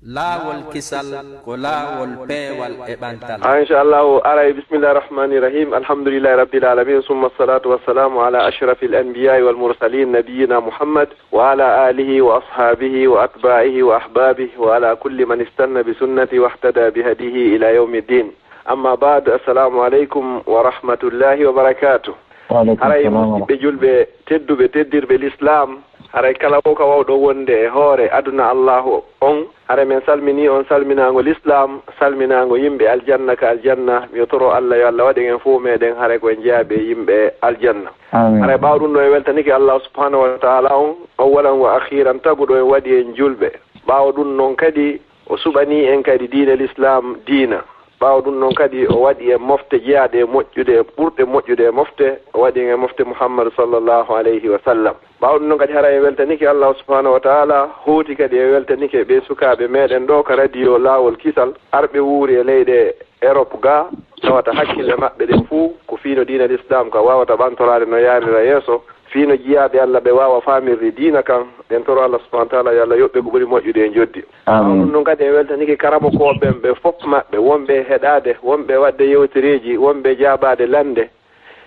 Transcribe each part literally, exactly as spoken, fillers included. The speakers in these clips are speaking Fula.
Laawol kisal ko laawol peewal e ɓantal. Ah, inchallahu, aray, bismillahi rahmani rahim. Alhamdulillahi rabbil alamin, summa salatu wassalamu ala ashrafil anbiyai wal mursalin, nabiyina Muhammad wa ala alihi wa ashabihi wa atba'ihi wa ahbabihi wa ala kulli man istanna bi sunnati wahtada bi hadihi ila yawmi ddin. Amma ba'd, assalamu alaikum wa rahmatullahi wa barakatuh. Haray musidɓe julɓe tedduɓe, teddirɓe l'islam, haray kala o ka wawɗo wonde e hoore aduna Allahu on, haray men salmini on salminaango l'islam, salminaango yimɓe aljanna ka aljanna. Mi toro Allah yo Allah waɗen en fof meɗen haray ko en jeyaɓe yimɓe aljanna. Haray ɓaawo ɗum ɗo en weltanike Allah subhanahu wa ta'ala on, awwalan wa akhiran, taguɗo en waɗi en julɓe. Ɓaawo ɗum noon kadi o suɓani en kadi diine l'islam diina. Ɓaawo ɗum noon kadi o waɗi en mofte jeyaaɗe e moƴƴude, e ɓurɗe moƴƴude e mofte, o waɗi en e mofte Muhammadu sallallahu alayhi wa sallam. Ɓaawo ɗum noon kadi hara en weltanike Allah subhanahu wa ta'ala, hooti kadi en weltanike ɓee sukaaɓe meɗen ɗo ka radio Laawol Kisal, arɓe wuuri e leyɗe Europe ga, tawata hakkille maɓɓe ɗen fuu ko fii no diina l'islam ka wawata ɓantoraade no yaarira yeeso, fii no jiyaaɓe Allah ɓe waawa faamirde diina kan. Ɗen toro Allah subhanahu wa ta'ala yo Allah yoɓ ɓe ko ɓuri moƴƴude e njoddi. Ɓaawo ɗum noon kadi en weltanike karamokooɓe ɓen ɓe fof maɓɓe, wonɓe e heɗaade, wonɓe e waɗde yewtereeji, wonɓe e jaabaade lannde,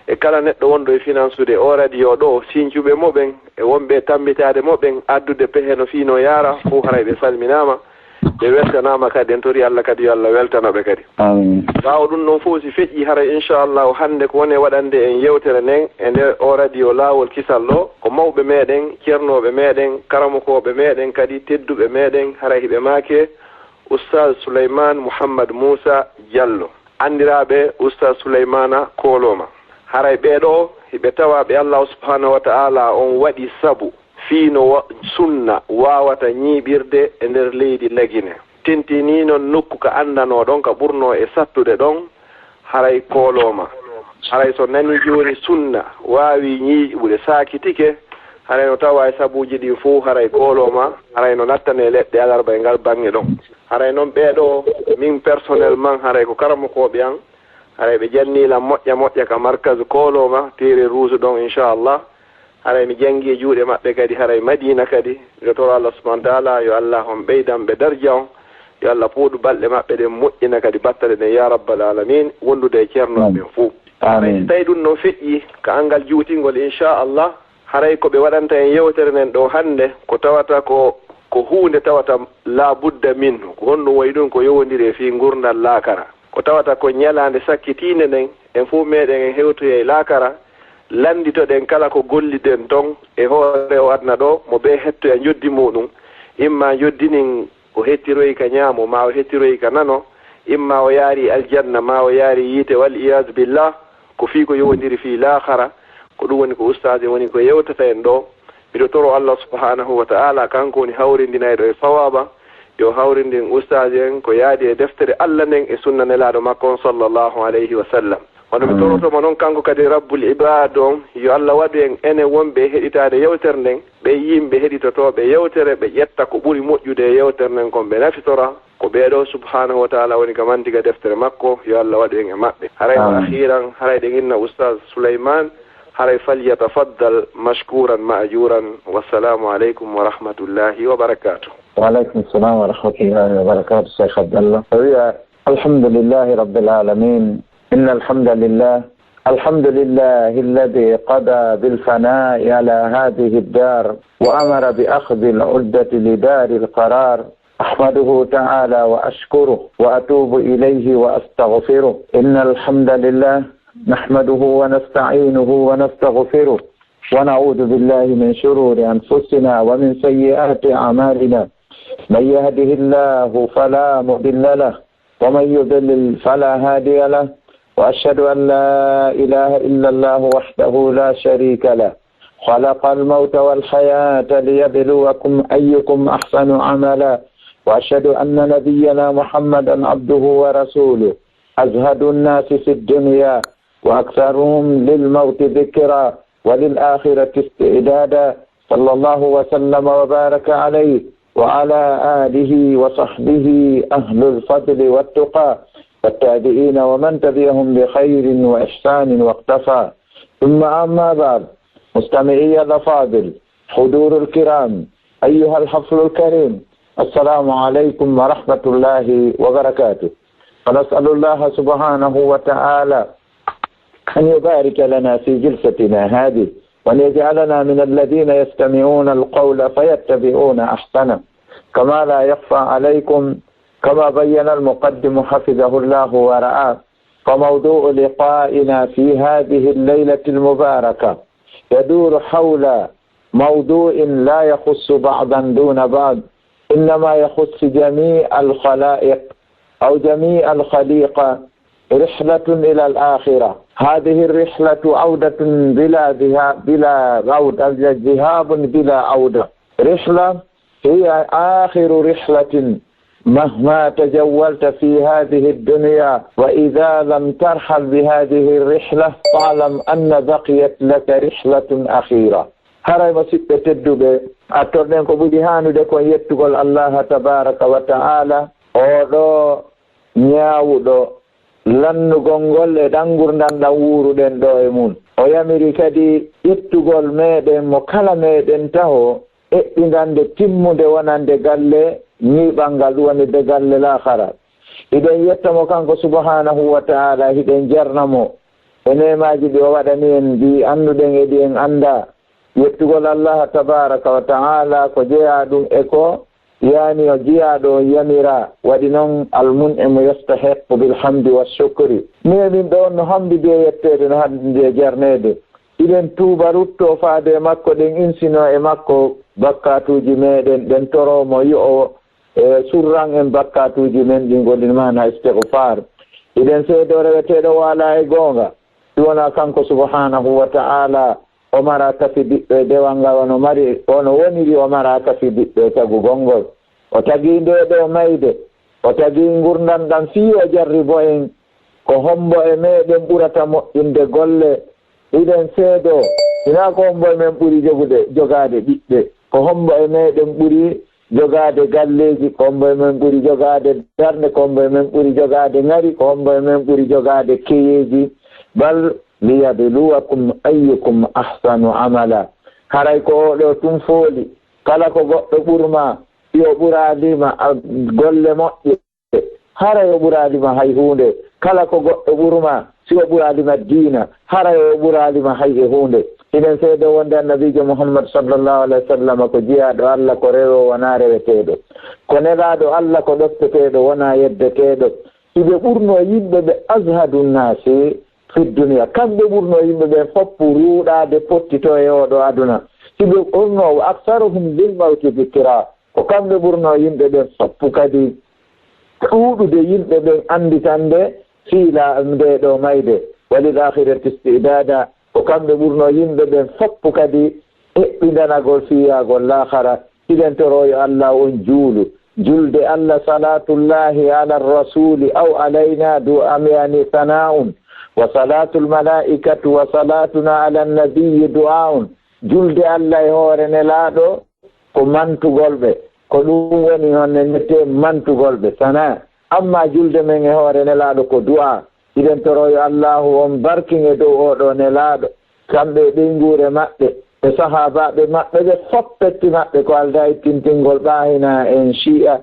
e kala neɗɗo wonɗo e finansude o radio ɗo, sincuɓe mo ɓen, e wonɓe e tammbitaade mo ɓen, addude pehe no fii no yaara, fof haray ɓe salminaama, ɓe weltanaama kadi. En tori Allah kadi yo Allah weltano ɓe kadi. Ɓaawo ɗum noon fof si feƴƴii, haray inchallahu hannde ko woni e waɗande en yewtere nden e nder o radio Laawol Kisal ɗo, ko mawɓe meɗen, ceernooɓe meɗen, karamokooɓe meɗen kadi, tedduɓe meɗen, haray hiɓe maake Oustaz Souleymane Mouhammad Moussa Diallo, anndiraaɓe Oustaz Souleymana Koloma. Haray ɓee ɗo hiɓe tawa ɓe Allahu subhanahu wa ta'ala on waɗi sabu fii no wa-, sunna waawata ñiiɓirde e nder leydi Lagine. Tentinii noon nokku ka anndanoo ɗon, ka ɓurnoo e sattude ɗon, haray Koloma. Haray so nanii jooni sunna waawii ñiiɓude, saakitike, haray no tawa e sabuuji ɗin fof, haray Koloma, haray no nattanee leɗɗe alarba e ngal baŋŋe ɗon. Haray noon ɓee ɗo, min personnellement, haray ko karamokooɓe an, haray ɓe jannii lan moƴƴa moƴƴa ka markaz Koloma, Terre Rouge ɗon, inchallah. Haray mi janngi e juuɗe maɓɓe kadi, haray Madiina kadi. Miɗo toro Allah subhanahu wa ta'ala yo Allah on ɓeydan ɓe darja on, yo Allah pooɗu balɗe maɓɓe ɗen, moƴƴina kadi battane ɗen, ya rabbal alamin, wondude e ceernooɓe ɓen fof. Haray si tawi ɗum no feƴƴi ka anngal juutingol, inchallah, haray ko ɓe waɗanta en yewtere nden ɗo hannde, ko tawata ko, ko huunde tawata la budda minhu, ko honɗum wayi ɗum, ko yowondiri e fii ngurndan laakara. Ko tawata ko ñalaande sakkitiinde nden, en fof meɗen en hewtoyay laakara, lannditoɗen kala ko golliɗen ton e hoore o aduna ɗo, mo ɓe hettoya njoddi muɗum, imma njoddi ndin o hettiroyi ka ñaamo, ma o hettiroyi ka nano, imma o yaari aljanna, ma o yaari yiite, wal iyaazu billah, ko fii ko yowondiri fii laakara. Ko ɗum woni ko ustaas en woni ko yewtata en ɗo. Miɗo toro Allah subhanahu wa ta'ala, kanko woni hawrindinayɗo e sawaaba, yo hawrindin ustaas en ko yaadi e deftere Allah nden e sunna Nelaaɗo makko on sallallahu alayhi wa sallam. Kono mi toroto mo noon kanko kadi Rabbul Ibaad on, yo Allah waɗu en enen wonɓe e heɗitaade yewtere nden, ɓe yimɓe heɗitotooɓe yewtere, ɓe ƴetta ko ɓuri moƴƴude e yewtere nden kon ɓe nafitora. Ko ɓee ɗo subhanahu wa ta'ala woni ka mantiga deftere makko, yo Allah waɗu en e maɓɓe. Haray wa akhiran, haray ɗen inna ustaas Souleymane, haray falyatafaddal mashkuran ma'juran. Wassalamu aleykum wa rahmatullahi wa barakatuh. Wa aleykum salam wa rahmatullahi wa barakatuh, Cheikh Abdallah. O wiya, alhamdulillahi rabbil alamin. Inna alhamdulillah. الحمد لله الذي قضى بالفناء على هذه الدار وأمر بأخذ العدة لدار القرار. أحمده تعالى وأشكره وأتوب إليه وأستغفره. إن الحمد لله نحمده ونستعينه ونستغفره ونعوذ بالله من شرور أنفسنا ومن سيئات أعمالنا. من يهده الله فلا مضل له ومن يضلل فلا هادي له، وأشهد أن لا إله إلا الله وحده لا شريك له، خلق الموت والحياة ليبلوكم أيكم أحسن عملا، وأشهد أن نبينا محمدا عبده ورسوله، أزهد الناس في الدنيا وأكثرهم للموت ذكرا وللآخرة استعدادا، صلى الله وسلم وبارك عليه وعلى آله وصحبه أهل الفضل والتقى والتابعين ومن تبعهم بخير وإحسان واقتفى. ثم أما بعد، مستمعي الأفاضل، حضور الكرام، أيها الحفل الكريم، السلام عليكم ورحمة الله وبركاته. ونسأل الله سبحانه وتعالى أن يبارك لنا في جلستنا هذه، وأن يجعلنا من الذين يستمعون القول فيتبعون أحسنه. كما لا يخفى عليكم، كما بين المقدم حفظه الله ورعاه، فموضوع لقائنا في هذه الليلة المباركة يدور حول موضوع لا يخص بعضا دون بعض، إنما يخص جميع الخلائق أو جميع الخليقة، رحلة إلى الآخرة. هذه الرحلة عودة بلا ذهاب، بلا عودة، ذهاب بلا عودة. رحلة هي آخر رحلة مهما تجولت في هذه الدنيا، وإذا لم ترحل بهذه الرحلة فاعلم أن بقيت لك رحلة أخيرة. Haray, musiɓɓe tedduɓe, artorɗen ko ɓuri haanude kon yettugol Allaha tabaraka wa ta'ala, oo ɗoo ñaawuɗo lannugol ngol e ɗan ngurndan ɗan wuuruɗen ɗoo e mun. O yamiri kadi ittugol meɗen mo kala meɗen taho eɓɓindande timmunde wonande galle ñiiɓal ngal, wonande galle laakara. Hiɗen yetta mo kanko subhanahu wa ta'ala, hiɗen jarna mo e neemaaji ɗi o waɗani en, ɗi annduɗen e ɗi en anndaa. Yettugol Allaha tabaraka wa ta'ala ko jeyaa ɗum e ko yaani o jiyaaɗo on yamira, waɗi non Al-Mun'imu yastahiqqu bil hamdi wa shukri. Neeminɗo on no hamdidi e yetteede, no hamdidi e jarneede. Hiɗen tuuba ruttoo faade e makko, ɗen insinoo e makko bakkaatuuji meɗen, ɗen toroo mo yo o, e, surran en bakkaatuuji men ɗin, woni maana istighfar. Hiɗen seedoo reweteeɗo o alaa e goonga si wonaa kanko subhanahu wa ta'ala. O maraa kafidiɗɗo e dewal ngal, ono mari, ono woniri o maraa kafidiɗɗo e tagugol ngol. O tagii ndee ɗoo mayde, o tagii ngurndan ɗan fii o jarribo en ko hombo e meɗen ɓurata moƴƴinde golle. Hiɗen seedoo, hinaa ko hombo e men ɓuri jogude, jogaade ɓiɓɓe, ko hombo e meɗen ɓuri jogaade galleeji, ko hombo e men ɓuri jogaade darnde, ko hombo e men ɓuri jogaade ŋari, ko hombo e men ɓuri jogaade keyeeji. Bal liyabluwakum ayyukum ahsanu amala. Haray ko oo ɗoo tun fooli, kala ko goɗɗo ɓuri maa, si o ɓuraali ma, a, golle moƴƴe, haray o ɓuraali ma hay huunde. Kala ko goɗɗo ɓuri maa, si o ɓuraali ma diina, haray o ɓuraali ma hay e huunde. Hiɗen seedoo wonde Annabiijo Muhammad sallallahu alayhi wa sallam ko jiyaaɗo Alla, ko rewoowo, wonaa reweteeɗo. Ko nelaaɗo Alla, ko ɗofteteeɗo, wonaa yeddeteeɗo. Hiɓe ɓurnoo yimɓe ɓe azhadu nnaasi fi dunya. Kamɓe ɓurnoo yimɓe ɓen foppu ruuɗaade, pottitoo e oo ɗoo aduna. Hiɓe ɓurnoo wa aktharuhum lil mawti dhikra. Ko kamɓe ɓurnoo yimɓe ɓen foppu kadi ɗuuɗude yimɓe ɓen annditande fii la-, ndee ɗoo mayde. Walil akhirati isti'dada. Ko kamɓe ɓurnoo yimɓe ɓen foppu kadi eɓɓindanagol fii yaagol laakara. Hiɗen toroo yo Alla on juulu. Julde Alla, salatullahi ala rasuli aw alayna du-, am, yani, sana'un. Wa salatul malaikatu wa salatuna ala nabiyyi du'aun. Julde Alla e hoore Nelaaɗo ko mantugol ɓe. Ko ɗum woni honno nette mantugol ɓe, sana. Amma julde men e hoore Nelaaɗo ko du'a. Hiɗen toroo yo Allaahu on barkin e dow oo ɗoo Nelaaɗo, kamɓe e ɓeynguure maɓɓe, e sahaabaaɓe maɓɓe, ɓe fof petti maɓɓe ko aldaa e tintingol ɓaahinaa en Shi'a.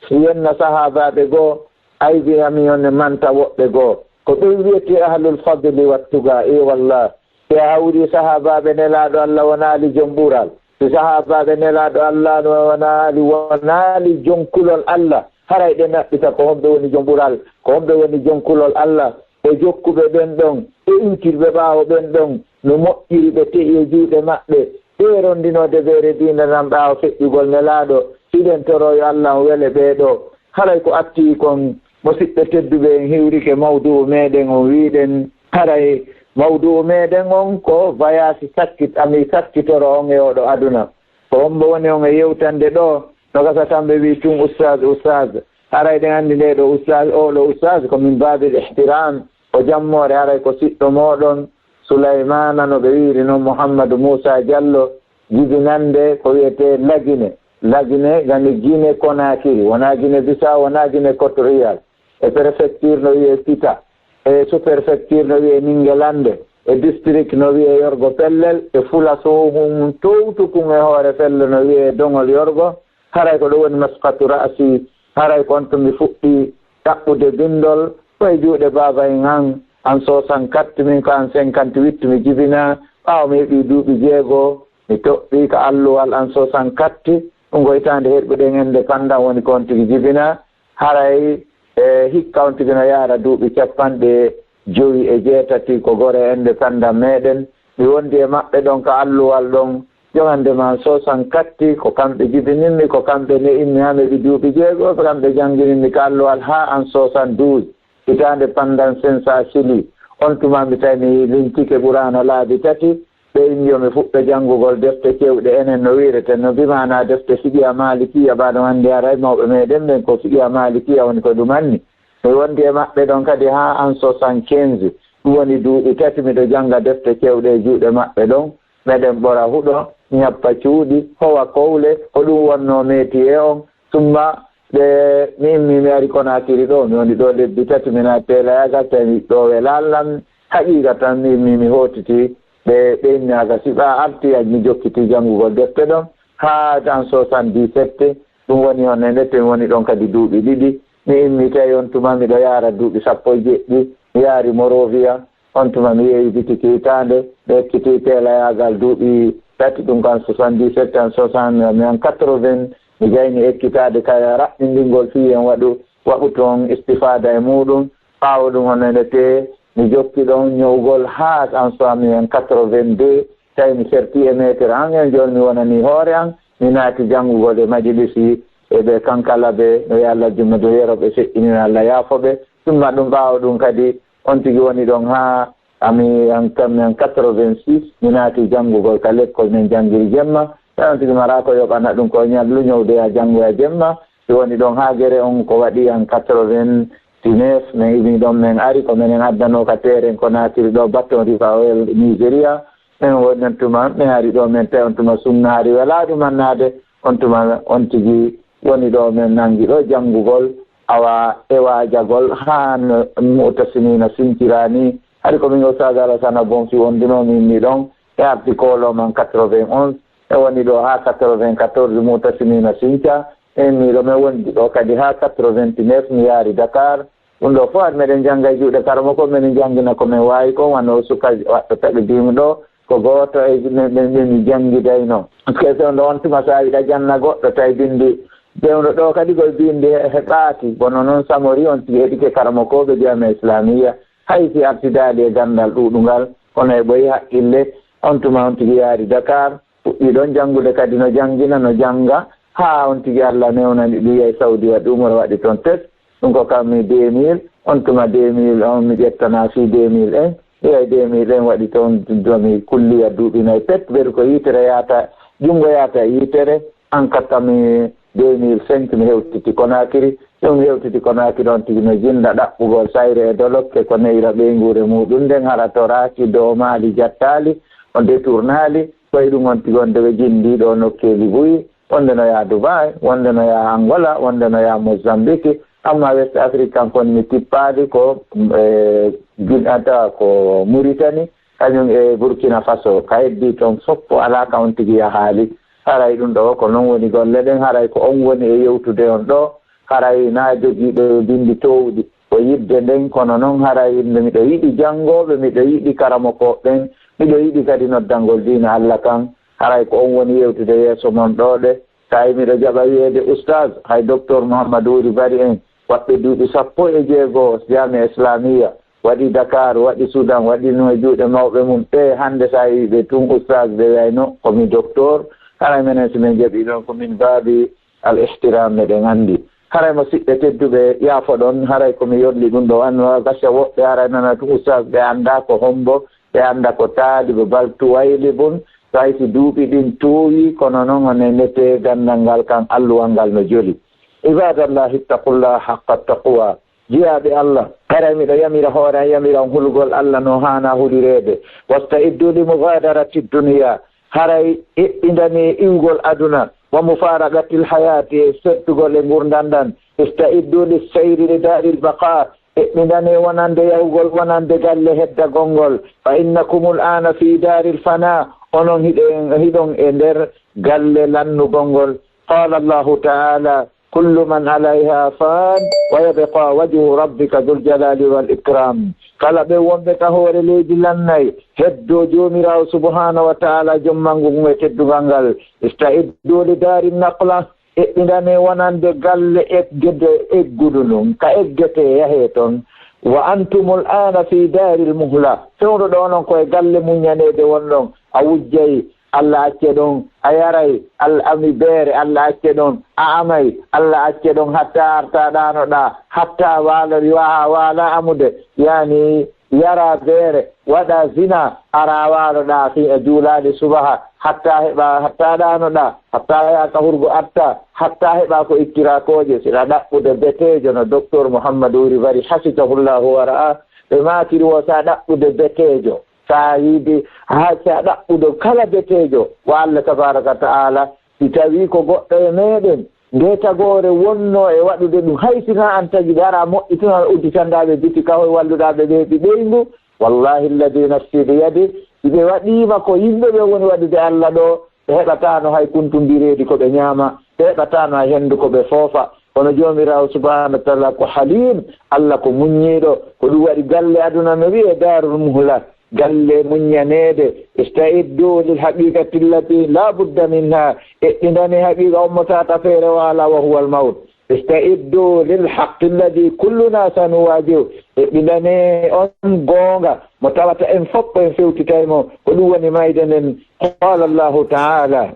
Yenna sahaabaaɓe goo, aybi ami on e manta woɓɓe goo. Ko ɓen wiyetee ahlul fadli wattuga, e wallah. Si a hawri sahaabaaɓe Nelaaɗo Alla wonaali jom ɓural, si sahaabaaɓe Nelaaɗo Alla wonaali, wonaali jom kulol Alla, haray ɗe naɓɓita ko homɓe woni jom ɓural, ko homɓe woni jom kulol Alla, e jokkuɓe ɓen ɗon, e iwtirɓe ɓaawo ɓen ɗon, no moƴƴiri ɓe te'i e juuɗe maɓɓe, ɓe rondinoo debeere diina nan ɓaawo feƴƴugol Nelaaɗo. Hiɗen toroo yo Alla on wele ɓee ɗoo. Haray ko attii kon, musiɓɓe tedduɓe, en hiwrike mawdu'u meɗen on, wi'uɗen haray mawdu'u meɗen on ko vayaasi sakkit-, ami sakkitoro on e oo ɗoo aduna. Ko hombo woni on e yewtande ɗoo? No gasa kamɓe wi'i tun, ustaaz, ustaaz. Haray ɗen anndi ndee ɗoo ustaaz, oo ɗoo ustaaz ko min baabil ihtiraam. O jammoore, haray ko siɗɗo mooɗon, Sulaymaana, no ɓe wi'iri non, Muhammadu Muusaa Jallo, jibinannde ko wi'etee Lagine. Lagine, gani Gine Konakiri, wonaa Gine Bisaw, wonaa Gine Equatorial. E prefecture no wi'ee Sita, e sous-prefecture no wi'ee Ningelande, e district no wi'ee Yorgo Pellel, e fula soohun towtukun e hoore felle no wi'ee Doŋol Yorgo, Haray ko ɗo woni masqatu ra'si. Haray ko on to mi fuɗɗi ɗaɓɓude binndol ko e juuɗe baaba en an. An soixante-quatre, min ko an cinquante-huit mi jibinaa. Ɓaawo mi heɓii duuɓi jeego, mi toɓɓii ka alluwal an soixante-quatre. Ɗum ko hitaande heɓuɗen indépendance woni ko on tigi jibinaa. Haray e hikka on tigi no yaara duuɓi capanɗe jowi e jeetati ko gore indépendance meɗen. Mi wondi e maɓɓe ɗon ka alluwal ɗon. Jogande ma soixante-quatre ko kamɓe jibininmi, ko kamɓe ne'inmi haa mi heɓi duuɓi jeego, ko kamɓe janngininmi ka alluwal haa an soixante-douze. Hitaande pandan sensa sili. On tuma mi tawi mi lintike Quraana laabi tati. Ɓe inni yo mi fuɗɗo janngugol defte cewɗe enen no wi'ireten no, bi maanaa defte fiqiha maalikiya, baa ɗum anndi haray mawɓe meɗen ɓen ko fiqiha maalikiya woni ko ɗum anni. Mi wondi e maɓɓe ɗon kadi haa an soixante-quinze. Ɗum woni duuɓi tati miɗo jannga defte cewɗe e juuɗe maɓɓe ɗon. Meɗen ɓora huɗo, ñappa cuuɗi, howa kowle, ko ɗum wonnoo métier on. Summa ɓe mi immi mi ari Konaakiri ɗo, mi woni ɗo lebbi tati, mi naati teelayagal, tawi mi ɗo welaa lan. Haqiiqa tan mi immi mi hootiti ɓe, ɓe innaaka siɓa arti, mi jokkiti janngugol defte ɗon haa tan soixante-dix-sept. Ɗum woni on e ndette mi woni ɗon kadi duuɓi ɗiɗi. Mi immi tawi on tuma miɗo yaara duuɓi sappo e jeɗɗi, mi yaari Morovia. On tuma mi yeeyi bitiki hitaande, ɓe ekkiti teelayaagal duuɓi tati, ɗum kan soixante-dix-sept ans, soixante, mi an quatre-vingts, mi gayni ekkitaade ka raɓɓinɗingol fii en waɗu, waɗu toon istifaada e muuɗum. Ɓaawo ɗum, hono ene tee, mi jokki ɗon ñowgol haa an so mi an quatre-vingt-deux, tawi mi serti e meetere an, en jooni mi wonanii hoore an, mi naati janngugol e majlisi e ɓe kankala ɓe, no yo Allah jumma do yero ɓe, feƴƴinina Allah yaafo ɓe. Ɗum ma ɗum ɓaawo ɗum kadi, on tigi woni ɗon haa ami an kam, mi an quatre-vingt-six, mi naati janngugol ka lekkol, min janngiri jemma. Tawi on tigi maraa ko yoɓana ɗum ko ñallu ñowdoya janngoya jemma. Si woni ɗon haa gere on ko waɗi an quatre-vingt-dix-neuf, min iwi ɗon min ari, ko minen addanoo ka teeren Konaakiri ɗo, batton rifa oil Nigeria. Min woni on tuma, min ari ɗo, min tawi on tuma sunnaari welaa ɗum annaade, on tuma on tigi woni ɗo min nangi ɗo janngugol, awa e waajagol haa no Mu'tasimina sincira ni. Hari ko min Oustaz Alassane Bon fi wondunoo min ni ɗon, e arti kooloo man quatre-vingt-onze, e woni ɗo haa quatre-vingt-quatorze Mu'tasimina sinca, en ni ɗo min wondi ɗo kadi haa quatre-vingt-neuf mi yaari Dakar. Ɗum ɗo fof meɗen jannga e juuɗe karamoko, meɗen janngina ko min waawi ko, wano suka waɗɗo taɓe dimu ɗo, ko gooto e ɓe, ɓe, ɓe mi janngidayno. Parce que on ɗo on tuma so a yiɗa janna goɗɗo tawi binndi, ɓewndo ɗo kadi koye binndi he, he ɓaati. Kono noon Samori on tigi heɗike karamokooɓe Jamiya Islamiya. Hay si artidaali e ganndal ɗuuɗungal, kono e ɓoyi haqqille, on tuma on tigi yaari Dakar, fuɗɗii ɗon janngude kadi no janngina, no jannga, haa on tigi Allah newnani ɗum yahi Saudi waɗi umra waɗi toon test. Ɗum ko kam mi deux mille, on tuma deux mille on mi ƴettana fii deux mille en. Ɓiray deux mille en waɗi toon domi kulliya duuɓi nayi pet, ɓeɗu ko yitere yaata, junngo yaata e yitere. An kattami deux mille cinq mi hewtiti Konaakiri. Ɗum hewtiti Konaakiri on tigi no jinnda ɗaɓɓugol sayre e dolokke ko neyra ɓeynguure muuɗum nden, hara toraaki, doomaali, jattaali, on detournaali. Koye ɗum on tigi on dewe jinndi ɗo nokkeeli buy. Wonde no yaha Dubai, wonde no yaha Angola, wonde no yaha Mozambique. Amma West African kon mi tippaali ko, e, Guinea, ko Mauritanie, kañum e Burkina Faso. Ka heddii toon fof alaa ka on tigi yahaali. Haray ɗum ɗo ko noon woni golle ɗen, haray ko on woni e yewtude on ɗo. Haray na jogiiɗo binndi toowɗi. Ko yiɗde nden, kono noon haray nde miɗo yiɗi janngooɓe, miɗo yiɗi karamokooɓe ɓen, miɗo yiɗi kadi noddangol diina Allah kan. Haray ko on woni yewtude yeeso mon ɗo de. Tawi miɗo jaɓa wiyeede Oustaz, hay Docteur Mouhamadou Wuri Bari en, waɗɓe duuɓi sappo e jeego Jamiya Islamiya, waɗi Dakar, waɗi Soudan, waɗi no e juuɗe mawɓe mum. Ɓe hannde so a yii ɓe tun Oustaz, ɓe wayno ko mi docteur. Haray menen si min jaɓi ɗon ko min baabi al ihtiram, meɗen anndi. Haray mo siɓɓe tedduɓe, yaafoɗon, haray ko mi yolli ɗum ɗo, an no gasa woɓɓe haray nana tun Oustaz, ɓe annda ko hombo, ɓe annda ko taalibo bal tuwaylibun, so hay si duuɓi ɗin tuuwi, kono noon on e nete ganndal ngal kan alluwal ngal no joli. Ibadallahi, ittaqullaha haqqa taqwa. Jiyaaɓe Allah, haray miɗo yamira hoore an, yamira on hulugol Allah no haana hulireede. Wasta'iddu li mugadarati dunya, haray eɓɓindanee iwgol aduna, wa mufaraqatil hayati, e settugol e ngurndan ɗan. Ista'iddu lis sayri li daaril baqa, eɓɓindanee wonande yahugol, wonande galle heddagol ngol. Fa innakumul aana fi daaril fana, onon hiɗen, hiɗon e nder galle lannugol ngol. قال الله تعالى: كل من عليها فان ويبقى وجه ربك ذو الجلال والإكرام. Kala ɓe wonɓe ka hoore leydi lannay, heddo Joomiraawo subhaanahu wa ta'ala, jom manngu ngun e teddungal ngal. استعدوا لدار النقلة. Eɓɓindanee wonande galle eggede eggudu ndun, ka eggetee yahee ton. وأنتم الآن في دار المهلة. Fewndo ɗoo non ko e galle muññaneede wonɗon. A wujjay, Alla acce ɗon, a yaray, Alla ami beere, Alla acce ɗon, a amay, Alla acce ɗon, hatta arta ɗaanoɗaa, hatta waalo, waha waala amude, yani yara beere, waɗa zina, ara waalo ɗaa fi a juulaali subaha, hatta heɓa, hatta ɗaanoɗaa, hatta yaha ka hurgo atta, hatta heɓa ko ittiraa kooƴe, siɗa ɗaɓɓude beteejo no Docteur Mouhamadou Wuri Bari, hafidahullahu wa ra'a, ɓe maakiri wo sa ɗaɓɓude beteejo, sa yiɗi, ha sa ɗaɓɓude kala beteejo, wa Alla tabaraka wa ta'ala, si tawi ko goɗɗo e meɗen, nde tagoore wonno e waɗude ɗum, hay sina an tagi ɓe ara moƴƴi tun, a udditanɗaa ɓe biti kahoy, walluɗaa ɓe ɓe heɓi ɓeyngu, wallahi alladi nafsi bi yadi, si ɓe waɗiima ko yimɓe ɓe woni waɗude Alla ɗo, ɓe heɓataano hay kuntumbireedi ko ɓe ñaama, ɓe heɓataano hay henndu ko ɓe foofa. Kono Joomiraawo subhaanahu wa ta'ala ko Haliim, Alla ko muññiiɗo. Ko ɗum waɗi galle aduna no wi'ee Daarul Muhla, galle muññaneede. Ista'iddu lil haqiqati allati la budda minha. Eɓɓindanee haqiqa ummotaaka feere waala, wa huwa al mawt. Ista'iddu lil haqqi alladi kulluna sanuwajihu. Eɓɓindanee on goonga mo tawata en fof en fewtitay mo. Ko ɗum woni mayde nden. قال الله تعالى: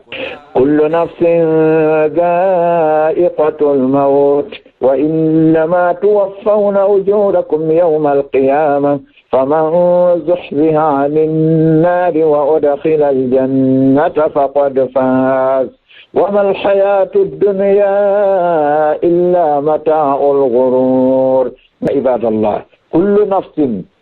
كل نفس ذائقة الموت وإنما توفون أجوركم يوم القيامة فمن زحزح عن النار وأدخل الجنة فقد فاز وما الحياة الدنيا إلا متاع الغرور. عباد الله، كل نفس،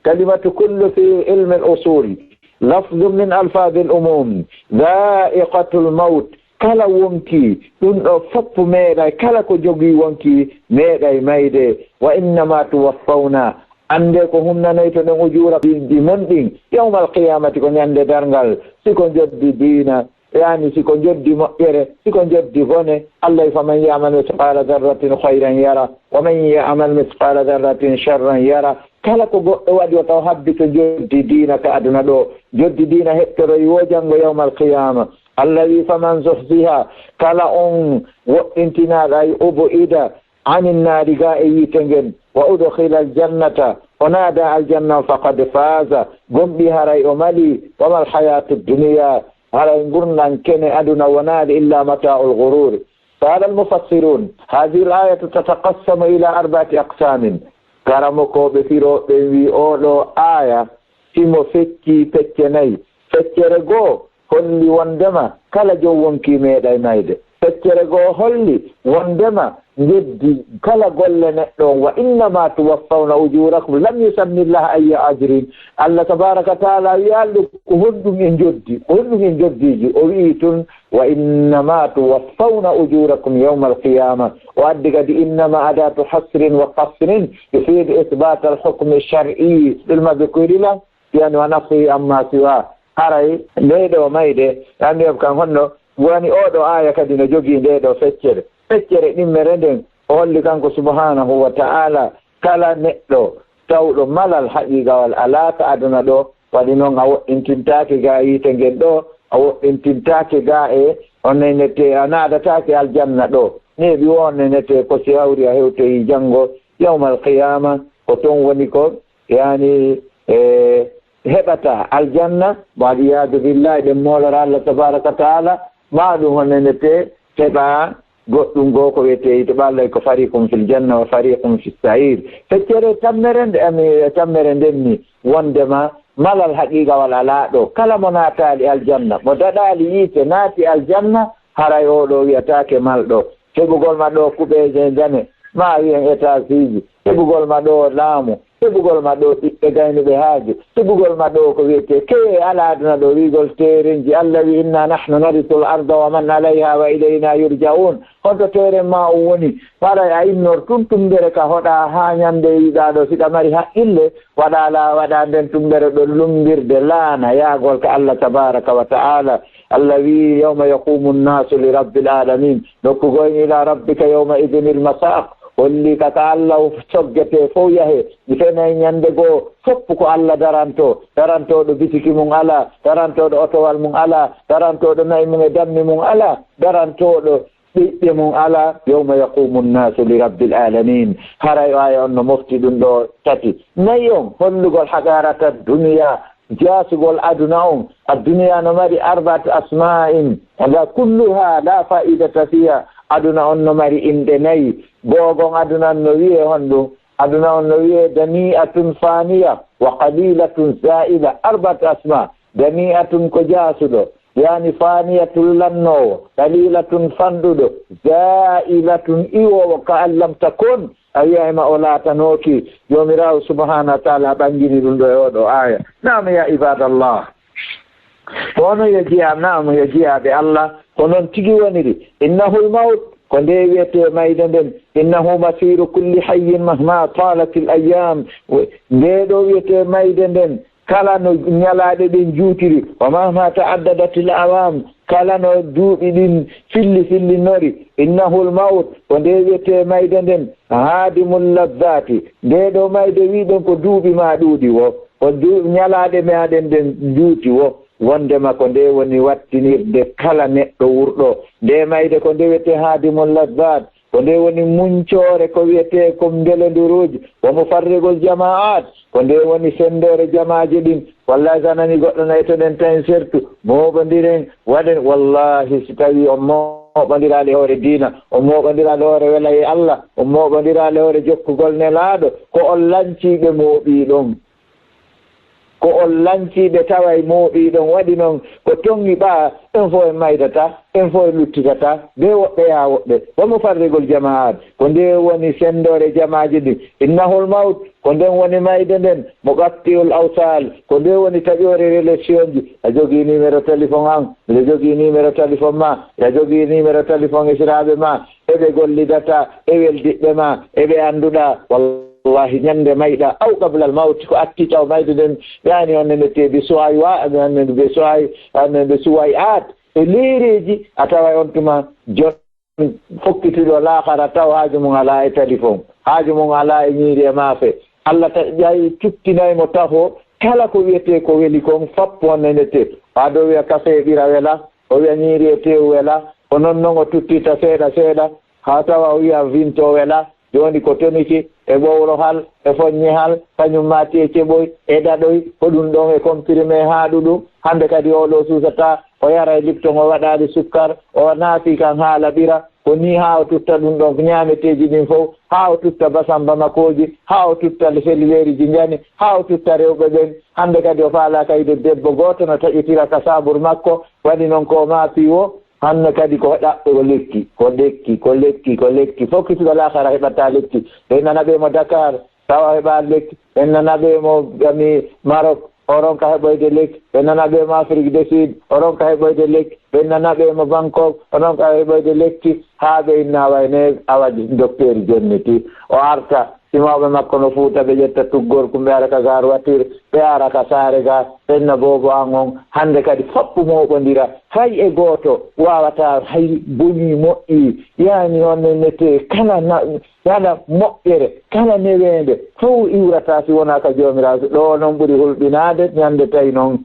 كلمة كل في علم الأصول لفظ من ألفاظ العموم، ذائقة الموت، kala wonkii, ɗum ɗo fof meeɗay, kala ko jogii wonkii, meeɗay mayde. وإنما توفون, anndee ko hunnanoytoɗon, أجوركم, ɗi mon ɗin, يوم القيامة, ko ñande darngal, si ko njoddi diina, yaani si ko njoddi moƴƴere, si ko njoddi bone. Alla wi: فمن يعمل مثقال ذرة خيرا يره ومن يعمل مثقال ذرة شرا يره. Kala ko goɗɗo waɗi o taw habbi to njoddi diina ka aduna ɗo, njoddi diina heɓtoroy wo janngo yawmal qiyaama. Alla wi: فمن زحزح, kala on woɗɗintinaaɗo, أي أبعد عن النار, ga e yiite ngen, وأدخل الجنة, o naada aljanna, فقد فاز, gomɗii haray o malii. وما الحياة الدنيا, haray ngurndan kene aduna wonaali إلا متاع الغرور. قال المفسرون: هذه الآية تتقسم إلى أربعة أقسام. Karamokooɓe firooɓe ɓen wi oo ɗoo aaya himo feccii pecce nayi. Feccere goo holli wonndema kala jom wonkii meeɗay mayde. Feccere goo holli wonndema njoddi kala golle neɗɗo on, وإنما توفون أجوركم, لم يسم الله أي أجر. Alla tabaaraka wa ta'aala wiyaali ɗo ko honɗum e njoddi, ko honɗum e njoddiiji. O wi'i tun: وإنما توفون أجوركم يوم القيامة. O addi kadi إنما أداة حصر وقصر يفيد إثبات الحكم الشرعي بالمذكور له، يعني، ونفيه عما سواه. Haray ndee ɗoo mayde, anndee kan honno woni oo ɗoo aaya kadi no jogii ndee ɗoo feccere. Feccere ɗimmere nden, o holli kanko subhaanahu wa ta'aala, kala neɗɗo tawɗo malal haqiiqawal alaa ka aduna ɗoo, waɗi non a woɗɗintintaake gaa yiite ngen ɗoo, a woɗɗintintaake gaa e on nenete, a naadataake aljanna ɗoo. Neeɓi wo on nenete ko si hawri a hewtoyi janngo yawmal qiyaama, ko ton woni ko, yani, e, heɓata aljanna, mo al iyaadu billahi, ɗen moolora Allah tabaaraka wa ta'aala, maa ɗum on nenete heɓa goɗɗum goo ko wiyetee yiite ɓalay, ko fariqun fil janna wa fariqun fis sa'ir. Feccere tammere nde, ami, tammere nden ni, wondema malal haqiiqawal alaa ɗoo. Kala mo naataali aljanna, mo daɗaali yiite, naati aljanna, haray oo ɗoo wiyataake malɗo. Heɓugol ma ɗoo kuɓeeje njane, maa wiyen etaasiiji. Heɓugol ma ɗoo laamu, Heɓugol ma ɗo ɓiɓɓe gaynuɓe haaju, heɓugol ma ɗo ko wiyetee keye ala aduna ɗo, wiigol teerenji. Allah wi, "Inna nahnu narisul arda wa man alayha wa ilayna yurja'un." Honto teeren ma on woni? Haray a innor tun tumbere ka hoɗa haa ñande wiɗa ɗo, siɗa mari haqqille, waɗa la, waɗa nden tumbere ɗo lumbirde laana yaagol ka Allah tabaraka wa ta'ala. Allah wi, "Yawma yaqumu nnasu li rabbil alamin." Nokku goyni, "Ila rabbika yawma idhinil masaq." Holli ka ka Allah soggetee fow yahe. Ɗi fenay ñande goo, fof ko Allah daranto. Darantooɗo bitiki mum alaa, darantooɗo otowal mum alaa, darantooɗo na'i mum e dammi mum alaa, darantooɗo ɓiɓɓe mum alaa. Yawma yaqumu nnasu li rabbil alamin. Haray o aya on no mofti ɗum ɗo tati. Nayi on, hollugol haqarata duniya, jaasugol aduna on. Adduniya no mari arbaat asma'in, nga kulluha la fa'idata fiha. Aduna on no mari inɗe nayi. Googon aduna on no wi'e honɗum? Aduna on no wi'e dani'atun faniya wa qalilatun za'ila, arbaat asma. Dani'atun ko jaasuɗo, yani faniyatun lannoowo, qalilatun fanɗuɗo, za'ilatun iwoowo, ka an lam takun, a wi'ay ma o laatanooki. Joomiraawo subhanahu wa ta'ala ɓangini ɗum ɗo e oɗo aya. Naam, ya ibadallah. Ko onon yo jeyaa, naam, yo jeyaaɓe Allah, ko noon tigi woniri. Innahul mawt, ko nde wiyetee mayde nden. Innahu masiru kulli hayyin mahma talatil ayyam. Nde ɗo wiyetee mayde nden, kala no ñalaaɗe ɗen juutiri, wa mahma ta'addadatil awam, kala no duuɓi ɗin filli fillinori, innahul mawt, ko nde wiyetee mayde nden, haadimul lazzati. Nde ɗo mayde wiɗen ko duuɓi ma ɗuuɗi wo, ko du-, ñalaaɗe meɗen ɗen juuti wo. Wondema ko nde woni wattinirde kala neɗɗo wurɗo. Nde mayde ko nde wiyetee haadimul lazzat, ko nde woni muncoore ko wiyetee ko mbelondiruuji, wa mufarriqul jamaat, ko nde woni sendoore jamaaji ɗin. Wallahi, so a nani goɗɗo nayi to ɗen tan surtout, mooɓondiren, waɗen, wallahi, si tawi on mooɓondiraali e hoore diina, on mooɓondiraali e hoore wela e Allah, on mooɓondiraali e hoore jokkugol Nelaaɗo, ko on lanciiɓe mooɓii ɗon. Ko on lanciiɓe taway mooɓii ɗon. Waɗi noon ko tonngi ɓaa, en fof en maytata, en fof en luttitata, be woɓɓe yaa woɓɓe. Wa mufarriqul jamaat, ko nde woni sendoore jamaaji ɗin. Innahul mawt, ko nden woni mayde nden. Muqatti'ul awsal, ko nde woni taƴoore relation ji. A jogii numéro téléphone an, miɗo jogii numéro téléphone ma, a jogii numéro téléphone esiraaɓe ma, eɓe gollidata e weldiɓɓe ma, eɓe annduɗa. Wallahi, ñande mayɗa, aw qablal mawti, ko atti taw mayde nden, yani on nene te be suway wa, on nene be suway, on nene be suway at. E leereeji, a taway on tuma jon fokkitiɗo laakara taw haaju mum alaa e téléphone, haaju mum alaa e ñiiri e maafe. Allah ta-, ƴay tuttinay mo tafo, kala ko wiyetee ko weli kon, fappu on nene te. Haa ɗo wiya kafe e ɓira wela, o wiya ñiiri e teewu wela, ko non non o tuttirta seeɗa seeɗa, haa tawa o wiya vinto wela. Jooni ko toniki, e ɓowrohal, e foññihal, kañum ma te ceɓoy, e ɗaɗoy, ko ɗum ɗon e comprimé haa ɗuɗum. Hannde kadi o ɗo suusata, o yara e lipton, o waɗaali sukkar, o naati kan haala ɓira, ko nii haa o tutta ɗum ɗon, ko ñaameteeji ɗin fof, haa o tutta basamba makooji, haa o tutta selluleeriji njani, haa o tutta rewɓe ɓen. Hannde kadi o faalaaka yiide debbo gooto no taƴitira ka saabur makko, waɗi noon ko o maapi wo, Hannde kadi ko ɗaɓɓo ko lekki, ko lekki, ko lekki, ko lekki. Fof kisuɗo laakara heɓata lekki. Ɓe nana ɓe mo Dakar, tawa heɓa lekki. Ɓe nana ɓe mo gami Maroc, o ronka heɓoyde lekki. Ɓe nana ɓe mo Afrique du Sud, o ronka heɓoyde lekki. Ɓe nana ɓe mo Bangkok, o ronka heɓoyde lekki. Haa ɓe inna wayne awa docteur jonniti. O arta. Si mawɓe makko no Fuuta, ɓe ƴetta tuggorku, ɓe ara ka Gare Voiture, ɓe ara ka saare ga, ɓenna boobo an on. Hannde kadi foppu mooɓondira, fay e gooto waawataa hay bonii moƴƴii, yaani on ne nete kala na-, kala moƴƴere, kala neweende, fow iwrataa si wonaa ka Joomiraaɗo. Ɗoo noon ɓuri hulɓinaade ñande tawi noon.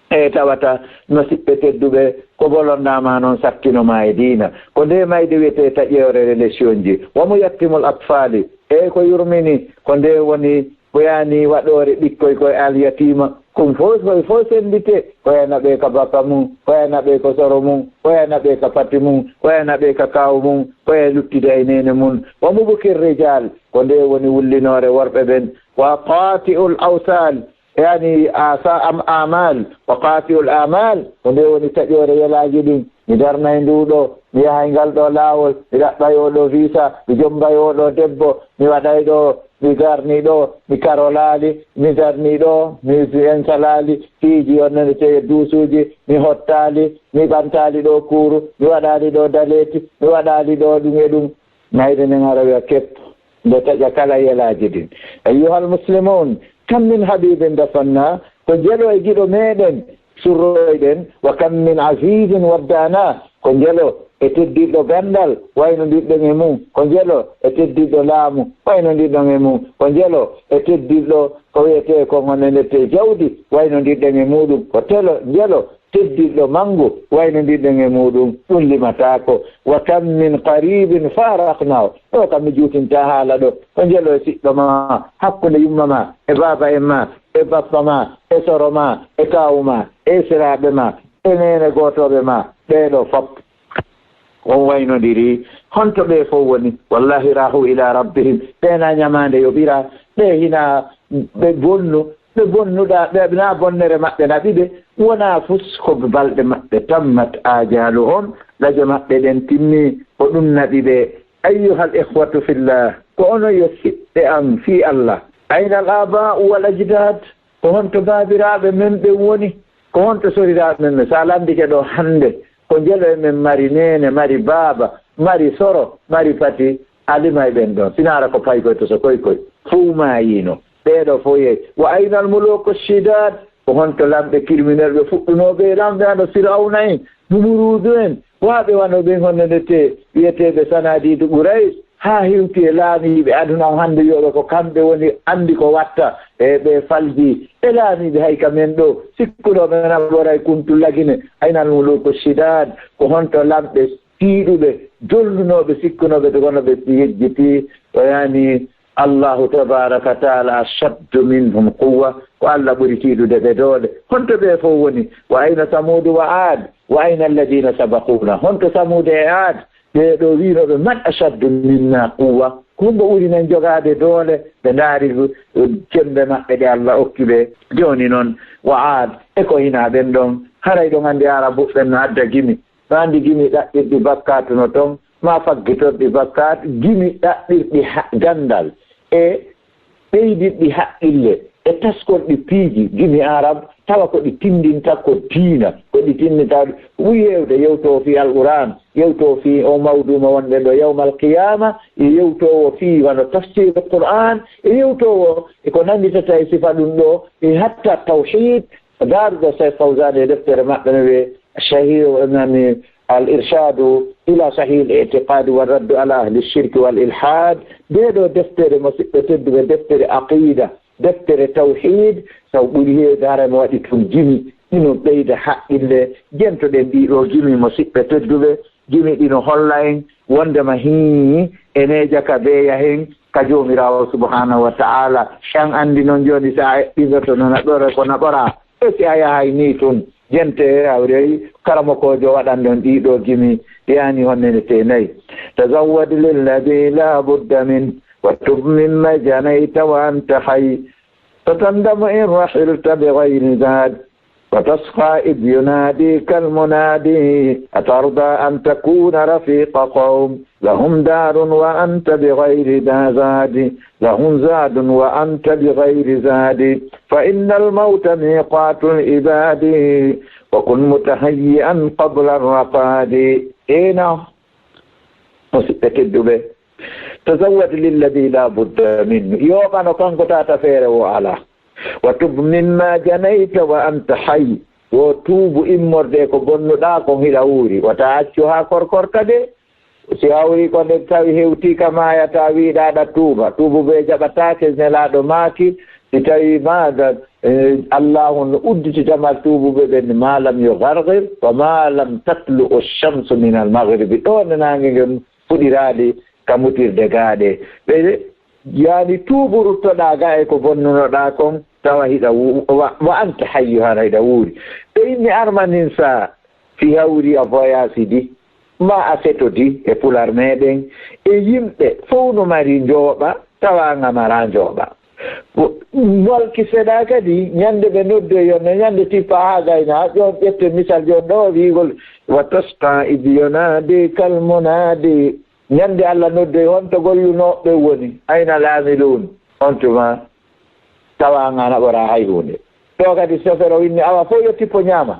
E tawata no siɓɓe tedduɓe, ko bolonɗaa ma noon sakkino ma e diina. Ko nde mayde wiyetee taƴeere relation ji. Wa muyattimul atfaali, e ko yurmini, ko nde woni ko yaani waɗoore ɓikkoy koye alyatima. Ɗum fof, fof, fof senndite, ko yana ɓe ka baka mum, ko yana ɓe ko soro mum, ko yana ɓe ka pati mum, ko yana ɓe ka kaaw mum, ko e luttude e neene mum. Wa mubkir rijal, ko nde woni wullinoore worɓe ɓen. Wa qati'ul awsal, yani, asa-, am-, amal, wa qati'ul amal, ko nde woni taƴoore welaaji ɗin. mi darnay nduu ɗoo, mi yahay ngal ɗoo laawol, mi ɗaɓɓay oo ɗoo visa, mi jommbay oo ɗoo debbo, mi waɗay ɗoo, mi darni ɗoo, mi karolaali, mi darni ɗoo, mi ensalaali, piiji on nene teye duusuuji, mi hottaali, mi ɓantaali ɗoo kuuru, mi waɗaali ɗoo daleeti, mi waɗaali ɗoo ɗum e ɗum. Mayde nden ara wiya kep, nde taƴa kala yelaaji ɗin. Ayyuhal muslimun, kam min habibin dafanna, ko jelo e giɗo meɗen surroyɗen, wa kam min azizin waddana, ko jelo e teddiɗɗo gandal waynondirɗen e mum, ko jelo e teddiɗɗo laamu waynondirɗen e mum, ko jelo e teddiɗɗo ko wiyetee kon honenete jawdi waynondirɗen e muɗum, ko telo jelo teddiɗɗo manngu waynondirɗen e muɗum, ɗum limataako. Wa kam min qaribin faraknahu, ɗo kam mi juutinta haala ɗo, ko jelo e siɗɗo ma, hakkunde yumma ma e baaba en ma e bappa ma e soro ma e kaawu ma e esiraaɓe ma e neene gootooɓe ma, ɓee ɗo fop on waynondiri. Honto ɓee fof woni? Wallahi rahu ila rabbihim, ɓee na ñamaande yoɓira, ɓee hina ɓe bonnu, ɓe bonnuɗa, ɓe na bonnere maɓɓe naɓi ɓe, wona fus ko balɗe maɓɓe tammat ajaluhum, laje maɓɓe ɗen timmi, ko ɗum naɓi ɓe. Ayyuhal ikhwatu fillah, ko onon yo siɓɓe am fii Allah. Ayna al aba'u wal ajdad? Ko honto baabiraaɓe men ɓen woni? Ko honto soriraaɓe men ɓen? So a landike ɗo hannde, ko jelo e men mari neene, mari baaba, mari soro, mari pati, a limay ɓen ɗon. Sinaara ko paykoy to so koy koy. Fow maayino. Ɓee ɗo fow yehi. Wa aynal muluku shidad? Ko honto lamɓe criminel ɓe fuɗɗunooɓe e lamɓe hano Firawna en, Numuruudu en, waaɓe wano ɓen honno ndete wi'eteeɓe Sanadiidu Quraysh, haa hewti e laamiiɓe aduna on hannde, wi'ooɓe ko kamɓe woni anndi ko watta, e ɓe falji e laamiiɓe hay ka men ɗo, sikkunooɓe na ɓoray kuntu lagine, aynal muluku shidad, ko honto lamɓe tiiɗuɓe, dollunooɓe, sikkunooɓe, to kono ɓe yejjiti, o yaani Allahu tabaraka wa taala ashaddu minhum quwwa, ko Allah ɓuri tiiɗude ɓe doole. Honto ɓe fof woni? Wa ayna Samuudu wa Aad, wa ayna alladina sabaquna? Honto Samuudu e Aad? Ɓee ɗo wiinooɓe, man ashaddu minna quwwa? Ko hombo ɓuri men jogaade doole? Ɓe ndaari cembe maɓɓe ɗe Allah okki ɓe. Jooni noon, wa Aad, e ko hinaa ɓen ɗon? Haray ɗon anndi Arabuɓe ɓen no adda gimi. No anndi gimi ɗaɓɓirɗi bakkaatu no ton, maa faggitorɗi bakkaatu, gimi ɗaɓɓirɗi ha-, ganndal e ɓeydirɗi haqqille e taskorɗi piiji, gimi Arab, tawa ko ɗi tinndinta ko diina, ko ɗi tinndinta ko ɓuri heewde yewtoo fii Alquraan, yewtoo fii o mawduuma wonɓe ɗo yawmal qiyaama, e yewtoowo fii wano tafsiir Quraan, e yewtoowo e ko nannditata e sifa ɗum ɗo, e hatta tawhiid, Daaruɗo Cheikh Fawzan e deftere maɓɓe no wi'e Sahih, nani, Al Irshadu ila Sahih al I'tiqad wa Raddu ala Ahli Shirk wal Ilhad. Nde ɗo deftere, musidɓe tedduɓe, deftere aqida, deftere tawhid, saw ɓuri heewde hara mo waɗi tun gimi. Ɗino ɓeyda haqqille. Jentoɗen ɗi ɗo gimi, musidɓe tedduɓe, gimi ɗino holla en wondema hii ene jaka beeya hen ka Joomiraawo subhanahu wa ta'ala. En anndi noon jooni, si a eɓɓindoto no naɓore ko naɓora, e si a yahay nii tun, jente hawrey karamokoojo waɗan ɗon ɗii ɗoo gimi, yaani honnene tee nayi. Tazawwad lilladi la budda min, wa tub mimma janayta wa anta hay. Tatandam in rahilta bi ghayri zad. وتصفى إذ يناديك المنادي أترضى أن تكون رفيق قوم لهم دار وأنت بغير ذا زاد لهم زاد وأنت بغير زاد فإن الموت ميقات العباد وكن متهيئا قبل الرقاد. Ena, musidɓe tedduɓe, tazawwad lilladi la budda minhu. Yooɓano kanko tata feere o alaa. Wa tub mimma janayta wa anta hayy. Wo tuubu immorde e ko bonnuɗaa kon hiɗa wuuri. Wata accu haa korkorta de. Si hawri ko nde tawi hewtii ka maayataa, wiiɗaa aɗa tuuba. Tuubu be jaɓataake, Nelaaɗo maaki, si tawi maada, eh, Allahu no udditita ma tuubuɓe ɓen, ma lam yugargir, wa ma lam tatlu shamsu min al maghribi. Ɗo nde naange ngen fuɗiraali ka mutirde gaaɗe. Ɓe yaani tuubu ruttoɗaa ga e ko bonnunoɗaa kon, tawa hiɗa wu-, wa, wa anta hayyu, hara hiɗa wuuri. Ɓe inni armanin sa fi hawri a voyage di, ma a seto di e pular meɗen, e yimɓe fow no mari njooɓa, tawa an a mara njooɓa. Ko molki seeɗa kadi, ñande ɓe noddoyi on, e ñande tippa haa gayna, ƴoon ƴette misal, ƴoon ɗo wiigol, "وتشقى إذ يناديك المنادي." Ñande Allah noddoyi, "Honto gollunooɓe woni? أين العاملون؟" On tuma, tawa an a naɓoraa hay huunde. Ɗo kadi sofero winni, awa fof yo tippo ñaama.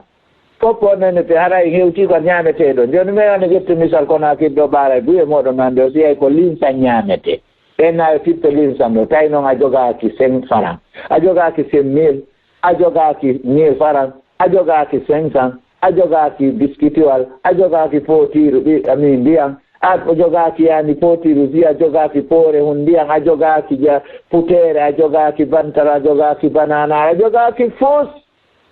Fof ko nene te haray hewti ko ñaameteeɗo. Jooni mi on ƴettu misal kono a kiddo ɓaaray buye mooɗon hannde o siyay ko linsan ñaamete. Ɓen na yo tippe linsan ɗo. Tawi noon a jogaaki cinq francs. A jogaaki cinq mille. A jogaaki mille francs. A jogaaki cinq cents. A jogaaki biskitiwal. A jogaaki pootiiru ɗi, ami ndiyan. A jogaaki yani pootiiru si, a jogaaki poore hun ndiyan. A jogaaki ja-, puteere. A jogaaki bantara. A jogaaki banana. A jogaaki fus.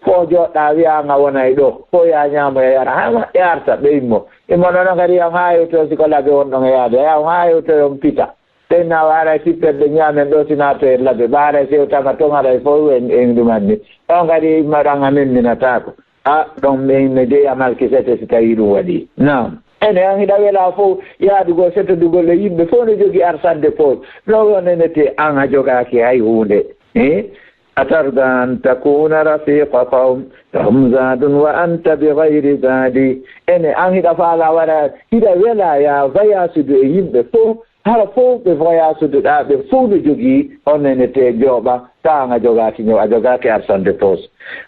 Fof jooɗɗaa wiya an a wona e ɗo. Fof yaa ñaamo e yara. Haa ma e arta ɓe immo. Immo noon kadi yam haa hewtoyo si ko labe wonɗon e yaade. Yam haa hewtoyo on pita. Ɓen na waaray tipperde ñaamen ɗo si naatoye labe. Ɓaaray sewtama toon haray fof en, en ɗumanni. On kadi imma ɗan a memminataako. A ɗon ɓen ne jeyi a malkisete si tawi ɗum waɗi. Naam. Ene an hiɗa wela fof yaadugol setodugol e yimɓe fof ne jogi arsande poos. No wonenete an a jogaaki hay huunde. Eh? أترضى أن تكون رفيق قوم هم زاد وأنت بغير زاد. Ene an hiɗa faala wara, hiɗa wela ya voyage du e yimɓe fof, hara fof ɓe voyage du ɗa, ɓe fof no jogii, on ene te jooɓa, ta an a jogaaki ñaw, a jogaaki arsande poos.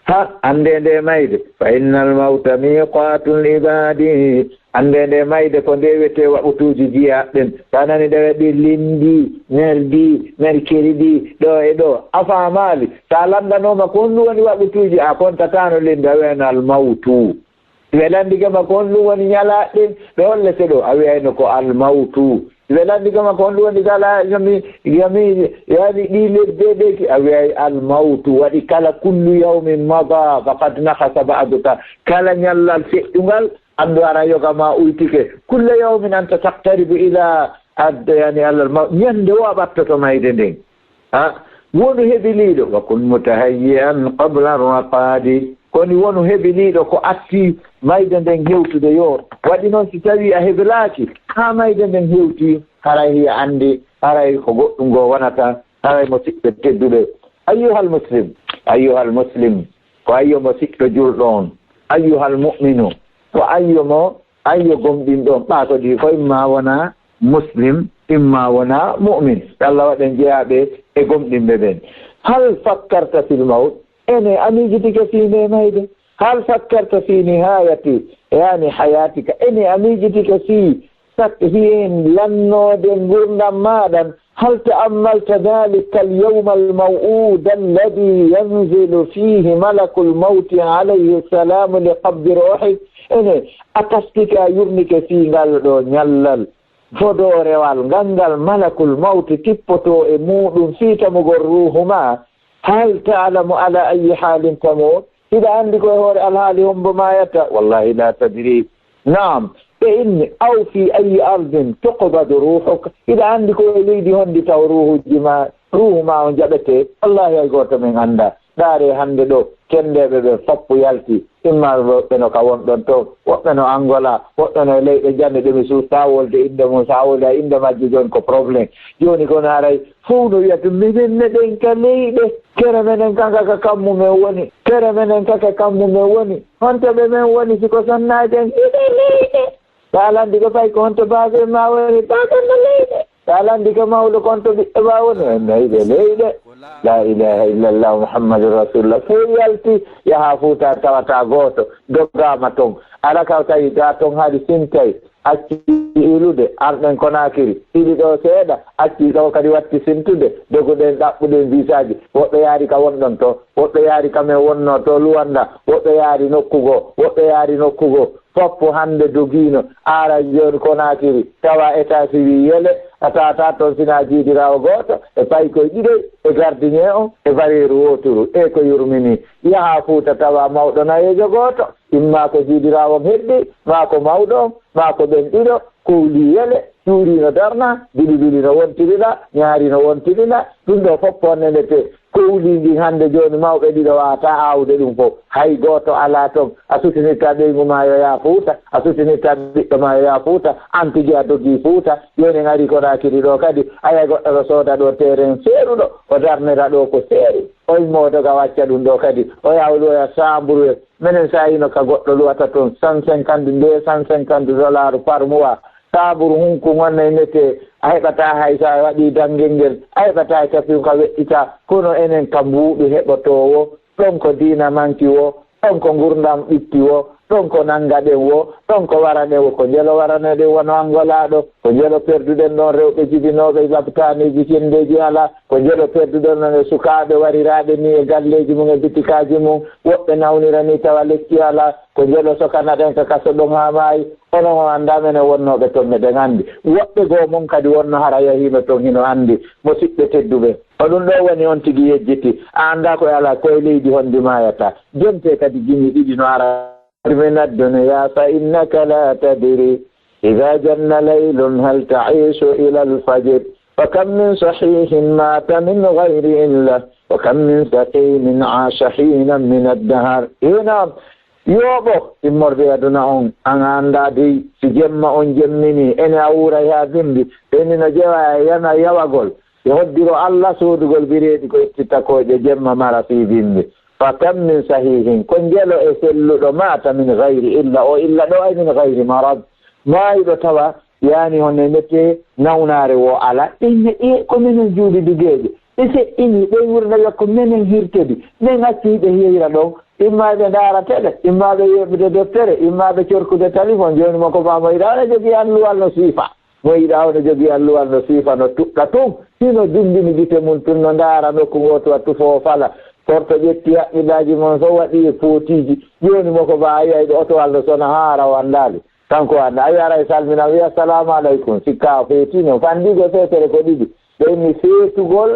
Ha, annde nde mayde, فإن الموت ميقات العباد. Annde nde mayde ko nde wiyetee waɓutuuji jiyaaɓe ɓen. So a nani ɗo waɗi lundi, mardi, mercredi, ɗo e ɗo. A faamaali? So a lanndanooma ko honɗum woni waɓutuuji, a kontataano lundi, a wiyanno almawtu. Si ɓe lanndike ma ko honɗum woni ñalaaɗe ɗen, ɗo hollete ɗo, a wiyayno ko almawtu. Si ɓe lanndike ma ko honɗum woni gala, yami, yami, yani ɗi lebbi ɗe, a wiyay almawtu. Waɗi kala kullu yawmin mada, faqad naqasa ba'duka. Kala ñallal feƴƴungal, anndu hara yoga ma uytike. Kulla yawmin anta taqtaribu ila ad-, yani, alal mawt. Ñande o a ɓattoto mayde nden. Ha? Wonu hebiliiɗo, wa kun mutahayyi'an qabla raqadi. Koni wonu hebiliiɗo ko atti mayde nden hewtude yo. Waɗi noon si tawi a hebilaaki, haa mayde nden hewti, haray hiya anndi, haray ko goɗɗum ngo wonata, haray mo siɓɓe tedduɓe. Ayyuhal muslim, ayyuhal muslim. Ko ayyo mo siɗɗo julɗo on. Ayyuhal mu'minu. Ko ayyo mo, ayyo gomɗinɗo on. Ɓaato ɗi fof imma wona muslim, imma wona mu'min. Allah waɗen jeyaaɓe e gomɗinɓe ɓen. Hal fakkarta fil mawt? Ene a miijitike fii nde mayde? Hal fakkarta fii nihayati, yani hayatika? Ene a miijitike fii Sak-, heen lannoode nguurndam maaɗa, hal ta'ammalta dhalika al-yawma al-maw'uda alladhi yanzilu fihi malakul mawti alayhi salamu li qabdi ruhik? Ene, a taskike, a yurnike fii ngal ɗo ñallal, fodoorewal, ngal ngal malakul mawti tippotoo e muuɗum fii tamugol ruuhu maa? Hal ta'lamu ala ayyi halin tamut? Hiɗa anndi ko e hoore alhaali hombo maayata? Wallahi la tadri. Naam, ɓe inni, aw fi ayyi ardin tuqbadu ruhuk? Hiɗa anndi ko e leydi hondi taw ruuhuji ma, ruuhu ma on jaɓete? Wallahi hay gooto men annda. Ndaare hannde ɗo, kenndeeɓe ɓe foppu yalti. Imma woɓɓe no ka wonɗon to, woɓɓe no Angola, woɓɓe no leyɗe janne ɗe mi suusta wolde innde mum, so a woli a innde majje jooni ko problème. Jooni kono haray fof no wiya to minen meɗen ka leyɗe. Kere menen kanka ka kammu men woni. Kere menen kaka kammu men woni. Honto ɓe men woni si ko sonnaaji en hiɗe leyɗe? Ɓe alandi ko fay ko honto baabe ma woni, baabe ma leyɗe. Ɓe alandi ko mawɗo ko honto ɓiɓɓe ma woni, en no hiɗe leyɗe. La ilaha illallah Muhammadu Rasulullah. Fof yalti yaha Fuuta tawata gooto. Doggaama ton. Ala ka tawi ga ton haɗi sintay. Acci iwlude, arɗen Konaakiri, iwi ɗo seeɗa, acci ɗo kadi watti sintude, doguɗen ɗaɓɓuɗen visaaji. Woɓɓe yaari ka wonɗon to, woɓɓe yaari ka men wonnoo to Luwannda, woɓɓe yaari nokku goo, woɓɓe yaari nokku goo. Foppu hannde dogiino, aara jooni Konaakiri, tawa état civil yele, a tawata toon sinaa jiidiraawo gooto, e paykoy ɗiɗoy, e gardien on, e bareeru wooturu, e ko yurminii. Yaha Fuuta tawa mawɗo nayeejo gooto, imma ko jiidiraawo on heɓɓi, maa ko mawɗo on, maa ko ɓen ɗiɗo, kowlii yele, cuurii no darna, bilibili no wontiri la, ñaari no wontiri la, ɗum ɗo fof ko nene te. Kowli ndin hannde jooni mawɓe ɗiɗo waawataa aawde ɗum fof. Hay gooto alaa toon. A sutinitta ɓeyngu maa yo yaa Fuuta, a sutinitta ɓiɗɗo maa yo yaa Fuuta, aan tigi a dogii Fuuta. Jooni en arii Konaakiri ɗo kadi, aya goɗɗo no sooda ɗo terrain seeruɗo, o darnira ɗo ko seeri. O immoo doga wacca ɗum ɗo kadi, o yawloya saamburu en. Menen so a yino ka goɗɗo luwata toon cent cinquante, deux cent cinquante dollars par mois, saaburu hunku ngonno e mete, a heɓataa hay so a waɗii danngel ngel, a heɓataa e tafiw ka weɗɗitaa. Kono enen ka mbuuɗu heɓotoowo, ɗon ko diina manki wo, ɗon ko ngurndan ɓitti wo, ɗon ko nanngaɗen wo, ɗon ko waraɗen wo, ko njelo waraneɗen wano Angola ɗo, ko njelo perduɗen ɗon rewɓe jibinooɓe lapitaaniiji, cenndeeji alaa, ko njelo perduɗen ɗon e sukaaɓe wariraaɓe nii e galleeji mum e bitikaaji mum, woɓɓe nawnira nii tawa lekki alaa, ko njelo sokanaɗen ka kaso ɗon haa maayi. Onon on anndaa, menen wonnooɓe ton meɗen anndi. Woɓɓe goo mon kadi wonno hara yahiino ton hino anndi. Musiɓɓe tedduɓe, ko ɗum ɗoo woni on tigi yejjiti. A anndaa ko e alaa, ko e leydi honndi maayataa. Jonte kadi gimi ɗiɗi no ara. من الدنيا فإنك لا تدري إذا جن ليل هل تعيش إلى الفجر. فكم من صحيح مات من غير علة وكم من سقيم عاش حينا من الدهر. Ina yooɓo immorde e aduna on, an a anndaa dey si jemma on jemminii, ene a wuuray haa bimbi, ɓe ni no jewa e yana yawagol, ɓe hoddiro Alla soodugol bireedi ko ittitta kooƴe jemma mara fii bimbi. فكم من صحيح, ko njelo e selluɗo, مات من غير علة, o illa ɗo ay من غير مرض, maayuɗo tawa yaani hono e mete nawnaare wo alaa. Ɓe inni, e ko menen juuɗe dugeeje, ɓe seɗɗinii, ɓe wurna wiya ko menen hirtodi, men acci ɓe heyra ɗon, imma ɓe ndaarate ɗe, imma ɓe yeɓude deftere, imma ɓe corkude talifon. Jooni mo ko maa mo yiɗaa, oɗo jogii alluwal no siifa. Mo yiɗaa, oɗo jogii alluwal no siifa, no tuɗɗa tun. Hino dundini gite mum tun, no ndaara nokku ngoo tuwa tufoo fala. Porto ƴetti haqqillaaji mon fof waɗi e pootiiji. Jooni mo ko maa a yiyay ɗo otowal no sona haa hara o anndaali. Kanko annda, a yiyara e salmina, wiya, "Salaamu aleykum." Sikka o feetino. Fandigo feetere ko ɗiɗi. Ɓe inni feetugol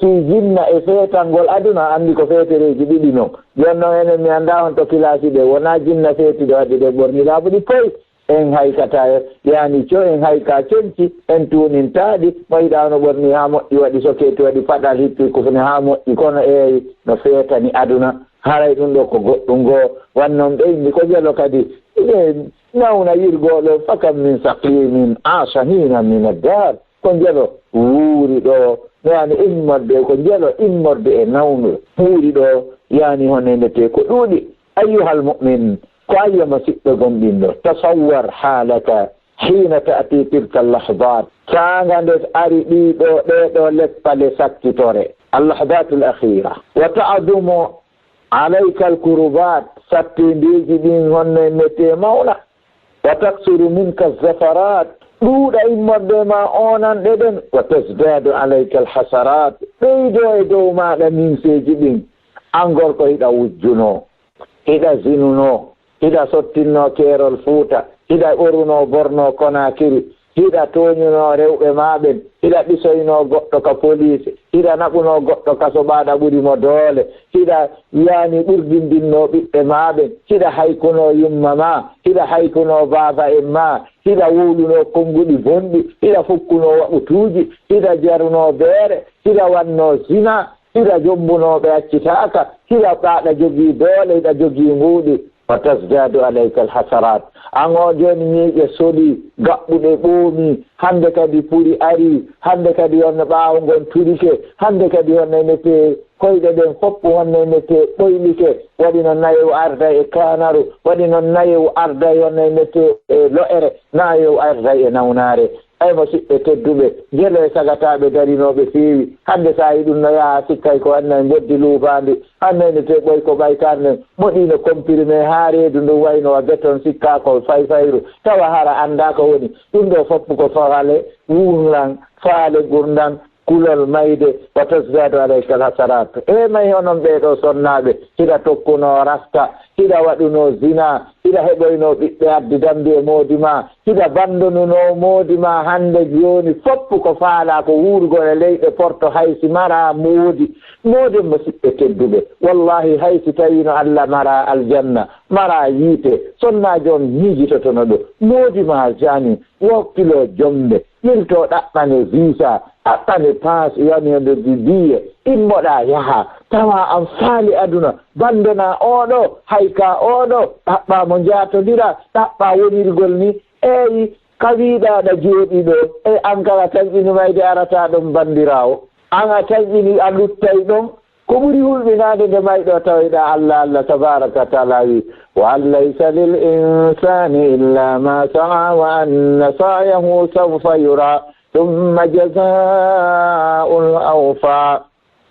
ki jinna e feetangol aduna, anndi ko feetereeji ɗiɗi non. Jooni non enen mi anndaa on to kilaasi ɗe, wonaa jinna feetiɗo addi ɗe ɓorni laaɓuɗi poy. En haykata, yaani co, en hayka conci, en tuunintaaɗi. Mo yiɗaa no ɓorni haa moƴƴi, waɗi sokeeti, waɗi paɗal, hippi kufne haa moƴƴi, kono eeyi no feetani aduna. Haray ɗum ɗo ko goɗɗum goo. Wannon ɓe inni ko jelo kadi. Ɓe nawna yirgooɗo, فكم من سقيم عاش حينا من الدهر. Ko njelo wuuri ɗo, yaani immorde, ko njelo immorde e nawnu wuuri ɗo, yaani hono e mbiyetee ko ɗuuɗi. أيها المؤمن, ko ayyo musiɗɗo gomɗinɗo, تصور حالك حين تأتي تلك اللحظات. Saanga nde ari ɗii ɗo, ɗee ɗo leppale sakkitore, اللحظات الأخيرة. وتعظم عليك الكربات, sattindeeji ɗin honno e mbiyetee mawna. وتكثر منك الزفرات, ɗuuɗa immorde ma oonanɗe ɗen. وتزداد عليك الحسرات, ɓeydoo e dow maaɗa minseeji ɗin. An gorko hiɗa wujjunoo, hiɗa zinunoo, hiɗa sottinnoo keerol Fuuta, hiɗa ɓorunoo bornoo Konaakiri, hiɗa tooñunoo rewɓe maa ɓen, hiɗa ɗisoynoo goɗɗo ka poliisi, hiɗa naɓunoo goɗɗo kaso ɓaaɗa ɓuri mo doole, hiɗa yaani ɓurdindinnoo ɓiɓɓe maa ɓen, hiɗa haykunoo yumma maa, hiɗa haykunoo baaba en maa, hiɗa wowlunoo konnguɗi bonɗi, hiɗa fukkunoo waɓutuuji, hiɗa jarunoo beere, hiɗa wannoo zina, hiɗa jommbunoo ɓe accitaaka, hiɗa ɓaaɗa jogii doole, hiɗa jogii mbuuɗi. وتزداد عليك الحسرات. An o jooni ñiiƴe solii, gaɓɓuɗe ɓoomii, hannde kadi puri arii, hannde kadi honno ɓaawo ngon turike, hannde kadi honno e mbiyetee koyɗe ɗen fof honno e mbiyetee ɓoylike, waɗi no nayewu arday e kaanaru, waɗi no nayewu arday honno e mbiyetee e lo'ere, nayewu arday e nawnaare. Ay musiɓɓe tedduɓe, njelo e sagataaɓe darinooɓe feewi. Hannde so a yii ɗum no yaha, sikkay ko anna e mboddi luubaandi. Hannde ne te ɓoy ko ɓay karne, moɗiino comprimé haa reedu ndu wayno wa beton, sikkaa ko fayfayru, tawa hara anndaa ko woni. Ɗum ɗoo fof ko fawale, wuurlan, faale ngurndan, kulol mayde, وتزداد عليك الحسرات. E may onon ɓee ɗoo sonnaaɓe, hiɗa tokkunoo rasta, hiɗa waɗunoo zina, hiɗa heɓoynoo ɓiɓɓe addi dambi e moodi maa, hiɗa banndonunoo moodi maa, hannde jooni fof ko faalaa ko wuurugol e leyɗe porto, hay si maraa moodi. Mooden musiɓɓe tedduɓe, wallaahi hay si tawiino Alla maraa aljanna, maraa yiite, sonnaajo on miijitotono ɗo. Moodi maa jani, wokkiloo jombe, yiltoo ɗaɓɓane visa, ɗaɓɓane paas, yani hende di-, diye, immoɗa yaha, tawa an faali aduna, bandona oɗo, hayka oɗo, ɗaɓɓa mo njatondira, ɗaɓɓa wonirgol ni, eyi, ka wiɗa ɗa jooɗi ɗo, e an kala tanƴini mayde arata ɗon bandirawo, an a tanƴini a luttay ɗon, ko ɓuri hulɓinaade nde mayɗo tawiɗa Allah, Allah tabaraka wa taala wi, وأن ليس للإنسان إلا ما سعى وأن سعيه سوف يرى ثم يجزاه الأوفى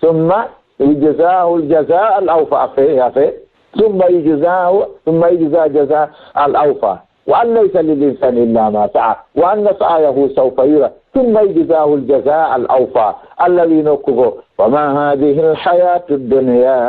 ثم يجزاه الجزاء الأوفى أفي أفي ثم يجزاه ثم يجزى جزاء الأوفى وأن ليس للإنسان إلا ما سعى وأن سعيه سوف يرى ثم يجزاه الجزاء الأوفى الذي نكفه وما هذه الحياة الدنيا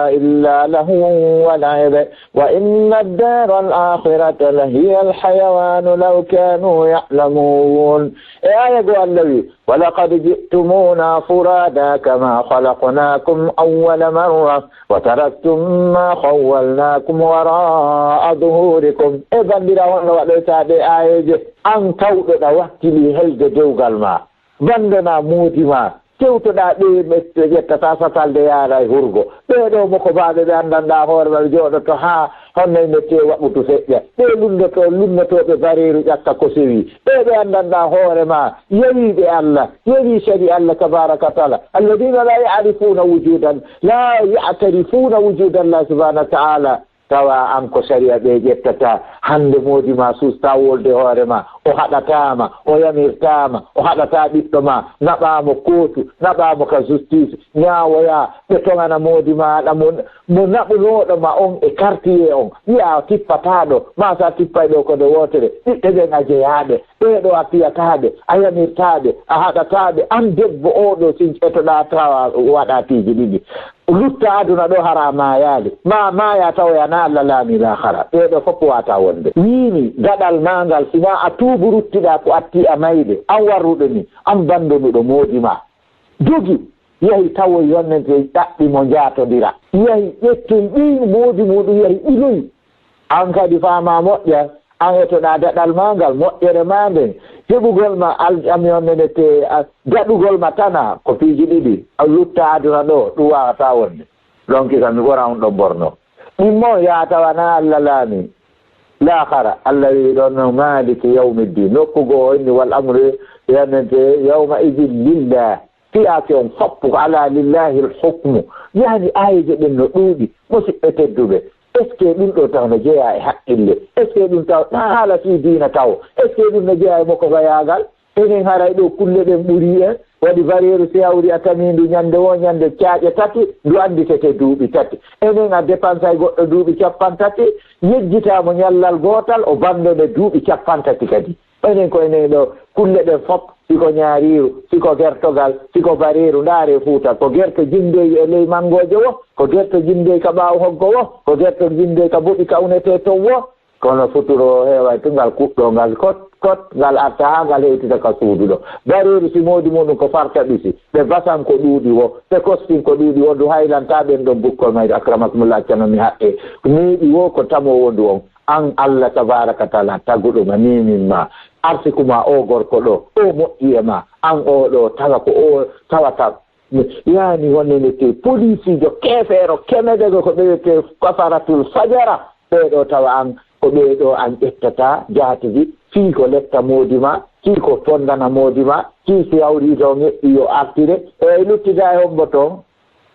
إلا لهو ولعب وإن الدار الآخرة لهي الحيوان لو كانوا يعلمون. E aya goo Allah wi, ولقد جئتمونا فرادا كما خلقناكم أول مرة وتركتم ما خولناكم وراء ظهوركم. E bandira honno waɗoyta ɗe ayeje? An tawɗo ɗa wakkili helde dewgal ma. Bandona moodi ma. Tewtoɗa ɓe mette ƴettata satal de yaara e hurgo. Ɓee ɗo mo ko baaɓe ɓe anndanɗa hoore maɓɓe jooɗoto haa honno e mette waɓutu feƴƴa. Ɓe lunndoto, lunnotooɓe bareeru ƴakka ko sewi. Ɓe ɓe anndanɗa hoore ma, yewiiɓe Allah, yewii sari Allah tabaraka wa taala. Alladina la ya'rifuna wujudan, la ya'tarifuna wujudan Allah subhanahu wa ta'ala. Tawa an ko sariya ɓe ƴettata. Hande moodi ma susta wolde hoore ma, o haɗatama, o yamirtama, o haɗata ɓiɗɗo ma, naɓamo kootu, naɓamo ka justice, ñaawoya, ɓe toŋana moodi maɗa mo, mo naɓunoɗo ma on e quartier on, wiya a tippataɗo, ma sa tippay ɗo ko nde wotere, ɓiɓɓe ɓen a jeyaɓe, ɓeɗo a fiyataɓe, a yamirtaɓe, a haɗataɓe, an debbo oɗo sin etoɗa tawa waɗa piiji ɗiɗi. Lutta aduna ɗo hara a maayaali. Ma maaya tawoya na Allah laami laakara. Ɓee ɗo fof waata wonde. Wiimi gaɗal maa ngal, si ma a tuubu ruttiɗaa ko atti a mayde. An warruɗo ni, an bandonuɗo moodi ma. Dogi, yahi tawoy yonnete ɗaɓɓi mo njaatondira. Yahi ƴettoy ɓiy moodi muuɗum yahi ɓiloy. An kadi faamaa moƴƴa, an etoɗaa daɗal maa ngal, moƴƴere maa nden, heɓugol ma al-, amion nene te, a, daɗugol ma tana, ko piiji ɗiɗi, a lutta aduna ɗo, ɗum waawataa wonde. Ɗon kisa mi ɓora on ɗon borno. Ɗimmo yaa tawa na Allah laami. Laakara, Allah wi ɗon no Maliki yawmiddin. Nokku goo o inni wal amru yanante yawma idin lillah. Fiyaake on foppu ko alaa lillaahil hukmu. Yaani aayeeje ɗen no ɗuuɗi, musiɓɓe tedduɓe. Est-ce que ɗum ɗo taw no jeyaa e haqqille? Est-ce que ɗum taw na haala fii diina taw? Est-ce que ɗum no jeyaa e mokobayaagal? Enen haray ɗo kulle ɗen ɓurii en. Waɗi bareeru si hawri a tamiindu ñannde woo ñannde caaƴe tati, ndu annditete duuɓi tati. Enen a depansay goɗɗo duuɓi cappan tati, yejjitaa mo ñallal gootal, o banndo nde duuɓi cappan tati kadi. Enen ko enen ɗo, kulle ɗen fop, si ko ñaariiru, si ko gertogal, si ko bareeru, ndaaree Fuuta, ko gerto jinndoy e ley manngooje wo, ko gerto jinndoy ka ɓaawo hoggo wo, ko gerto jinndoy ka boɗi ka unetee ton wo, kono futuro o heeway tun ngal kuɗɗo ngal kot, kot, ngal arta haa ngal hewtita ka suudu ɗo. Bareeru si moodi muɗum ko farta ɓisi, ɓe basan ko ɗuuɗi wo, ɓe kostin ko ɗuuɗi wo, ndu haylantaa ɓen ɗon bukkol mayru, akramakumullah, accano mi haqqe. Neeɓi wo ko tamo wondu on. An Allah tabaraka taala taguɗo ma, neemin ma, arsiku ma o gorko ɗo, o moƴƴi e ma, an o ɗo tawa ko o tawata. Yaani wonde nde te polisiijo keefeero kemedego ko ɓe wiyete kafaratul fajara, ɓee ɗo tawa an ko ɓee ɗo an ƴettata jaatigi, fii ko letta moodi ma, fii ko fondana moodi ma, fii si hawri to ŋeɓɓi yo artire, e luttida e hombo toon?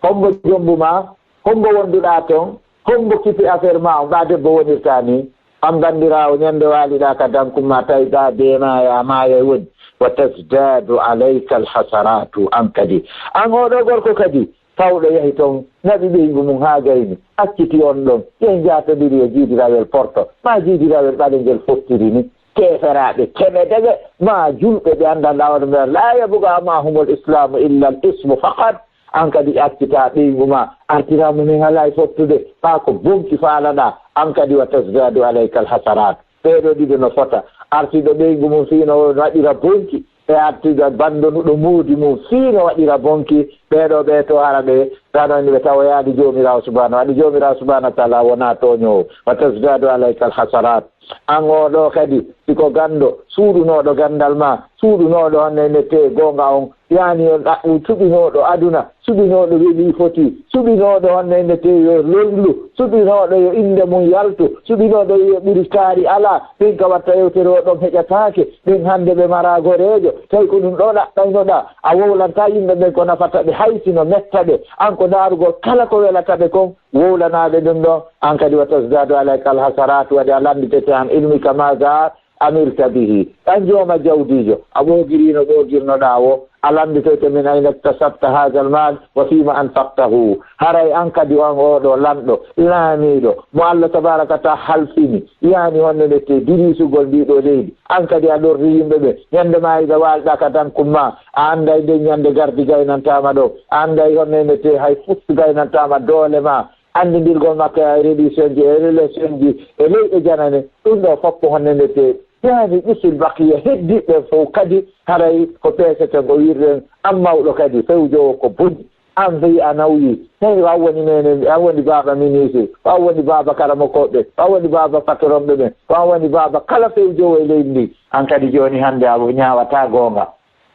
Hombo jombu ma? Hombo wonduɗaa toon? Hombo kipi affaire ma on? Ɓaa debbo wonirta ni. An banndiraawo, ñande waaliɗaa ka dankun ma, tawi ɓaa bee maaya, a maayay woni. Wa tasdadu alayka alhasaratu, an kadi. An oɗo gorko kadi, tawɗo yahi toon, naɓi ɓeyngu mum haa gayni, acciti on ɗon, yahi njaatondiri e jiidirawel porto, maa jiidirawel ɓalengel fottiri ni. Keeferaaɓe keɓe dege, maa julɓe ɓe anndanɗaa on ɓe, la yabqa maahumul islamu illa al ismu faqat. An kadi accita ɓeyngu ma, artira mo min alaa e fottude, ɓaa ko bonki faalaɗaa, an kadi wa tasdadu alayka al hasarat. Ɓee ɗo ɗiɗo no fota, artiɗo ɓeyngu mum fii no waɗira bonki, e artiɗo bandonuɗo moodi mum fii no waɗira bonki. Ɓee ɗo ɓee to hara ɓe, taano ni ɓe tawoyaali Joomiraawo subhanahu, waɗi Joomiraawo subhanahu wa taala wonaa tooñoowo. Wa tasdadu alayka al hasarat. An oo ɗoo kadi, si ko ganndo, suuɗunooɗo ganndal maa, suuɗunooɗo hannde nde tee goonga on, yaani on ɗaɓɓu suɓinooɗo aduna, suɓinooɗo welii foti, suɓinooɗo hannde nde tee yo lollu, suɓinooɗo yo innde mum yaltu, suɓinooɗo yo ɓuri kaari alaa, ɓen ka watta yewtere o ɗon heƴataake, ɓen hannde ɓe maraa goreejo, tawi ko ɗum ɗo ɗaɓɓaynoɗaa, a wowlantaa yimɓe ɓen ko nafata ɓe, hay si no metta ɓe, an ko ndaarugol kala ko welata ɓe kon, wowlanaa ɓe ɗum ɗon, an kadi wa tasdadu alayka alhasaratu, waɗi a lannditete an ilmika maga amirta bihi. An jooma jawdiijo, a ɓoogiriino ɓoogirnoɗaa wo, a lannditoyte min ayna iktasabta haadal maal wa fiima anfaqtahu. Haray an kadi an oo ɗoo lanɗo, laamiiɗo, mo Allah tabaraka ta halfini, yaani honno nde te dirisugol ndii ɗoo leydi. An kadi a lorri yimɓe ɓe, ñande maa iɗa waalɗa ka dankum maa, a annday nden ñande gardi gaynantaama ɗoo, a annday honno nde te hay fus gaynantaama doole maa, anndindirgol makko e religion ji, e relation ji, e leyɗe janane, ɗum ɗoo fof ko honno nde te, yaani ƴettul baqiya heddiiɓe fof kadi, haray ko peeseten ko wirɗen, an mawɗo kadi, fewjoowo ko boni, an fii a nawyi, tawi ko an woni menen, an woni baaba ministre, ko an woni baaba karamokooɓe, ko an woni baaba patronɓe ɓen, ko an woni baaba kala fewjoowo e leydi ndi, an kadi jooni hannde a ñaawataa goonga.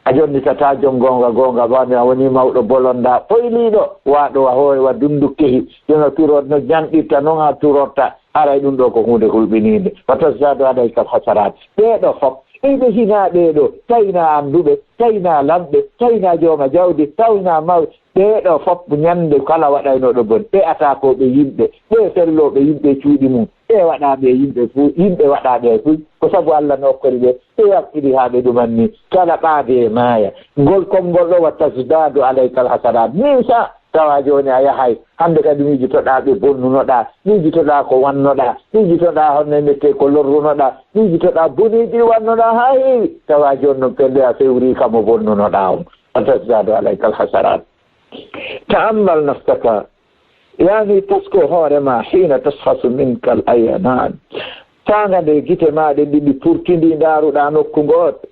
A jonnitataa jom goonga, goonga ba mi a wonii mawɗo bolondaa, poyliiɗo, waaɗo wa hoore wa dundukkehi, jono turoot no janɗirta, non a turorta. Haray ɗum ɗoo ko huunde hulɓiniinde. Wa tasdadu alayka alhasarat. Ɓee ɗoo fof, iɓe hinaa ɓee ɗoo, tawi na annduɓe, tawi na lamɓe, tawi na jooma jawdi, tawi na mawɓe. Ɓee ɗoo fof ñande kala waɗaynooɗo bon, ɓe ataa ko ɓe yimɓe, ɓe fellooɓe yimɓe cuuɗi mum, ɓe waɗaa ɓe yimɓe fuu, yimɓe waɗaa ɓe fuu. Ko sabu Allah no okkori ɓe, ɓe yaɓɓiri haa ɓe ɗumanni, kala ɓaade e maaya. Ngol konngol ɗoo wa tasdadu alaykal hasanat. Min sa, tawa jooni a yahay, hannde kadi miijotoɗaa ɓe bonnunoɗaa, miijotoɗaa ko wannoɗaa, miijotoɗaa honno mette ko lorrunoɗaa, miijotoɗaa boneeji ɗi wannoɗaa haa heewi, tawa jooni noon pelle a fewri kamo bonnunoɗaa on. Wa tasdadu alaykal hasanat. Ta'ammal nafsaka, yaani tasko hoore ma, hina tashkhasu minka al-aynan. Saanga nde gite ma ɗen ɗiɗi purtidi, ndaaruɗaa nokku gooto.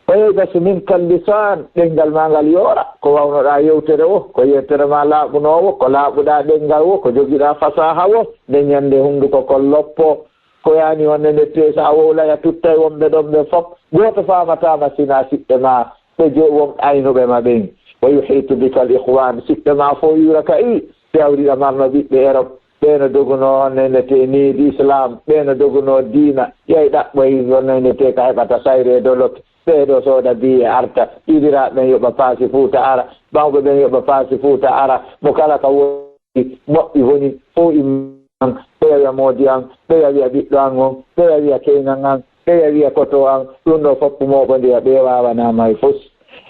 Wa yaybasu minka al-lisan, ɗemngal ma ngal yoora. Ko wawnoɗaa yewtere wo, ko yewtere ma laaɓunoowo, ko laaɓuɗaa ɗemngal wo, ko jogiɗaa fasaha wo, nde ñande hunnduko kon loppo. Ko yaani honno nde te, so a wowlay a tuttay wonɓe ɗon ɓe fof, gooto faamataama sinaa siɓɓe ma ɓe jo-, won aynuɓe ma ɓen. Wa yuhitu bika al ikhwan, siɓɓe ma fof yuura ka i, ɓe hawriɗa marno ɓiɓɓe Erop, ɓe no dogunoo honno nde te needi Islam, ɓe no dogunoo diina, yay ɗaɓɓoy honno nde te ka heɓata sayre e doloke. Ɓee ɗoo sooda biye arta, ɗiɗiraaɓe ɓen yoɓa paasi Fuuta ara, mawɓe ɓen yoɓa paasi Fuuta ara, mo kala ka wo- moƴƴi woni fof imman, ɓeya wiya moodi an, ɓeya wiya ɓiɗɗo an on, ɓeya wiya keynan an, ɓeya wiya koto an, ɗum ɗo fof mooɓondiya, ɓe waawanaama e fus.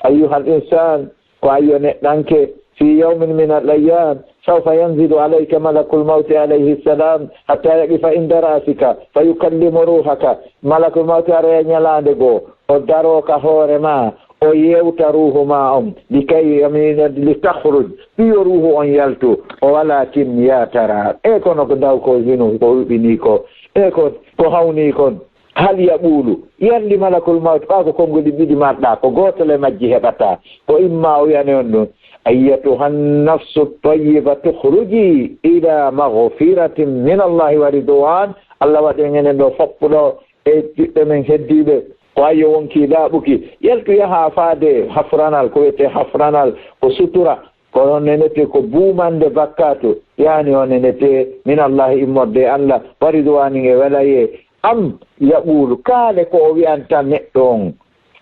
Ayyuhal insan, ko ayyo neɗɗanke, fi yawmin min al ayyam, sawfa yanzilu alayka malakul mawti alayhi salam, hatta yaqifa inda rasika, fa yukallimu ruhaka. Malakul mawti aroya ñalaande goo, o daroo ka hoore maa, o yewta ruuhu maa on, likay, amina, li takhruj, ɗi yo ruuhu on yaltu, o walakin ya tara. E kono ko ndaw ko hino, ko hulɓinii ko, e ko, ko hawnii kon. Hal yaqulu, yalli malakul mawt, ɓaa ko konngol ɗi ɗiɗi marɗaa, ko gootol e majji heɓataa. Ko imma o wiyane on ɗum, ayyatuha nafsu tayyiba tukhruji ila maghfiratin min Allahi wa ridwan. Allah waɗi en enen ɗo foppuɗo e ɓiɓɓe men heddiiɓe, ko ayyo wonkii laaɓuki, yaltu yahaa faade hafranal, ko wiyetee hafranal, ko sutura, ko on nenetee ko buumannde bakkaatu, yaani on nenetee min Allahi, immorde e Allah, wa ridwanin, e welayee. Am yaqulu, kaale ko o wi'anta neɗɗo on,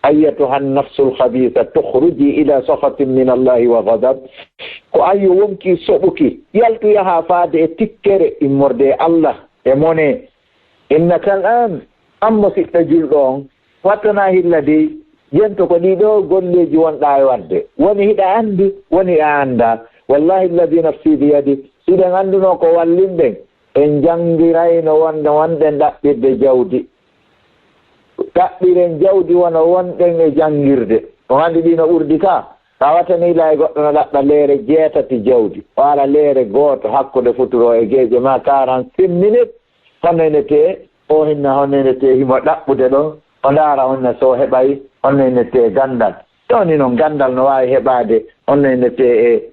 ayyatuha nafsul khabisa tukhruji ila sakhatin min Allahi wa ghadab, ko ayyo wonkii soɓuki, yaltu yahaa faade e tikkere, immorde e Allah, e mone. Innaka al-an, an mo siɗɗo julɗo on, wattanaa hilla dey, jento ko ɗii ɗoo golleeji wonɗaa e waɗde. Woni hiɗa anndi, woni a anndaa. Wallahi alladhi nafsi biyadi, si ɗen anndunoo ko wallinɗen, en janngirayno wonde wonɗen ɗaɓɓirde jawdi. Ɗaɓɓiren jawdi wano wonɗen e janngirde. On anndi ɗii no ɓurdi ka? Tawata ni lay goɗɗo no ɗaɓɓa leere jeetati jawdi. O ara leere gooto hakkunde futuro e geeƴe ma quarante-cinq minutes. Honno ene tee, o hinna honno ene tee himo ɗaɓɓude ɗon, o ndaara honno so o heɓay, honno ene tee ganndal. Ɗon ni non ganndal no waawi heɓaade, honno ene tee e,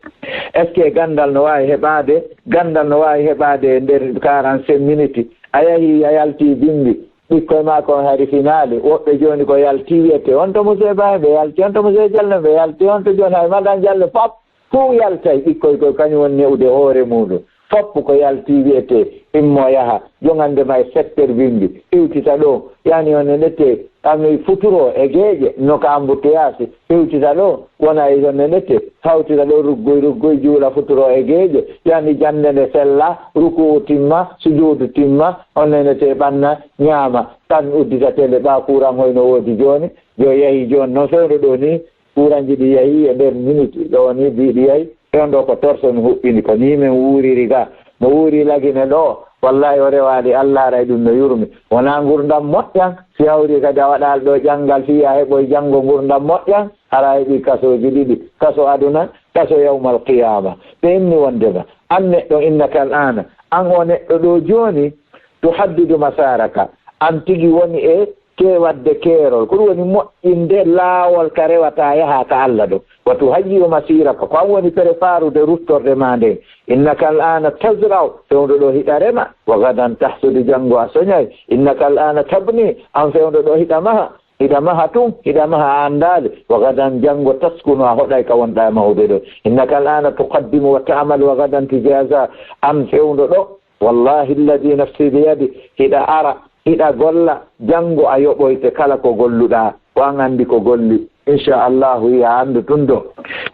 est-ce que ganndal no waawi heɓaade? Ganndal no waawi heɓaade e nder quarante-cinq minutes. a yahii, a yaltii Bimmbi, ɓikkoy maa kon hari finaali, woɓɓe jooni ko yaltii wiyetee, on to Musee Bah, ɓe yaltii, on to Musee Jallo, ɓe yaltii, on to jooni hay Madan Jallo, fop, fuu yaltay, ɓikkoy koy kañum woni ne'ude hoore muuɗum. Fop ko yaltii wiyetee, immoo yaha, jogande ma e secteur Bimmbi, iwtita ɗoo, yani on e nette, ami futuro e geeƴe, no ka embouteillage, iwtita ɗoo, wona e on e nette, hawtita ɗoo ruggoy, ruggoy, juula futuro e geeƴe, yani jannde nde sella, rukuu timma, sujuudu timma, on e nette ɓanna, ñaama, tan uddita tele, ɓaa kuuran hoy no woodi jooni, yo yahi jooni, no fewndo ɗoo nii, kuuranji ɗi yahi e nder miniti, ɗoo nii biiɗi yahi, fewndo ko torso mi huɓɓini, ko nii min wuuriri ga, mo wuuri Lagine ɗoo, wallahi o rewaali Allah, haray ɗum no yurmi, wonaa ngurdam moƴƴan, si hawri kadi a waɗaali ɗoo ƴanngal fii a heɓoy janngo ngurdam moƴƴan, hara a heɓii kasooji ɗiɗi, kaso aduna, kaso yawmal qiyaama. Ɓe inni wondema, an neɗɗo, innaka al aana, an oo neɗɗo ɗoo jooni, tuhaddidu masaaraka, an tigi woni e ke waɗde keerol, ko ɗum woni moƴƴinde laawol ka rewataa yahaa ka Allah ɗoo. Wa tuhayyi'u masiiraka, ko an woni préparude ruttorde maa nden. Innaka al aana tazra'u, fewndo ɗoo hiɗa rema, wa gadan tahsudu, janngo a soñay. Innaka al aana tabni, an fewndo ɗoo hiɗa maha, hiɗa maha tun, hiɗa maha a anndaali. Wa gadan, janngo, taskunu, a hoɗay ka wonɗaa e mahude ɗoo. Innaka al aana tuqaddimu wa ta'malu wa gadan tujaza, an fewndo ɗoo, wallahi alladhi nafsi biyadi, hiɗa ara, hiɗa golla, janngo a yoɓoyte kala ko golluɗaa, ko an anndi ko golli. Insha Allahu, ya anndu tun ɗoo,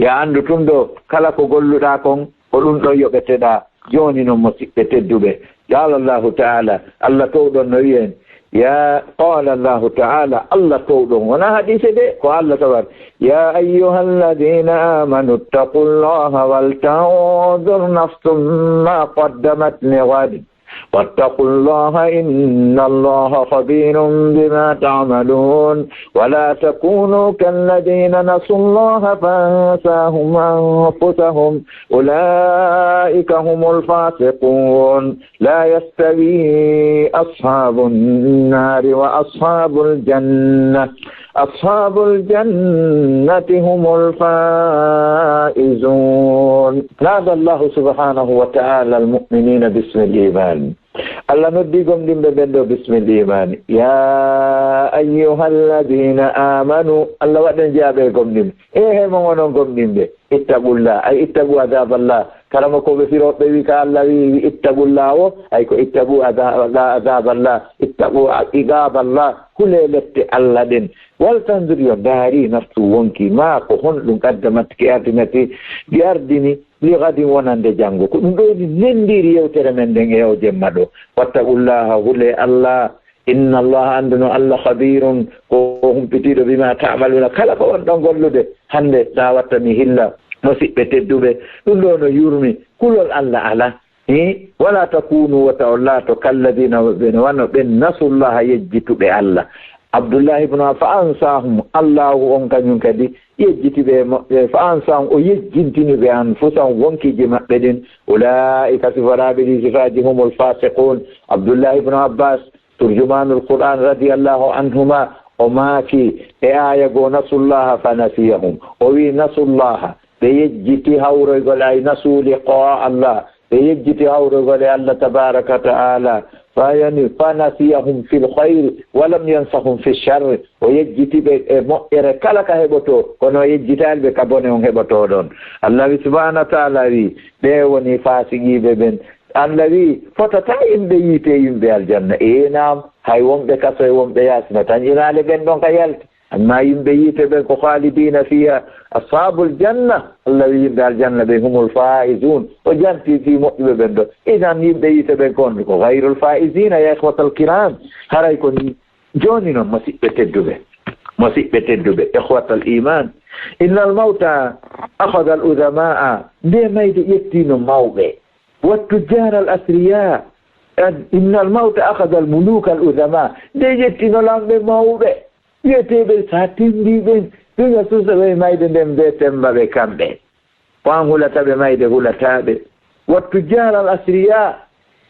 ya anndu tun ɗoo, kala ko golluɗaa kon, ko ɗum ɗon yoɓeteɗaa. Jooni non, musiɓɓe tedduɓe, qaala Allahu ta'ala, Allah toowɗo on no wi'en, ya, qaala Allahu ta'ala, Allah toowɗo on, wonaa hadiise de, ko Allah tawar, ya ayyuhalladhina amanu ittaqullaha wal tanzur nafsum ma qaddamat li ghad. واتقوا الله إن الله خبير بما تعملون ولا تكونوا كالذين نسوا الله فأنساهم أنفسهم أولئك هم الفاسقون لا يستوي أصحاب النار وأصحاب الجنة أصحاب الجنة هم الفائزون نادى الله سبحانه وتعالى المؤمنين باسم الإيمان. Allah noddi gomɗinɓe ɓen ɗoo bismil imaani. Ya ayyuhalladina amanu, Allah waɗen jaaɓe gomɗinɓe. E he mon onon gomɗinɓe. Ittaqullah, ay ittaqu adhaballah. Kala mo ko ɓe firooɓe wi ka Allah wi, wi ittaqullah o, ay ko ittaqu adha-, adhaballah. Ittaqu iqaballah. Hule lette Allah ɗen. Wal tanzur yo ndaari nafsu wonki ma ko honɗum qaddamat ki ardinati, ɗi ardini li gadin wonande janngo. Ko ɗum ɗo woni nenndiiri yewtere men nden e o jemma ɗo. Wattaqullaha, hule Allah. Inna Allaha, annduno Allah, khabirun, ko humpitiiɗo, bima ta'maluna, kala ko on ɗon gollude. Hannde, sa wattani hilla, musiɓɓe tedduɓe, ɗum ɗo no yurmi, kulol Allah ala. Hi? Wala takunu, wata on laato, kalladina, ɓe no wano ɓen, nasullaha, yejjituɓe Allah. Abdullahi ibn Fa ansahum, Allahu on kañum kadi yejjiti ɓe, mo-, ɓe fa ansahum, o yejjintini ɓe anfusahum, wonkiji maɓɓe ɗin. Ulaika, siforaaɓe ɗi sifaaji, humul fasiqun. Abdullahi ibn Abbas, turjumanul Qur'an, radiyallahu anhuma, o maaki e aya goo, nasullaha fa nasiyahum. O wi, nasullaha, ɓe yejjiti hawroygol, ay nasu liqa Allah, ɓe yejjiti hawroygol e Allah tabaraka wa ta'ala, fa yani, fa nasiyahum fil khayri, wa lam yansahum fi sharri, o yejjiti ɓe e moƴƴere kala ka heɓotoo, kono o yejjitaali ɓe ka bone on heɓotoo ɗon. Allah wi subhanahu wa ta'ala wi, ɓe woni fasiqiiɓe ɓen. Allah wi, fotata yimɓe yiite, yimɓe aljanna. Ee, naam, hay wonɓe kaso e wonɓe yaasi no tan inaale ɓen ɗon ka yalti. Amma yimɓe yiite ɓen ko khalidina fiha, ashabul janna, Allah wi yimɓe aljanna ɓe humul faizun. O janti fi moƴƴuɓe ɓen ɗo. Idan yimɓe yiite ɓen kon ko ghayrul faizina, ya ikhwatal kiram. Haray ko ni. Jooni non, musiɓɓe tedduɓe, musiɓɓe tedduɓe, ikhwatal iman, innal mawta akhadha al udhamaa, nde mayde ƴettino mawɓe, wat tujjar al asriya, an, innal mawta akhadha al muluk al udhama, nde ƴettino lamɓe mawɓe, wiyeteeɓe sa tindi ɓen, ɓe nga suusa ɓe mayde nden, be temba ɓe kamɓe. Ko an hulata ɓe mayde, hulata ɓe. Wat tujjar al asriya,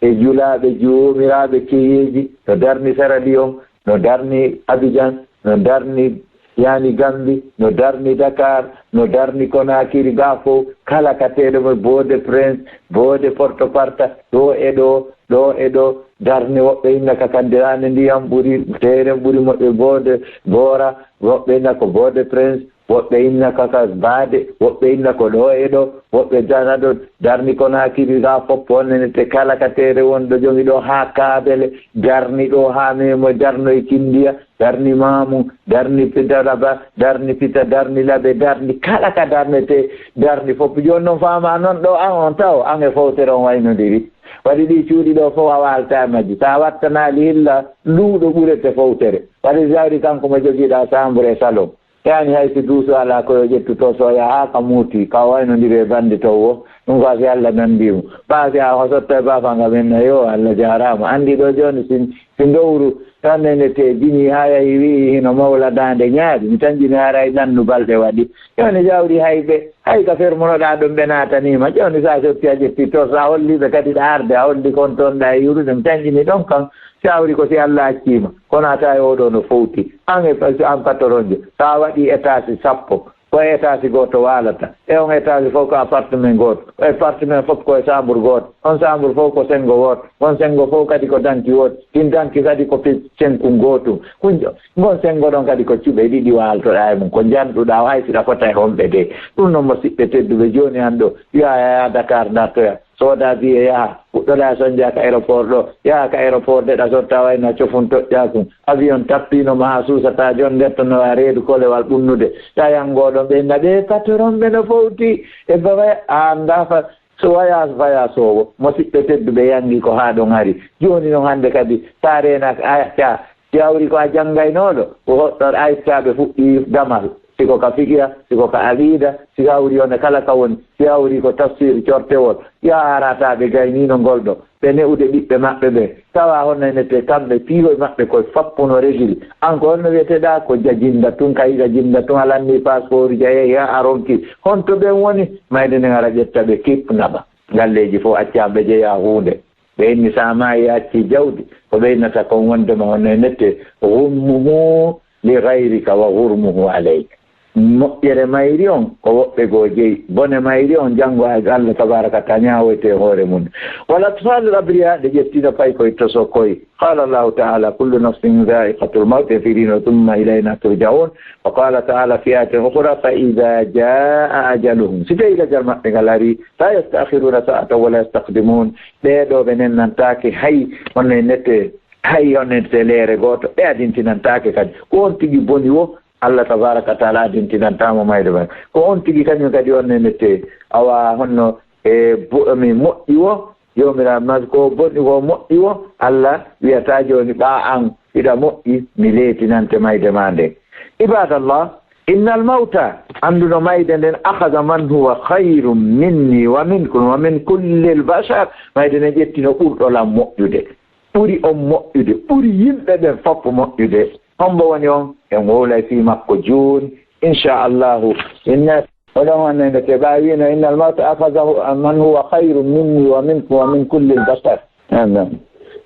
e julaaɓe, joomiraaɓe keyeeji, no darni Sierra Leone, no darni Abidjan, no darni yani Gambie, no darni Dakar, no darni Conakry, ga fof, kala ka teeɗo mo, Port-au-Prince, Port-au-Prince, ɗo e ɗo, ɗo e ɗo, darni woɓɓe inna ka Kaddirane ndiyam ɓuri, teeren ɓuri moƴƴo Boode Boora, woɓɓe inna ko Boode Prince, woɓɓe inna ka ka Baade, woɓɓe inna ko ɗo e ɗo, woɓɓe dana ɗo, darni Konaakiri ga fof, on nene te kala ka teere wonɗo jogi ɗo haa Kaabele, darni ɗo haa Memo, darno e Kindiya, darni Maamu, darni Daraba, darni Pita, darni Labe, darni kala ka darnete, darni fof. Jooni noon faama noon ɗo an on taw, an e fowtere on waynondiri. Waɗi ɗi cuuɗi ɗo fof a waalta e majji. So a wattanaali hilla luuɗo ɓurete fowtere. Waɗi jawdi kanko mo jogiiɗa chambre e salon. Yaani hay si duuso alaa ko yo ƴettu to so yaha ka muuti, ka waynondiri e bannde to wo. Ɗum ko si Allah nanndii mo. Ɓaa si a hosotta e baafa nga men na yo Allah jaaraama. Anndi ɗo jooni si, si ndowru tan nene te jini haa yahi wi'i hino mawla daande ñaari. Mi tan jini haray nannu balɗe waɗi. Jooni jawdi hay ɓe, hay ka fermunoɗaa ɗum ɓe naataniima. Jooni so a sotti a ƴetti to so a holli ɓe kadi ɗa arde a holli kon toon ɗa e yurude mi tan jini ɗon kan. Jawdi ko si Allah acciima. Kono a tawi oɗo no fowti. An e pa-, an patronjo. So a waɗi étage sappo. Ko e étage gooto waalata. E on étage fof ko appartement gooto. Ko appartement fof ko e chambre gooto. On chambre fof ko senngo wooto. On senngo fof kadi ko danki wooto. Ɗin danki kadi ko pe-, senkun gootun. Kun-, ngon senngo ɗon kadi ko cuɓe ɗiɗi waaltoɗaa e mum. Ko njanɗuɗaa o hay si ɗa fota e honɓe de. Ɗum noon mo siɓɓe tedduɓe jooni an ɗo. Yo a yaha Dakar dartoya. Sooda biye yaha. Puɗɗoɗaa soñde ka aéroport ɗo. Yaha ka aéroport de ɗa sotta wayno cofun toƴƴa kun. Avion tappino ma haa suusataa jon ndettano a reedu kolewal ɓunnude. Ƴayango ɗon ɓe inna ɓe patron ɓe no fowti. E baba a annda fa so waya vaya sowo. Mo siɓɓe tedduɓe yangi ko haa ɗon hari. Jooni noon hannde kadi sa reenaaka a yahta. Si hawri ko a janngaynooɗo, ko hoɗɗo a ittaaɓe fuɗɗii damal. Si ko ka fiqiya, si ko ka aqiida, si hawri on e kala ka woni, si hawri ko tafsir cortewol, yo a arata ɓe gayniino ngol ɗo, ɓe ne'ude ɓiɓɓe maɓɓe ɓe. Tawa honno ene te kamɓe piihoy maɓɓe koye fappuno régil. An ko honno wiyeteɗaa ko ja jinnda tun, ka yiɗa jinnda tun, a lanni passeport ja yehi haa a ronki. Honto ɓen woni? Mayde nden ara ƴetta ɓe kip naɓa. Galleeji fof accaama ɓe jeyaa huunde. Ɓe inni, so a maayi, a accii jawdi, ko ɓe innata kon wondema hono e nette, "Ghunmuhu li ghayrika wa ghurmuhu alayk." Moƴƴere mayri on, ko woɓɓe goo jeyi. Bone mayri on, janngo hay Allah tabaaraka wa taala ñaawoyte e hoore mum. "Wal atfalul abriya", ɗe ƴettino pay koye tosokoy. Qala Allahu taala, "Kullu nafsin dha'iqatul mawt", e firino, "Thumma ilayna turja'un." Wa qala taala fi ayatin ukhra, "Fa idha jaa ajaluhum." Si tawi lajal maɓɓe ngal ari, "La yasta'khiruna sa'atan wa la yastaqdimun." Ɓee ɗoo ɓe nennantaake hay, on ne nette, hay on ne nette leere gooto, ɓe adintinantaake kadi. Ko on tigi boni wo, Allah tabaaraka wa taala adintinantaa mo mayde may. Ko on tigi kañum kadi on ne nette, awa honno e bo-, mi moƴƴi wo, joomiraaɗo ma ko boni wo, moƴƴi wo, Allah wiyata jooni ɓaa an hiɗa moƴƴi, mi leetinante mayde ma nden. Ibadallah, innal mawta, annduno mayde nden, akhadha man huwa khayrun minni wa minkum wa min kullil bashar. Mayde nden ƴettino ɓurɗo lan moƴƴude, ɓuri on moƴƴude, ɓuri yimɓe ɓen fof moƴƴude. Hombo woni on? En wowlay fii makko jooni, insha Allahu. Inna, oɗon wonno nde te ɓaawi wiino, "Innal mawta akhadhahu man huwa khayrun minni wa minkum wa min kullil bashar." Amen.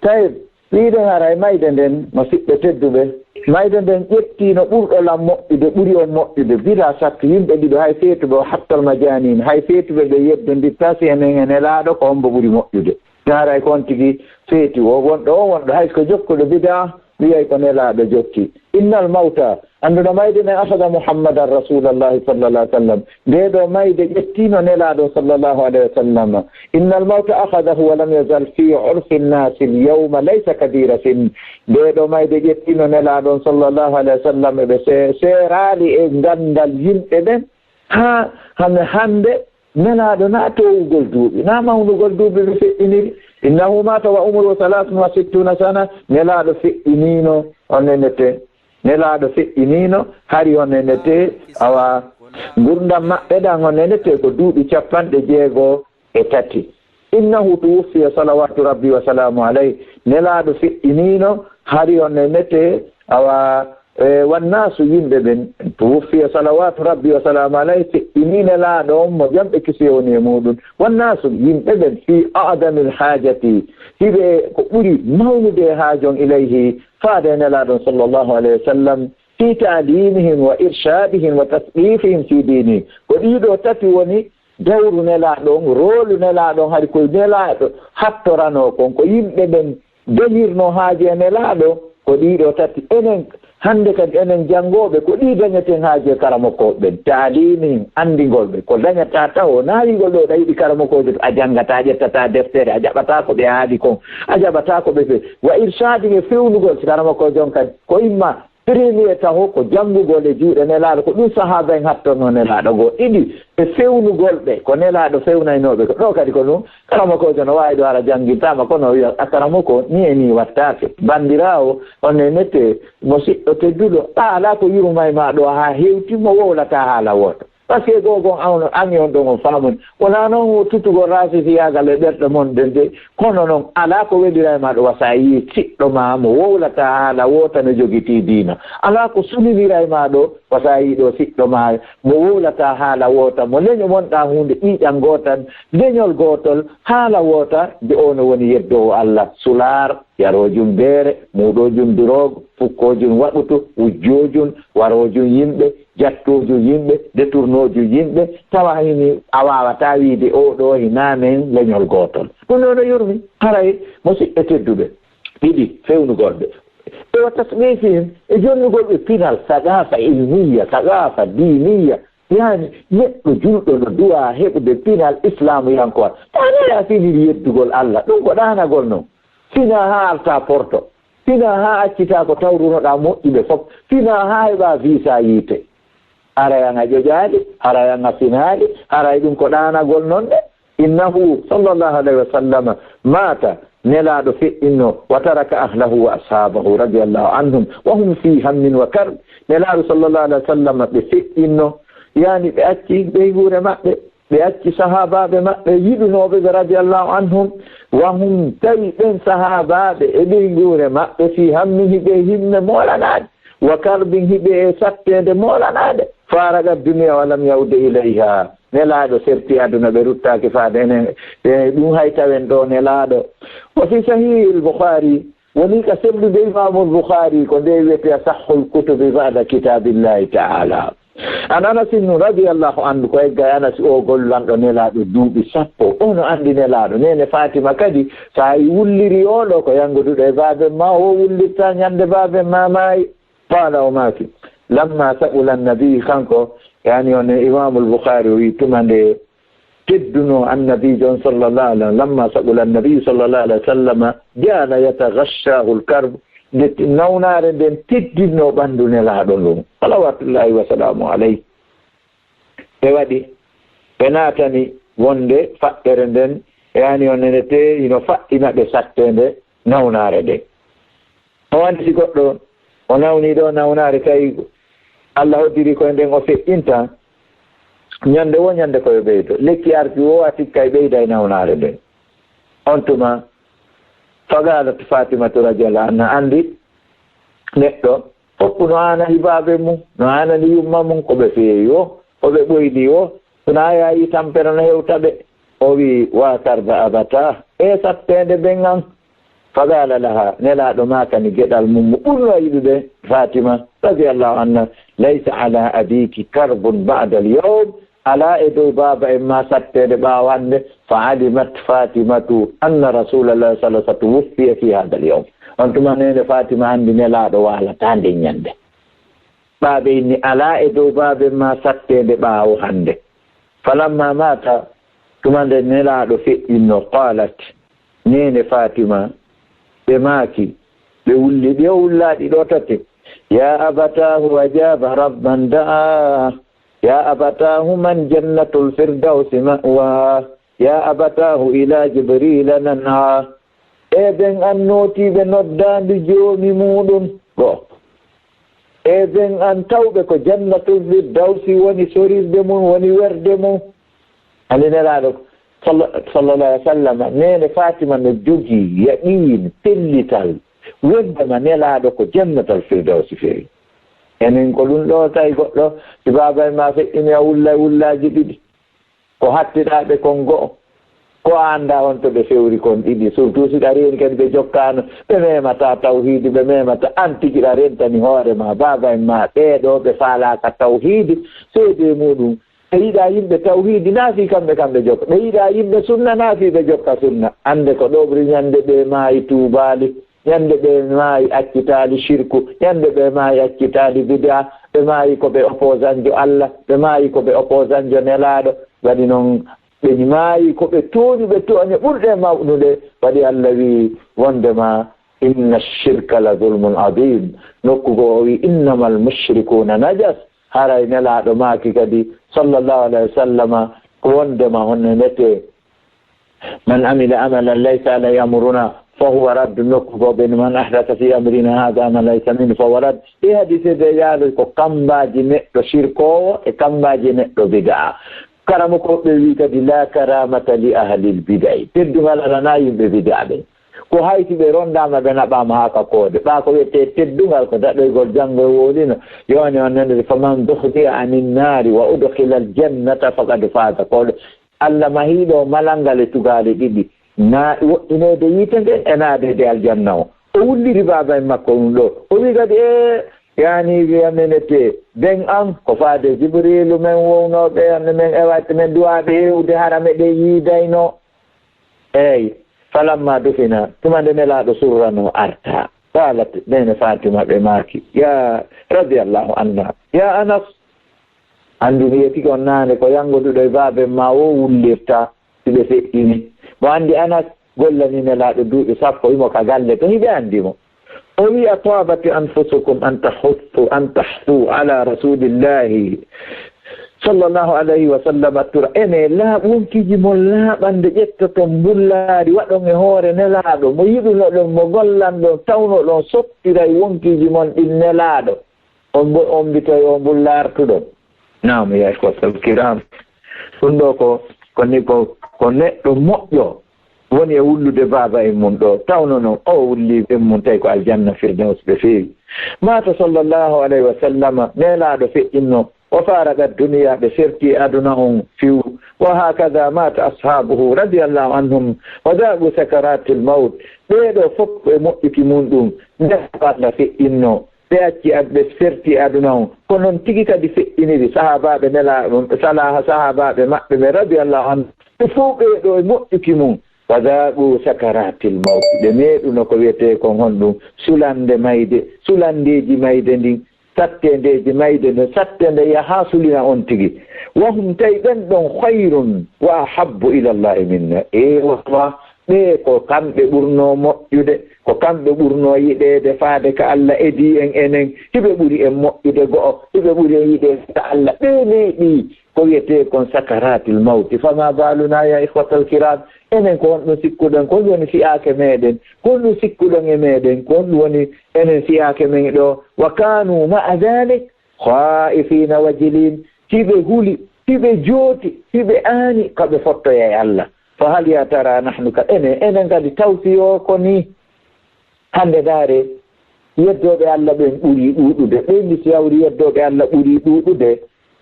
Tayyib. Wiide haray mayde nden, mo siɓɓe tedduɓe, mayde nden ƴettiino ɓurɗo lan moƴƴude, ɓuri on moƴƴude, bila sakki yimɓe ɗiɗo, hay feetuɓe o hattal ma jaaniino, hay feetuɓe ɓe yeddondirtaa si enen e Nelaaɗo ko hombo ɓuri moƴƴude. Haray ko on tigi feeti o, wonɗo o, wonɗo hay ko jokkuɗo bidaa, wiyay ko Nelaaɗo jokki. Innal mawta, annduno mayde nden akhadha Muhammadan Rasulallahi sallallahu alaihi wasallam. Nde ɗo mayde ƴettino Nelaaɗo sallallahu alaihi wasallam. Innal mawta akhadhahu wa lam yazal fi urfi nnasi al-yawma laysa kabira sin. Nde ɗo mayde ƴettino Nelaaɗo sallallahu alaihi wasallam, ɓe se-, seeraali e gandal yimɓe ɓen. Haa hande hande Nelaaɗo na toowugol duuɓi, na mawnugol duuɓi ɓe feƴƴiniri. Innahu mata wa umruhu thalathun wa sittuna sana. Nelaaɗo feƴƴiniino, on nenete. Nelaaɗo feƴƴiniino, hari on nenete, awa, ngurndan maɓɓe ɗan on nenete ko duuɓi capanɗe jeego e tati. Innahu tuwuffiya salawatu rabbi wa salamu alayh. Nelaaɗo feƴƴiniino, hari on nenete, awa, e, wannaasu yimɓe ɓen. Tuwuffiya salawatu rabbi wa salamu alayh, feƴƴinii Nelaaɗo on mo jam e kisiyee woni e muuɗum. Wannaasu yimɓe ɓen fi a'damil haajati, hiɓe ko ɓuri mawnude e haajon ilayhi, faade e Nelaaɗo on sallallahu alayhi wa sallam, fi ta'limihim wa irshadihim wa tasqifihim fi dini. Ko ɗiɗo tati woni dawru Nelaaɗo on, roolu Nelaaɗo on, hari ko Nelaaɗo hattoranoo kon, ko yimɓe ɓen dañirnoo haaje e Nelaaɗo, ko ɗiiɗoo tati. Enen hannde kadi, enen janngooɓe, ko ɗii dañeten haaje e karamokooɓe ɓen. Taalimihim, anndingol ɓe. Ko dañataa taho, naawingol ɗo ɗa yiɗi karamokoojo to, a janngataa, a ƴettataa deftere, a jaɓataa ko ɓe haali kon, a jaɓataa ko ɓe fe-, wa irsaadihim e fewnugol, si karamokoojo on kadi, ko imma premier taho ko janngugol e juuɗe Nelaaɗo, ko ɗum sahaaba en hattorno Nelaaɗo goo. Ɗiɗi, e fewnugol ɓe, ko Nelaaɗo fewnaynoo ɓe. Ko ɗo kadi ko ɗum, karamokoojo no waawi ɗo hara janngintaama, kono o wiya, "A karamoko, ni e ni wattaake." Banndiraawo, on e nete, mo siɗɗo tedduɗo, a alaa ko yurumay ma ɗo haa hewti mo wowlataa haala wooto. Parce que goo gon an, an e on ɗon on faamuni. Wonaa noon wo tutugol raasisiyaagal e ɓerɗe mon ɗen de, kono noon alaa ko welira e ma ɗo wasa a yii siɗɗo ma mo wowlataa haala woota no jogitii diina. Alaa ko sunilira e ma ɗo wasa a yii ɗo siɗɗo ma mo wowlataa haala woota, mo leño wonɗaa huunde ƴiiƴan gootan, leñol gootol, haala woota, de o no woni yeddoowo Alla. Sulaar, yaroojum beere, muuɗoojum duroog, fukkoojum waɗutu, wujjoojum, waroojum yimɓe, jattoojum yimɓe, deturnoojum yimɓe, tawa hini a waawataa wiide oo ɗoo hinaa men leñol gootol. Ɗum ɗoo no yurmi, haray mo siɓɓe tedduɓe. Ɗiɗi, fewnugol ɓe. E wa tasɓiifihim, e jonnugol ɓe pinal, saqaafa ilmiya, saqaafa diiniya. Yaani, neɗɗo julɗo no duwaa heɓude pinal islaamuyankowal. Tawa a finiri yeddugol Alla, ɗum ko ɗaanagol non. Finaa haa altaa porto. Finaa haa accitaa ko tawrunoɗaa moƴƴuɓe fof. Finaa haa heɓaa visa yiite. Haray an a ƴoƴaali, haray an a finaali, haray ɗum ko ɗaanagol non de. Innahu sallallahu alayhi wa sallama maata, Nelaaɗo feƴƴinno, wa taraka ahlahu wa ashabahu radiyallahu anhum wa hum fi hammin wa karb. Nelaaɗo sallallahu alayhi wa sallama ɓe feƴƴinno, yaani ɓe acci ɓeynguure maɓɓe, ɓe acci sahaabaaɓe maɓɓe yiɗunooɓe ɓe radiyallahu anhum, wa hum tawi ɓen sahaabaaɓe e ɓeynguure maɓɓe fi hammin hiɓe himme moolanaade. Wa karbin hiɓe e satteende moolanaade. Faaraga duniya wa lam yawde ilayha. Nelaaɗo serti aduna ɓe ruttaaki faade enen. E ɗum hay tawen ɗo Nelaaɗo. Wa fi sahihil Bukhari, woni ka sellude Imaamul Bukhari, ko nde wiyetee sahhul kutubi ba'da kitaabillahi ta'ala. An Anasin radiyallahu anhu, ko egga e Anas o gollanɗo Nelaaɗo duuɓi sappo. O no anndi Nelaaɗo. Neene Fatima kadi, so a yi wulliri o ɗo ko yannguduɗo e baaben ma, o wullirta ñande baaben ma maayi. Qaala, o maaki, lamma sa'ula annabi, kanko, yani on Imaamul Bukhari, o wi tuma nde teddunoo annabiijo on sallallahu alaihi, lamma sa'ula annabi sallallahu alaihi wa sallama, ja'ala yataghashshahul karb, nde nawnaare nden teddinno ɓanndu Nelaaɗo ndun, salawatullahi wa salamu alayhi. Ɓe waɗi, ɓe naatani wonde faɗɗere nden, yani on ene tee hino faɗɗina ɓe satteende nawnaare nden. O anndi si goɗɗo o nawni ɗo nawnaare, tawi Allah hoddiri koye nden o feƴƴinta, ñande wo ñande ko yo ɓeydo. Lekki arti wo a tikka e ɓeyda e nawnaare nden. On tuma, fagalat Fatimatu radiyallahu anha anndi neɗɗo foppu no aana hibaabe mum, no aanani yumma mum, ko ɓe feewi wo, ko ɓe ɓoyli wo, so na yaayi tampere no hewta ɓe. O wi, wa karba abata, e satteende ɓen an. Faqala laha, Nelaaɗo maakani geɗal mum mo ɓurno yiɗude, Fatima, radiyallahu anha, laysa ala abiki karbun ba'da al-yawm, alaa e dow baaba en ma satteende ɓaawo hannde. Fa alimat Fatimatu anna Rasulallah sallallahu alaihi wasallam tuwuffiya fi hadha al-yawm. On tuma neene Fatima anndi Nelaaɗo waalataa nden ñande. Ɓaaɓe inni alaa e dow baaben ma satteende ɓaawo hannde. Falamma maata, tuma nde Nelaaɗo feƴƴinno, qalat, neene Fatima, ɓe maaki, ɓe wulli ɗi o wullaaɗi ɗo tati. Ya abatahu ajaba rabban da'a. Ya abatahu man jannatul firdausi ma'wa. Ya abatahu ila Jibrila nan'a. E ɓen an nootiiɓe noddaandu Joomi muuɗum, goo. E ɓen an tawɓe ko Jannatul Firdawsi woni sorirde mum, woni werde mum. Anndi Nelaaɗo salla-, sallallahu alaihi wa sallam, neene Faatima no jogii yaqiin, pellital, wonndema Nelaaɗo ko Jannatul Firdawsi feewi. Enen ko ɗum ɗo tawi goɗɗo, si baaba en ma feƴƴini a wulla wullaaji ɗiɗi. Ko hattiraaɓe kon go'o. Ko a anndaa on to ɓe fewri kon ɗiɗi. Surtout si ɗa reeni kadi ɓe jokkaano, ɓe memataa tawhiidi, ɓe memataa an tigi ɗa rentani hoore ma, baaba en ma, ɓee ɗoo ɓe faalaaka tawhiidi, seedee muuɗum, Ɓe yiɗaa yimɓe tawhiidi, naa fii kamɓe, kamɓe jokka. Ɓe yiɗaa yimɓe sunna, naa fii ɓe jokka sunna. Annde ko ɗoɓri ñande ɓe maayi tuubaali, ñande ɓe maayi accitaali shirku, ñande ɓe maayi accitaali bid'a, ɓe maayi ko ɓe opposant jo Allah, ɓe maayi ko ɓe opposant jo Nelaaɗo. Waɗi noon, ɓe maayi ko ɓe tooñuɓe tooñe ɓurɗe mawɗude. Waɗi Allah wi'i wondema, "Inna shirka la zulmun azim." Nokku goo o wi'i, "Innamal mushrikuuna najas." Haray Nelaaɗo maaki kadi, sallallahu alayhi wa sallama, ko wondema honno nete, "Man amila amalan laysa alayhi amruna fa huwa radd." Nokku goo ɓe, "Man ahdasa fi amrina hadha ma laysa minhu fa huwa radd." Ɗi hadiise ɗe yaali ko kammbaaji neɗɗo shirkoowo e kammbaaji neɗɗo bid'a. Karamokooɓe wi'i kadi, "La karamata li ahlil bid'i." Teddungal alanaa yimɓe bid'a ɓen. Ko hayti ɓe ronndaama, ɓe naɓaama haa ka koode. Ɓaa ko wi'etee teddungal, ko daɗoygol janngo e wowlino. Yooni on naniri, "Faman zuhziha anin naari wa udkhilal jannata faqad faza." Ko Allah mahiiɗo malal ngal e tugaale ɗiɗi. Na woɗɗineede yiite nde e naadeede aljanna o. O wulliri baaba en makko ɗum ɗo. O wi'i kadi, e, yaani, wiya menete, ben an, ko faade Jibriilu men wownooɓe, men ewaade, men duwaaɓe hewde, hara meɗen yiidayno. Eey, falamma dufina, tuma nde Nelaaɗo surranoo arta. Qaalat, neene Faatima ɓe maaki, ya, radiyallahu anha, ya Anas, anndu mi yetike on naane ko yanngoduɗo e baaben ma o wullirta si ɓe feƴƴini. Mo anndi Anas gollani Nelaaɗo duuɓi sappo, himo ka galle to hiɓe anndi mo. O wi'i, "Taabat anfusukum an tahuthu, an tahfu ala Rasulillahi sallallahu alayhi wa sallam tura." Ene laaɓ-, wonkiiji mon laaɓande ƴettoton mbullaari, waɗon e hoore Nelaaɗo, mo yiɗunoɗon, mo gollanɗon, tawnoɗon sottiray wonkiiji mon ɗin Nelaaɗo. On mbo-, on mbitoy o mbulla artuɗon. Naam, ya ikhwatal kiram. Ɗum ɗo ko, ko ni ko, ko neɗɗo moƴƴo woni e wullude baaba en mum ɗo. Tawno noon o wulli en mum tawi ko aljanna Firdaws ɓe feewi. Maata sallallahu alayhi wa sallama, Nelaaɗo feƴƴinno, o faaraka duniya, ɓe serti aduna on fiw. Wa hakada maata ashaabuhu radiyallahu anhum, wa daaqu sakaratil mawt. Ɓee ɗo fof ko e moƴƴuki mum ɗum, nde Allah feƴƴinno. Ɓe acci ad-, ɓe serti aduna on. Ko noon tigi kadi feƴƴiniri sahaabaaɓe Nelaaɗo, salaha sahaabaaɓe maɓɓe ɓe radiyallahu anhu. Ɓe fof ɓee ɗo e moƴƴuki mum. Wa daaqu sakaratil mawti. Ɓe meeɗuno ko wiyetee kon honɗum? Sulande mayde, sulandeeji mayde ndin, satteendeeji mayde nden, sattende yaha sulina on tigi. Wa hum, tawi ɓen ɗon, khayrun wa ahabbu ila Allahi minna. E wa, wa, Ɓee ko kamɓe ɓurnoo moƴƴude, ko kamɓe ɓurnoo yiɗeede faade ka Allah edii en enen, hiɓe ɓuri en moƴƴude go'o, hiɓe ɓuri en yiɗeede ka Allah. Ɓee neeɓii ko wiyetee kon sakaraatil mawti. Fama baalunaa, ya ikhwatal kiram, enen ko honɗum sikkuɗen, ko honɗum woni fiyaake meeɗen, ko honɗum sikkuɗon e meeɗen, ko honɗum woni enen fiyaake men ɗo? Wa kaanu ma'a daalik, khaa'ifiina wajiliin, hiɓe huli, hiɓe jooti, hiɓe aani ka ɓe fottoya e Allah. Fa hal ya tara nahnu ka, enen, enen kadi tawsi yo ko ni? Hannde ndaare, yeddooɓe Allah ɓen ɓuri ɗuuɗude. Ɓeydi si hawri yeddooɓe Allah ɓuri ɗuuɗude,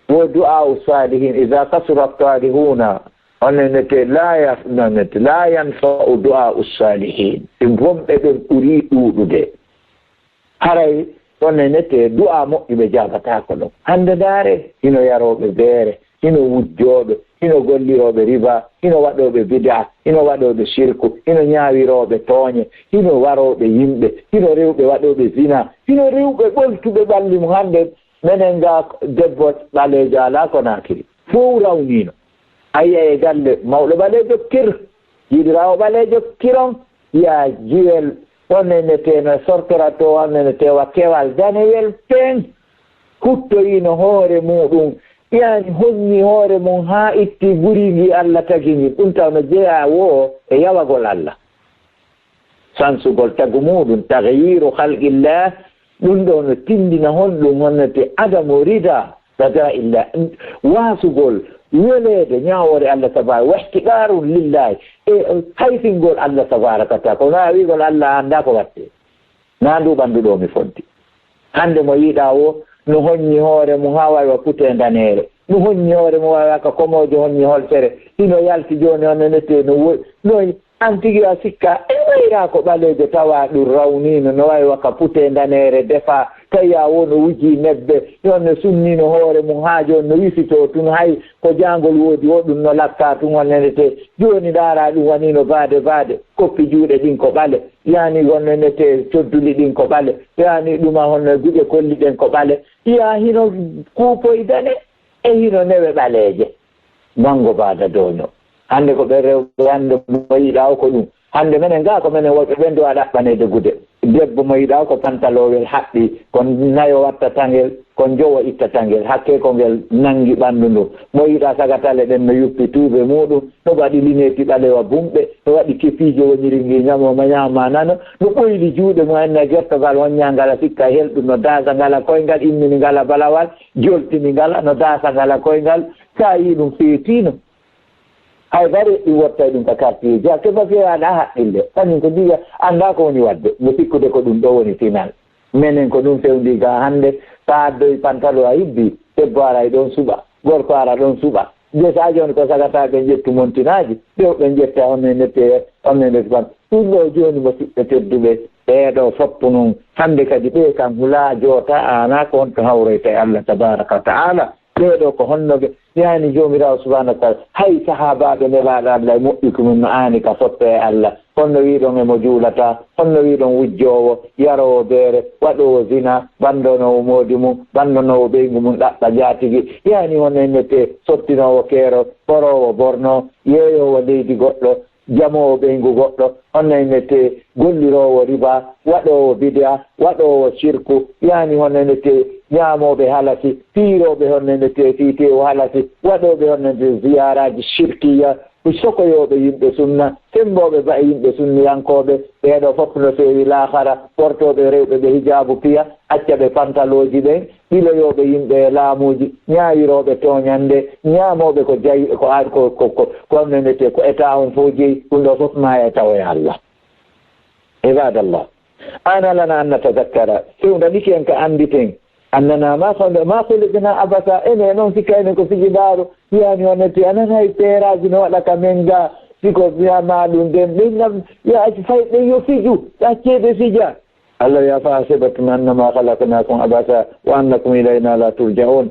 wo du'aa'u saalihiin, iza kasura saalihuuna, on nenete la ya-, nenete la yanfa'u du'aa'u saalihiin. Ɗi bonɓe ɓen ɓuri ɗuuɗude. Haray ɗon e nete du'a moƴƴuɓe jaabataako ɗon. Hannde ndaare, hino yarooɓe beere, hino wujjooɓe, hino gollirooɓe riba, hino waɗooɓe bid'a, hino waɗooɓe shirku, hino ñaawirooɓe tooñe, hino warooɓe yimɓe, hino rewɓe waɗooɓe zina, hino rewɓe ɓoltuɓe ɓalli mum. Hannde menen ga debbo ɓaleejo alaa ko naakiri. Fow rawniino. A yi'ay e galle mawɗo ɓaleejo kir, giɗiraawo ɓaleejo kiron, yi'a jiyel ɗon e netee no sortora to, on e netee wa kewal danewel peng, huttoyino hoore muuɗum, yani honnyi hoore mum haa itti guri ngi Allah tagi ngi. Ɗum taw no jeyaa wo e yawagol Allah. Sansugol tagu muuɗum, taghyiru khalqillah, ɗum ɗo no tindina honɗum? Honnete adamu rida qada'illah, waasugol weleede ñaawoore Allah tabaaraka, wahtiqarun lillahi, e hayfingol Allah tabaaraka wa ta'ala. Ko na wi'gol Allah anndaa ko watte. Na ndu ɓanndu ɗo mi fonti. Hannde mo yiɗaa wo, no honnyi hoore mum haa wayi wa putee ndaneere. No honnyi hoore mum wayi wa ka komoojo honnyi holtere. Hino yalti jooni, on nenete no wo-, noy an tigi a sikka, e wayraa ko ɓaleejo tawa ɗum rawniino, no wayi wa ka putee ndaneere, defa, Tawi a won o wujii nebbe, ɗon no sunnino hoore mum haa jooni no wisitoo tun, hay ko jaangol woodi o ɗum no lakkaa tun, on nenete. Jooni ndaaraa ɗum wanii no baade baade, koppi juuɗe ɗin ko ɓale, yaani on nenete codduli ɗin ko ɓale, yaani ɗuma honno guƴe kolli ɗen ko ɓale. Yaa hino kuupoy dane e hino newe ɓaleeje. Manngo baada dooño. Hannde ko ɓen rewɓe hannde mo yiɗaa o ko ɗum. Hannde menen gaa ko menen worɓe ɓen duwaa ɗaɓɓaneede gude. Debbo mo yiɗaa o ko pantalowel haɓɓi, ko nayo wattata ngel, ko njowo ittata ngel, hakkee ko ngel nanngi ɓanndu ndu. Mo yiɗaa sagatale ɗen no yuppi tuube muuɗum, no waɗi lineeti ɓalewa bumɓe, no waɗi kepiije woniri ngi ñamo ma ñaama nano, no ɓoyli juuɗe mum en e gertogal wonñaa ngala sikka helɗum, no daasa ngala koyngal, immini ngala balawal, joltini ngala, no daasa ngala koyngal, so a yii ɗum feetiino. Hay bare ɗi wottay ɗum ka quartier ji. A keɓa feewaade a haqqille. Kañum ko diga anndaa ko woni waɗde. Mo sikkude ko ɗum ɗo woni pinal. Menen ko ɗum fewndi ga hannde. So a addoyi pantalo a hibbi, debbo ara e ɗon suɓa. Gorko ara ɗon suɓa. De so a jooni ko sagata ɓe ƴettu montinaaji. Ɓe ɓe ƴetta honno e nette, honno e nette pan. Ɗum ɗo jooni mo siɓɓe tedduɓe. Ɓee ɗo foppu nun. Hannde kadi ɓe kan hula joota ana ko honto hawroyta e Allah tabaraka wa ta'ala. Ɓee ɗoo ko honno ɓe yaani Joomiraaɗo subhaanahu wa ta'aala? Hay sahaabaaɓe Nelaaɗo Allah e moƴƴuki mum no aani ka fotte e Allah. Honno wi'ɗon emo juulataa? Honno wi'ɗon wujjoowo, yaroowo beere, waɗoowo zina, banndonoowo moodi mum, banndonoowo ɓeyngu mum, ɗaɓɓa njaatigi? Yaani honno innetee sottinoowo keerol, ɓoroowo borno, yeeyoowo leydi goɗɗo, jamoowo ɓeyngu goɗɗo, honno e mette golliroowo riba, waɗoowo bidia, waɗoowo sirku, yaani honno e mette ñaamooɓe halasi, piirooɓe honno e mette fii teewu halasi, waɗooɓe honno e mette ziyaaraaji sirkiya, sokoyooɓe yimɓe sunna, semmbooɓe ba e yimɓe sunniyankooɓe, ɓee ɗoo fof no feewi laakara, ɓortooɓe rewɓe ɓe hijaabu piya, acca ɓe pantalooji ɓen, ɓiloyooɓe yimɓe e laamuuji, ñaawirooɓe tooñannde, ñaamooɓe ko jay-, ko ar-, ko, ko, ko, ko nonete, ko Etat on fof jeyi, ɗum ɗoo fof maaya e tawoya Allah. Ibadallah, ana lana an natazakkara, fewndaniken ka annditen, annana ma khalaqna, ma khuliqna abasa, enen noon sikka enen ko fijibaaru, yani honete, anan hay peeraaji no waɗa ka men ga, si ko wiyama ɗum ɗen, ɓen nam, ya acci fay ɓen yo fiju, accee ɓe fija. Allah wiya, "Fa hasibtum annama khalaqnakum abasa wa annakum ilayna la turja'un."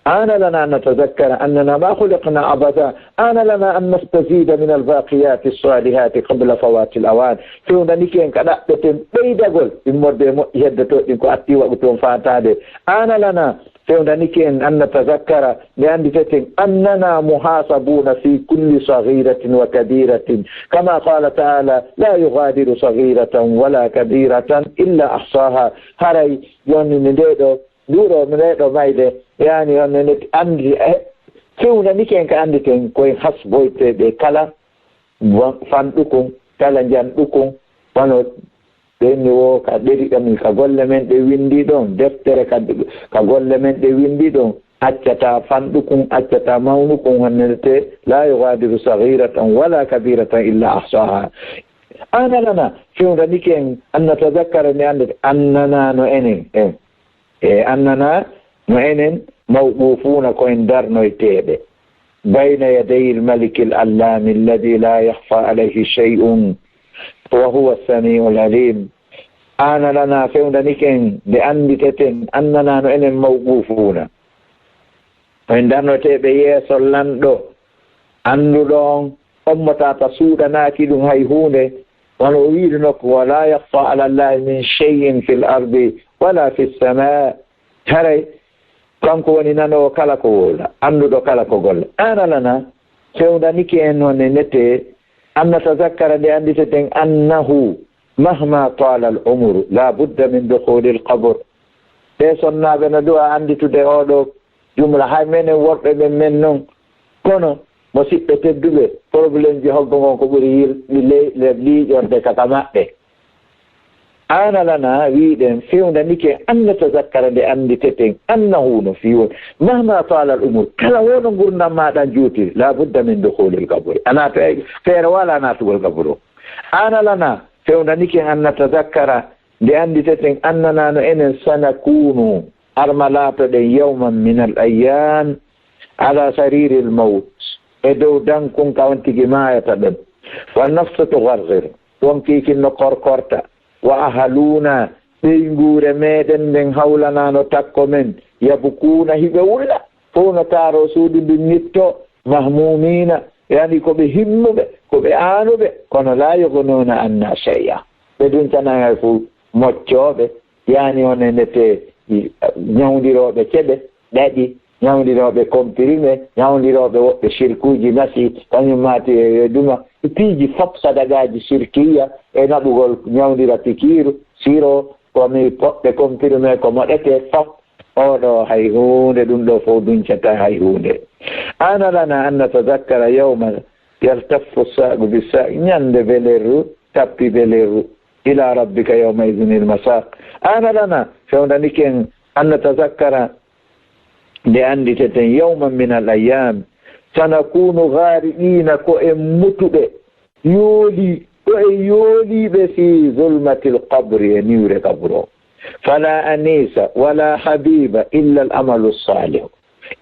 Ana lana an natazakkara annana ma khuliqna abasa. Ana lana an nastazida min al-baqiyati as-salihati qabla fawati al-awan. Fewndanike en ka ɗaɓɓeten ɓeydagol immorde e moƴƴi heddoto ɗin ko atti waɗu toon faataade. Ana lana, fewndanike en an natazakkara, nde annditeten annana muhasabuna fi kulli saghiratin wa kabiratin. Kama qala ta'ala, "La yughadiru saghiratan wala kabiratan illa ahsaha." Haray yonni nde ɗo, nduɗo, nde ɗo mayde, yani on ne anndi, eh, fewndanike en ka annditen koye hasboyteɓe kala wa-, fanɗukun, kala njanɗukun, wano ɓenni wo ka ɗeri ɗam, ka golle men ɗe winndi ɗon, deftere ka, ka golle men ɗe winndi ɗon, accata fanɗukun, accata mawnukun, hannete, "La yughadiru saghiratan wala kabiratan illa ahsaha." Ana lana, fewndanike en, an natazakkara, nde anndete, annana no enen, en. E annana no enen mawqufuuna, ko en darnoyteeɓe, bayna yadayi l-maliki l-allaami alladii laa yahfaa alayhi shay'un wa huwa s-samii'u l-aliim. Ana lana, fewndanike en, nde annditeten, annana no enen mawqufuuna, ko en darnoyteeɓe yeeso lanɗo, annduɗo on, ummotaaka suuɗanaaki ɗum hay huunde, wano o wiiri nokku, "Wa laa yakhfaa ala Llaahi min shay'in fil ardi wa laa fis samaa." Haray kanko woni nanoowo kala ko wowla, annduɗo kala ko golla. Ana lana, fewndanike en noon e nete, an natazakkara, nde annditeten annahu mahma taala al umru, laa budda min dukhuli l qabr. Ɓe sonnaaɓe no du'a annditude oo ɗoo jumla, hay menen worɓe ɓen men noon. Kono, musiɓɓe tedduɓe, problème ji hoggo ngon ko ɓuri yil-, le-, le-, liiƴorde ka, ka maɓɓe. Ana lana, wiɗen, fewndanike an natazakkara, nde annditeten annahu, no fii woni, mahma taala al umur, kala wano ngurndan maa ɗan juutiri, laa budda min dukhuli l qabri, a naata e, feere wala naatugol qaburu. Ana lana, fewndanike an natazakkara, nde annditeten annana no enen, sanakunu, arma laatoɗen, yawman min al ayyam, ala sariri l mawt, e dow dankun ka on tigi maayata ɗon. Wa nafsu tugharghir, wonki kin no korkorta. Wa ahaluna, Ɓeynguure meɗen nden hawlanaano takko men, yabukuuna, hiɓe wulla, fow no taaroo suudu ndun, nyittoo, mahmuumiina, yani ko ɓe himmuɓe, ko ɓe aanuɓe, kono laa yogonoona anna shay'a. Ɓe duncanaay hay fow, moccooɓe, yani on e nete, ɲawndirooɓe ceɓe, ɗaɗi, ɲawndirooɓe comprimé, ɲawndirooɓe woɓɓe sirkuuji masi, kañum maati e, e duma, e piiji fof sadagaaji sirkiyya, e naɓugol ɲawndira pikiiru, siro, ko mi poɗɗe comprimé, ko moɗetee fof, oɗo hay huunde, ɗum ɗo fof duncata hay huunde. Ana lana an natazakkara yawma yaltaffu saqu bi saq, ɲande belerru tappi belerru, ila rabbika yawma idhinil masaq. Ana lana, fewndaniken, an natazakkara, nde annditeten, yawman min al ayyam, sanakunu ghariqina, ko en mutuɓe, yooli, ko en yooliiɓe, fi zulmatil qabri, e niwre kaburo. Fala anisa wala habiba illa al amalu salihu.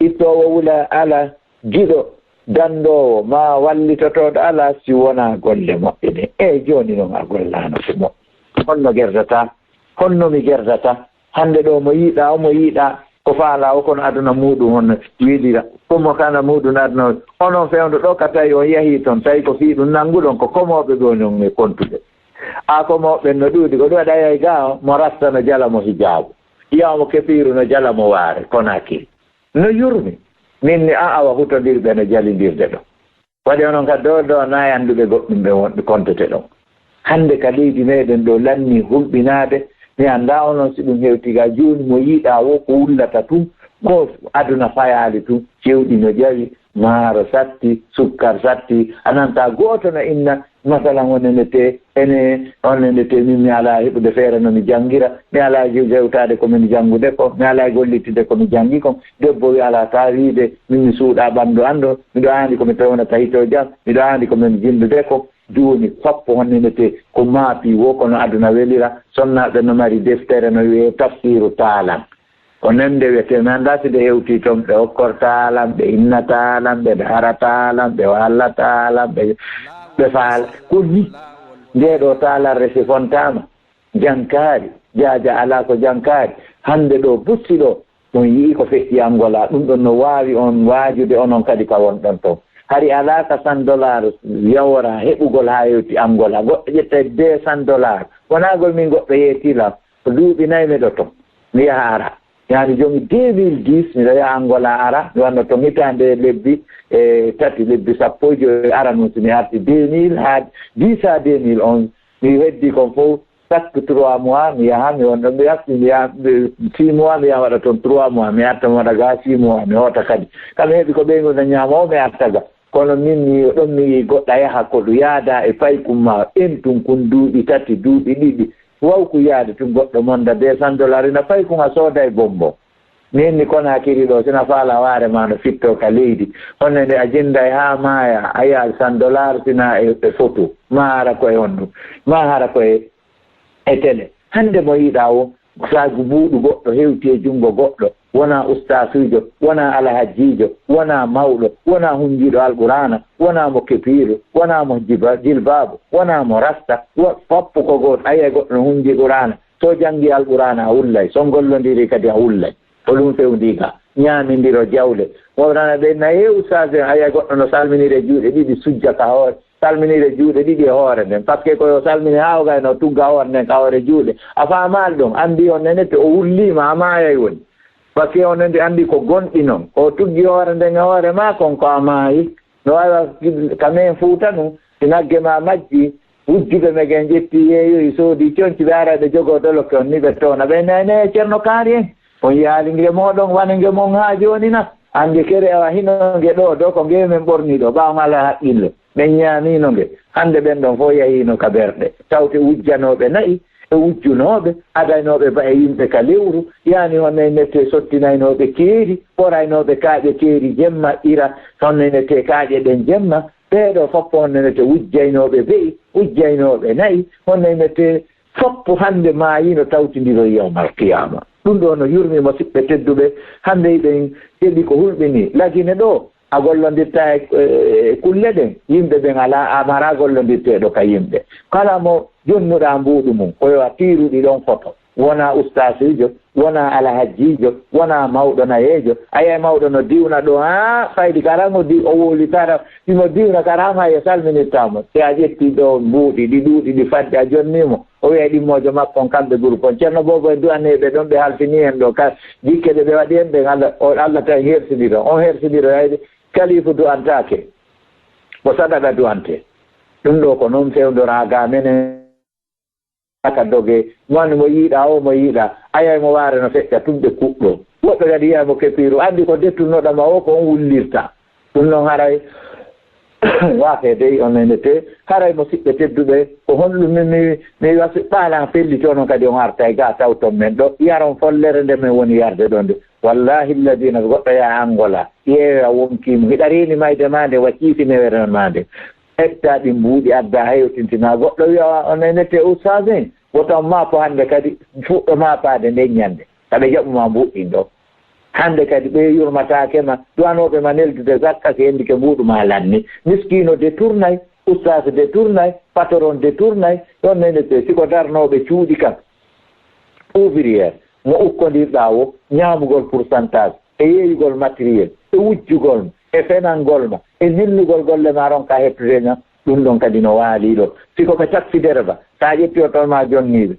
Ittoowo wula ala, giɗo, danndoowo, ma wallitotooɗo ala si wonaa golle moƴƴe ɗe. E jooni noon a gollaano ko moƴƴi. Honno gerdata? Honno mi gerdata? Hannde ɗo mo yiiɗa, omo yiiɗa ko faala o, kono aduna muuɗum on welira. Komo kana muuɗum aduna on. Onon fewndo ɗo ka tawi on yahii ton, tawi ko fii ɗum nannguɗon, ko komooɓe ɓe woni on e kontude. A komooɓe ɓen no ɗuuɗi, ko ɗum waɗa yahi gaa o, mo rasta no jala mo hijaabu. Yiya mo kepiiru no jala mo waare, Konakiri. No yurmi. Min ni a awa hutondirɓe no jalindirde ɗo. Waɗi onon kadi ɗo, ɗo na e annduɓe goɗɗum ɓe wonɓe kontete ɗon. Hannde ka leydi meɗen ɗo lanni hulɓinaade, mi anndaa onon si ɗum hewti ga jooni, mo yiiɗa wo ko wullata tun, ko aduna fayaali tun, cewɗi no ƴawi, maaro satti, sukkar satti, a nanta gooto no inna, masalan, on ene te, ene, on ene te, min mi alaa heɓude feere no mi janngira, mi alaa je-, jewtaade ko min janngude ko, mi alaa gollitide ko mi janngi kon. Debbo wi alaa taa wiide, min mi suuɗaa ɓanndu an ɗo, miɗo aandi ko mi pewnata hito jam, miɗo aandi ko min jinndude ko. Jooni, sappo honnenete ko maapi wo, kono aduna welira. Sonnaaɓe no mari deftere no wiyee Tafsiru Taalan. Ko nden nde wiyetee, mi anndaa si ɓe hewtii ton, ɓe okkor taalan, ɓe inna taalan, ɓe daara taalan, ɓe walla taalan, ɓe, ɓe faala. Ko ni ndee ɗoo taalan resi fontaama. Jankaari, jaaja alaa ko jankaari. Hannde ɗoo, Butti ɗoo, on yi'ii ko feƴƴi Angola. Ɗum ɗon no waawi on waajude onon kadi ka wonɗon ton. Hari alaa ka cent dollars yawora heɓugol haa hewti Angola. Goɗɗo ƴetta deux cents dollars. Wonaa gol min goɗɗo yeetii lan. Ko duuɓi nay miɗo ton. Mi yaha ara. Yaani jooni deux mille dix, miɗo yaha Angola ara. Mi wonno ton hitaande lebbi, e, tati, lebbi sappo e joy ara non si mi arti deux mille haa dix à deux mille onze. Mi heddi kon fof chaque trois mois mi yaha, mi wonno mi arti, mi yaha, mi, six mois mi yaha waɗa ton trois mois, mi arta mi waɗa ga six mois, mi hoota kadi. Kam mi heɓi ko ɓeyngu na ñaama o, mi arta ga. Kono min mi ɗon mi yi'i goɗɗa yaha ko ɗum yaada e paykun ma en tun kun duuɓi tati, duuɓi ɗiɗi. Wawku yaade tun goɗɗo monda deux cents dollars ina paykun a sooda e bonbon. Min ni Konakiri ɗo, sina faala waare ma no fitto ka leydi. Honno nde a jinday haa maaya, a yi'a cent dollars sina e, e photo. Ma hara ko e honɗum. Ma hara ko e, e télé. Hannde mo yiɗa o, saagu buuɗu goɗɗo hewti e junngo goɗɗo. Wonaa ustaasuujo, wonaa alhajjiijo, wonaa mawɗo, wonaa hunjiiɗo Alqur'aana, wonaa mo kepiiru, wonaa mo jiba-, jilbaabu, wonaa mo rasta, wo-, foppu ko gooto. A yi'ay goɗɗo no hunji Qur'aana. So janngi Alqur'aana a wullay, so ngollondiri kadi a wullay. Ko ɗum fewndii ka. Ñaamindiro jawle. Mawɗana ɓe na heewi ustaas en, a yi'ay goɗɗo no salminira juuɗe ɗiɗi sujja ka hoore, salminira juuɗe ɗiɗi e hoore nden. Parce que ko yo salmini haa o gayno tugga hoore nden ka hoore juuɗe. A faamaali ɗum, anndi on nene to o wulliima a maayay woni. Parce que on nene anndi ko gonɗi non. O tuggi hoore nden e hoore maa kon ko a maayi. No waawi wa-, ka men Fuuta nun, si nagge maa majji, wujjuɓe megen ƴetti yeeyoyi, soodi conci, ɓe ara ɓe jogoo doloke on, ni ɓe toona. Ɓe nene Ceerno Kaari en, on yaali nge mooɗon, wane nge mon haa jooni na? Annde kere awa hino nge ɗoo, ɗoo ko nge men ɓorni ɗoo, ɓaawo ngal haqqille. Ɓen ñaamiino nge. Hannde ɓen ɗon fof yahiino ka berɗe. Tawte wujjanooɓe na'i, e wujjunooɓe, adaynooɓe ba e yimɓe ka lewru, yaani honno e nette sottinaynooɓe keeri, ɓoraynooɓe kaaƴe keeri jemma, ira, honno e nette kaaƴe ɗen jemma, ɓee ɗoo fof honno e nette wujjaynooɓe be'i, wujjaynooɓe na'i, honno e nette fof hannde maayiino tawtindiroy yawmal qiyaama. Ɗum ɗoo no yurmi mo siɓɓe tedduɓe, hannde eɗen heɓi ko hulɓinii. Lagine ɗoo, a gollondirta e, e kulle ɗen, yimɓe ɓen alaa, a maraa gollondirteeɗo ka yimɓe. Kala mo jonnuɗaa mbuuɗu mum, ko yo a tiiruɗi ɗon foto. wonaa ustaasiijo, wonaa alhajjiijo, wonaa mawɗo nayeejo. A yi'ay mawɗo no diwna ɗo, haa faydi kala ngo di-, o wowlitataa, himo diwna kala haa yo salminittaamo. Si a ƴetti ɗo mbuuɗi, ɗi ɗuuɗi, ɗi fadde, a jonnii mo. O wi'ay ɗimmoojo makko on, kamɓe groupe on. Ceerno Boobo en du'anee ɓe ɗon, ɓe halfinii en ɗo. Ka jikke ɗe ɓe waɗi en ɗen, Alla, o, Alla tan hersindiro. On hersindiro yayde, kalifu du'antaake. Ko sadaqa du'antee. Ɗum ɗo ko non fewndora ga menen. Ka doge, mo anndi mo yiiɗa, o mo yiiɗa. A yi'ay mo waare no feƴƴa tun ɓe kuɓɗo. Woɓɓe kadi yi'ay mo kepiiru. Anndi ko dettunnoɗa ma o, ko on wullirta. Ɗum noon haray waafee dey on nene te, haray mo siɓɓe tedduɓe, ko honɗum mi, mi, mi wasi ɓaalan felliti onon kadi on artay ga tawton men ɗo, yaron follere nde men woni yarde ɗo nde. Wallahi alladhi na goɗɗo yaa Angola, ƴeewa wonkii mo, hiɗa reeni mayde maa nde, wa ciifi newere maa nde. Etta ɗin mbuuɗi adda hewtintina goɗɗo wi'a on nene te ustaasin, woto on maako hannde kadi fuɗɗo maapaade nden ñande. Ka ɓe jaɓu ma mbuuɗi ɗin ɗo. Hannde kadi ɓe yurmataake ma, duwanooɓe ma neldude zakka si endike mbuuɗu ma lanni. Miskiino detournay, ustaas detournay, patron detournay, ɗon nene ɓe siko darnooɓe cuuɗi kan. Ouvrière, mo ukkondirɗaa wo, ñaamugol pourcentage, e yeeyugol matériel, e wujjugol ma, e fenangol ma, e nillugol golle ma ronka heɓtude ñam, ɗum ɗon kadi no waalii ɗo. Siko ɓe taxi dereba, sa ƴetti oto ma jonniiɓe.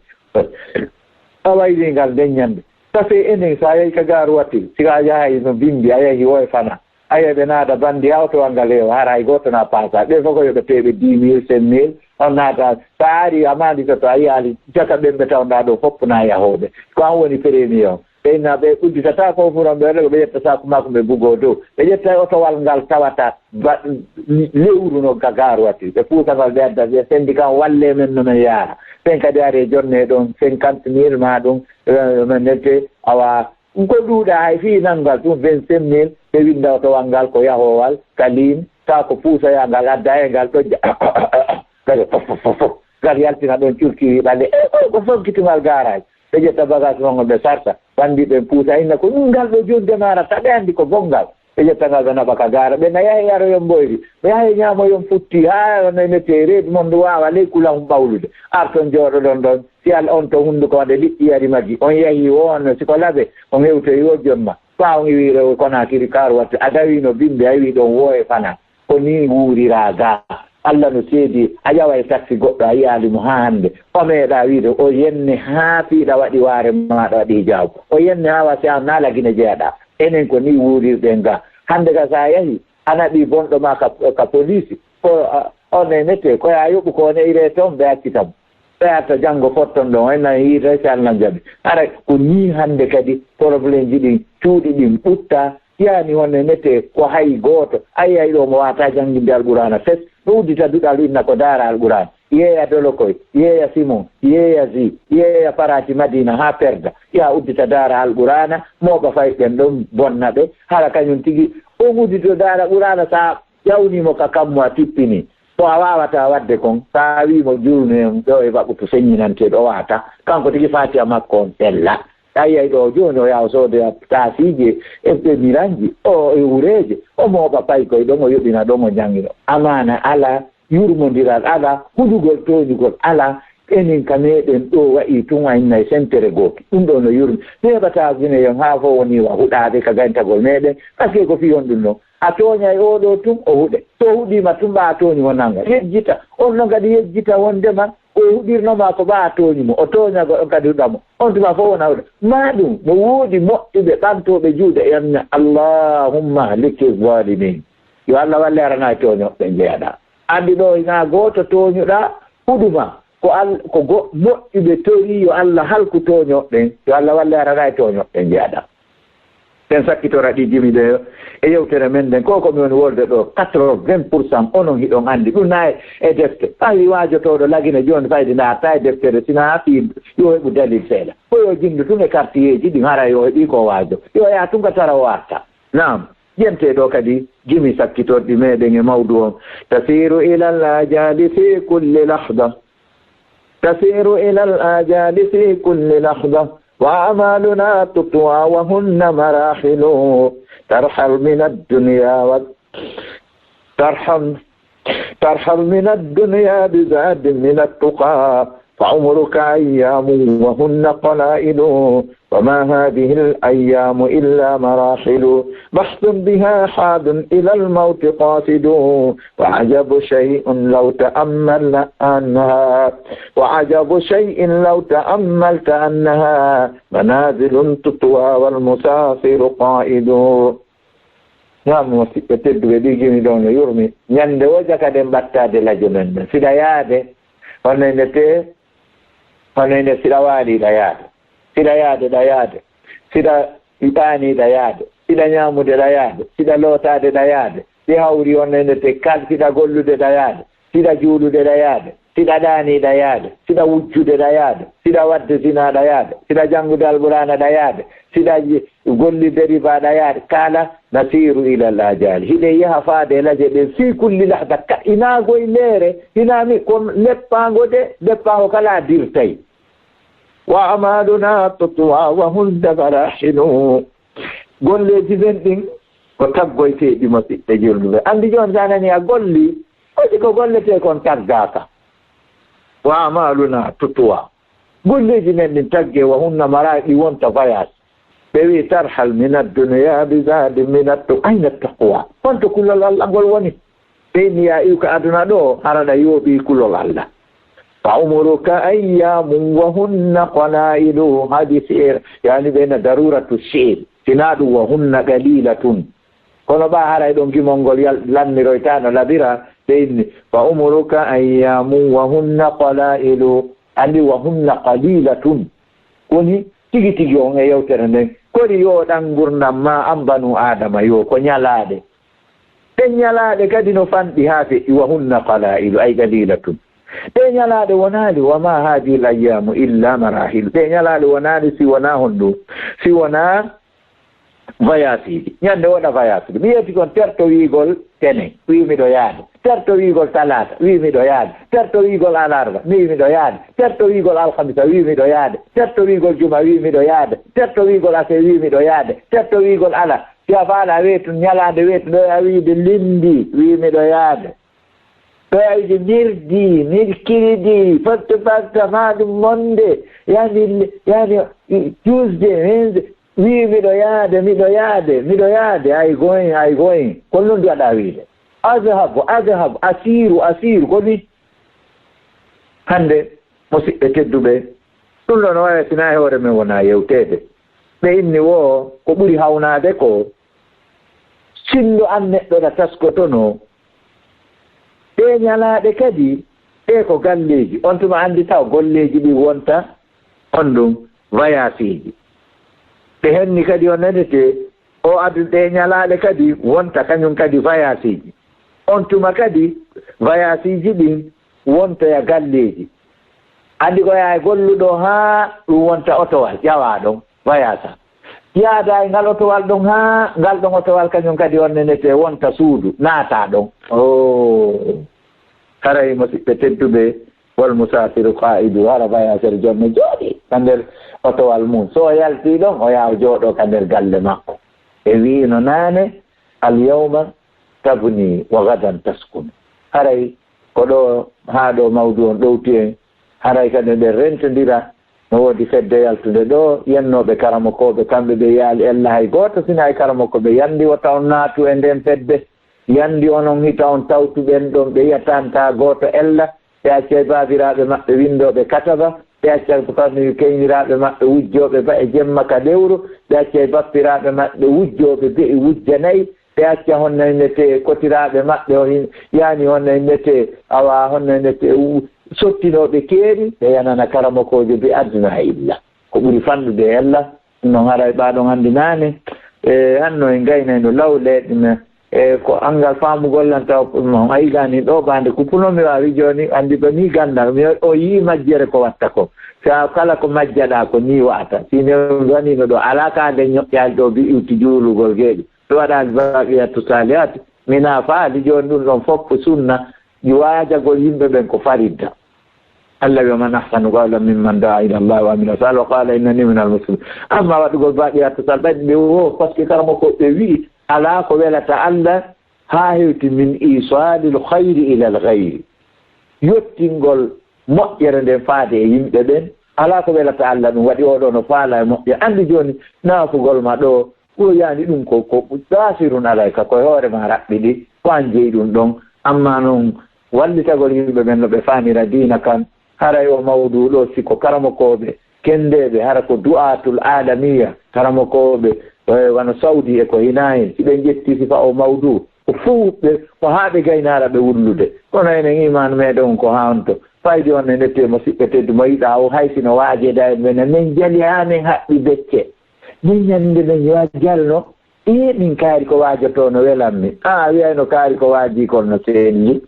A waylii ngal nden ñande. Tafe enen, so a yahi ka gaaruwati, si a yahay no bimbi, a yahi Woyfana, a yahi ɓe naada bandi, a otowal ngal heewa, hara hay gooto na paasa. Ɓe fof ko yoɓetee ɓe dix mille, cinq mille, on naata. So a ari, a maanditoto, a yiyaali caka ɓen ɓe tawnɗaa ɗo fof na yahooɓe. Ko an woni premier on. Ɓe inna ɓe udditata ko furan ɓe, ɓe ƴetta saku makko ɓe bugoo dow. Ɓe ƴetta e otowal ngal tawata ba-, lewru no ga gaaruwati. Ɓe puusa ngal ɓe adda, ɓe sendi kan, wallee men no men yaara. Ɓen kadi ari e jonne ɗon cinquante mille ma ɗum, eh, men nette, awa, ko ɗuuɗa hay fii nanngal ɗum vingt-cinq mille, ɓe winnda otowal ngal ko yahoowal, ka liin, taa ko puusoyaa ngal, adda e ngal ɗojja. Kadi fof, fof, fof, fof. Ngal yaltina ɗon curki wi ɓalle, e, ko, ko fof kitungal gaaraaji. Ɓe ƴetta bagage mon, ɓe sarta. Banndi ɓen puusa, inna ko ɗum ngal ɗo jooni demaarata, ɓe anndi ko bonngal. Ɓe ƴetta ngal, ɓe naɓa ka gaara. Ɓe na yaha e yaroyon mboyri. Ɓe yaha e ñaamoyon futti. Haa on e mette e reedu mon ndu waawa ley kulahun ɓawlude. Arton jooɗoɗon ɗon. Si al on to hunnduko waɗe liƴƴi yari magi. On yahi wo on, si ko laɓe, on hewtoyi wo jomma. Faa on iwi rewo Konaakiri kaaru watte. A dawino bimbi, a iwi ɗon wo e fana. Ko nii wuuriraa gaa. Alla no seedi, a ƴawa e taxi goɗɗo, a yiyaali mo haa hannde. O meeɗaa wiide, o yenne haa piiɗa waɗi waare maaɗa waɗi hijaabu. O yenne haa wasi aan naala Gine jeyaɗaa. Enen ko nii wuurirɗen gaa. Hannde ka so a yahi, a naɓii bonɗo maa ka, ka poliisi, ko, a, on e mette, ko yaa yoɓu ko on e iree toon, ɓe accita mo. Ɓe arta janngo fotton ɗon, en nan yiita si Allah jaɓi. Hara ko nii hannde kadi problémeji ɗin, cuuɗi ɗin ɓuttaa, yaani on e mette ko hay gooto. A yi'ay ɗo mo waawataa jannginde Alqur'aana fes, no uddita duɗal inna ko daara Alqur'aana. Yeeya Dolokoy, yeeya Simon, yeeya Zi, yeeya Faraati Madiina haa perda. Yaa uddita daara Alqur'aana, mooɓa fayɓe ɓen ɗon bonna ɓe. Hara kañum tigi, on uddito daara Qur'aana sa ƴawnii mo ka kammu a tippinii. Ko a waawataa waɗde kon, sa wii mo juulnu en ɗo e waɓutu seññinanteeɗo, o waawataa. Kanko tigi faatiya makko on sella. A yi'ay ɗo jooni o yaha o soodoya taasiije e, e miranji, o e ureeje, o mooɓa paykoy ɗon, o yoɓina ɗon, o janngino. Amaana alaa, yurmondiral alaa, hudugol tooñugol alaa. Enen ka meɗen ɗo wa'i tun a innay sentere gooto. Ɗum ɗo no yurmi. Mi heɓataa Guinéen haa fof woni wa huɗaade ka gayntagol meɗen. Parce que ko fii honɗum non? A tooñay oo ɗoo tun, o huɗe. So o huɗiima tun, ɓa a tooñi mo nannga. Yejjita. On non kadi yejjita wondema ko o huɗirnoo ma ko ɓa a tooñi mo. O tooña goɗɗo kadi huɗa mo. On tuma fof wona huɗa. Maa ɗum, no woodi moƴƴuɓe ɓantooɓe juuɗe e anna, Allahumma ahliki zalimin. Yo Allah walle arana e tooñoɓe njeyaɗa. Anndi ɗo hinaa gooto tooñuɗa, huɗuma. Ko Al-, ko go-, moƴƴuɓe tori yo Allah halku tooñoɓe ɓen. Yo Allah walle arana e tooñoɓe njeyaɗa. Ɓen sakkitora ɗi jimi ɓe e yewtere men nden. Ko ko mi woni wolde ɗo, quatre-vingts pour cent onon hiɗon anndi. Ɗum na e, e defte. Ɓay waajotooɗo lagine jooni fayde nda arta e deftere, sina fii yo heɓu dalil seeɗa. Ko yo jinndu tun e kartiyeeji ɗin, hara yo heɓi ko waajo. Yo yaa tun ka tara o arta. Naam, ƴentee ɗo kadi jimi sakkitorɗi meɗen e mawdu on. Tasiru ilal ajali fi kulli lahda. تسير إلى الآجال في كل لحظة، وأعمالنا تطوى وهن مراحل. ترحل من الدنيا و-، ترحل، ترحل من الدنيا بزاد من التقى، فعمرك أيام وهن قلائل، وما هذه الأيام إلا مراحل، بحث بها حاد إلى الموت قاصد، وعجب شيء لو تأملت أنها، وعجب شيء لو تأملت أنها منازل تطوى والمسافر قائد. Naam, musidɓe tedduɓe, ɗi gimi ɗon no yurmi. Ñande wo jakaɗen ɓattaade laje men ɗen. Siɗa yaade, hono e ndete, hono e nde siɗa waaliiɗa yaade. Siɗa yaade ɗa yaade. Siɗa ɗaaniiɗa yaade. Siɗa ñaamude ɗa yaade. Siɗa lootaade ɗa yaade. Ɗi hawri hono e ndete kal siɗa gollude ɗa yaade. Siɗa juulude ɗa yaade, siɗa ɗaaniiɗa yaade, siɗa wujjude ɗa yaade, siɗa waɗde zinaa ɗa yaade, siɗa janngude Alɓuraana ɗa yaade, siɗa gollirde ribaa ɗa yaade, kala nasiiru ilal ajaali. Hiɗen yaha faade e laje ɗen fii kulli lahda, ka inaa goy leere, hinaa mi ko leppaango de, leppaango kala dirtay. Wa amaluna tutwa wa hunna maraahilu. Golleeji men ɗin ko taggoyteeɗi, musidɓe julɓe. Anndi jooni, so a nanii a golli, ko si ko golletee kon taggaaka. Wa amaluna tutwa. Golleeji men ɗin taggee, wa hunna maraahilu, ɗi wonta voyage. Ɓe wi'i, tarhal min addunya bi zadin min attu-, ayna taqwa? Honto kulol Allah ngol woni? Ɓe inni, yaa iwka aduna ɗo, hara ɗa yooɓii kulol Allah. Fa umuruka ayyamun wa hunna qalailu. Hadis er, yani ɓe na daruratu shi'r. Sinaa ɗum wa hunna qalilatun. Kono ɓa haray ɗon gimol ngol yal-, lanniroytaano labira, ɓe inni, fa umuruka ayyamun wa hunna qalailu. Anndi wa hunna qalilatun. Woni tigi tigi on e yewtere nden. Kori yo ɗan ngurndan ma an banu Aadama yo ko ñalaaɗe. Ɗen ñalaaɗe kadi no fanɗi haa feƴƴi, wa hunna qalailu, ay qalilatun. Ɗe ñalaaɗe wonaali, wa ma hadihil ayyamu illa marahil. Ɗe ñalaaɗe wonaali si wonaa honɗum? Si wonaa vayaasiiji. Ñande woɗa vayaasude. Mi yetti kon terto wiigol tene, wii miɗo yaade. Terto wiigol talaata, wii miɗo yaade. Terto wiigol alarba, wii miɗo yaade. Terto wiigol alhamisa, wii miɗo yaade. Terto wiigol juma, wii miɗo yaade. Terto wiigol ase, wii miɗo yaade. Terto wiigol ala. Si a faala weetu, ñalaande weetu, ɗo a wiide linndi, wii miɗo yaade. Ɗo a wiide mirdi, mirkiridi, fatta fatta, maa ɗum monde, yani, yani, Tuesday, Wednesday, wii miɗo yaade, miɗo yaade, miɗo yaade, ay goy, ay goy. Ko non mbaɗa wiide. Azhabu, azhabu, asiiru, asiiru, ko ni? Hannde, musidɓe tedduɓe, ɗum ɗo no wayi sinaa e hoore men wonaa yewteede. Ɓe inni wo ko ɓuri hawnaade ko, sinndo an neɗɗo ɗa taskotonoo, ɗee ñalaaɗe kadi, ɗee ko galleeji. On tuma anndi taw golleeji ɗi wonta on ɗum vayaasiiji. Ɓe henni kadi on nanete, o adu ɗee ñalaaɗe kadi wonta kañum kadi vayaasiiji. On tuma kadi vayaasiiji ɗin wontoya galleeji. Anndi ko yaha e golluɗo haa ɗum wonta otowal, ƴawaa ɗon, vayaasa. Yaada e ngal otowal ɗon haa ngal ɗon otowal kañum kadi on nenete wonta suudu, naata ɗon. Oo, haray musidɓe tedduɓe, wal musaafiru qaa'idu, hara vayaasere joom no jooɗii ka nder otowal mum. So o yaltii ɗon, o yaha o jooɗoo ka nder galle makko. E wi'ino naane, al yawma tabni wa gadan taskun. Haray ko ɗo, haa ɗo mawdu on ɗowti en. Haray kadi eɗen rentondira. No woodi fedde yaltunde ɗo, yennooɓe karamokooɓe, kamɓe ɓe yaali ella hay gooto, sinaa e karamoko ɓe yanndi wota on naatu e nden fedde. Yanndi onon hita on tawtu ɓen ɗon ɓe yi'ataa gooto ella. Ɓe accay baabiraaɓe maɓɓe winndooɓe kataba, ɓe accay famille keyniraaɓe maɓɓe wujjooɓe ba e jemma ka lewru, ɓe accay bappiraaɓe maɓɓe wujjooɓe be'i wujja nayi, ɓe acca honno innete kotiraaɓe maɓɓe, o hin-, yaani honno innete, awa honno innete, u-, sottinooɓe keeri, ɓe yanana karamokoojo bi aduna illa. Ko ɓuri fanɗude e ella, ɗum noon haray ɓaa ɗon anndi naane, e, hanno en ngaynayno law leeɗe men. E ko anngal faamugol lan taw ɗum noon. A yiɗaani ɗo baande kuppuno mi waawi jooni, anndi ɗo nii ganndal. Mi o yii majjere ko watta ko. Sa kala ko majjaɗaa ko nii wa'ata. Si mi waniino ɗo, alaa ka nde ñoƴƴaali ɗo bi iwti juulugol geeƴe. Mi waɗaali baqiyatu saalihaati. Mi naafaali jooni ɗum ɗon fof ko sunna. Waajagol yimɓe ɓen ko faridda. Allah wi, "Wa man ahsanu qawlan mimman da'a ila Allah wa amila salihan wa qala innani minal muslimin." Amma waɗugol baqiyatu sal ɓen ɓe wo, parce que karamoko ɓe wi'i, alaa ko welata Allah haa hewti min isalil khayri ilal ghayri. Yottingol moƴƴere nden faade e yimɓe ɓen. Alaa ko welata Alla ɗum, waɗi oo ɗoo no faalaa e moƴƴere. Anndi jooni naafugol ma ɗoo, ɗoo yaani ɗum ko, ko baasirun alayka, ko e hoore ma raɓɓiɗi, ko an jeyi ɗum ɗon. Ammaa non, wallitagol yimɓe ɓen no ɓe faamira diina kan, haray oo mawduu ɗoo, si ko karamokooɓe kenndeeɓe, hara ko du'aatul aalamiya, karamokooɓe, eh, wano Sawdi e ko hinaa hen, si ɓe ƴettii sifa oo mawduu, ko fuu ɓe, ko haa ɓe gaynaara ɓe wullude. Kono enen iimaan meɗen on ko haa honto? Fayde on ene tee mo siɓɓe teddu mo yiɗaa o, hay si no waajeede e men, men jali haa men haɓɓi becce. Min ñande men yo jalno, ee, min kaari ko waajotoo no welan mi. Aa, wiyayno kaari ko waajii kon no selli.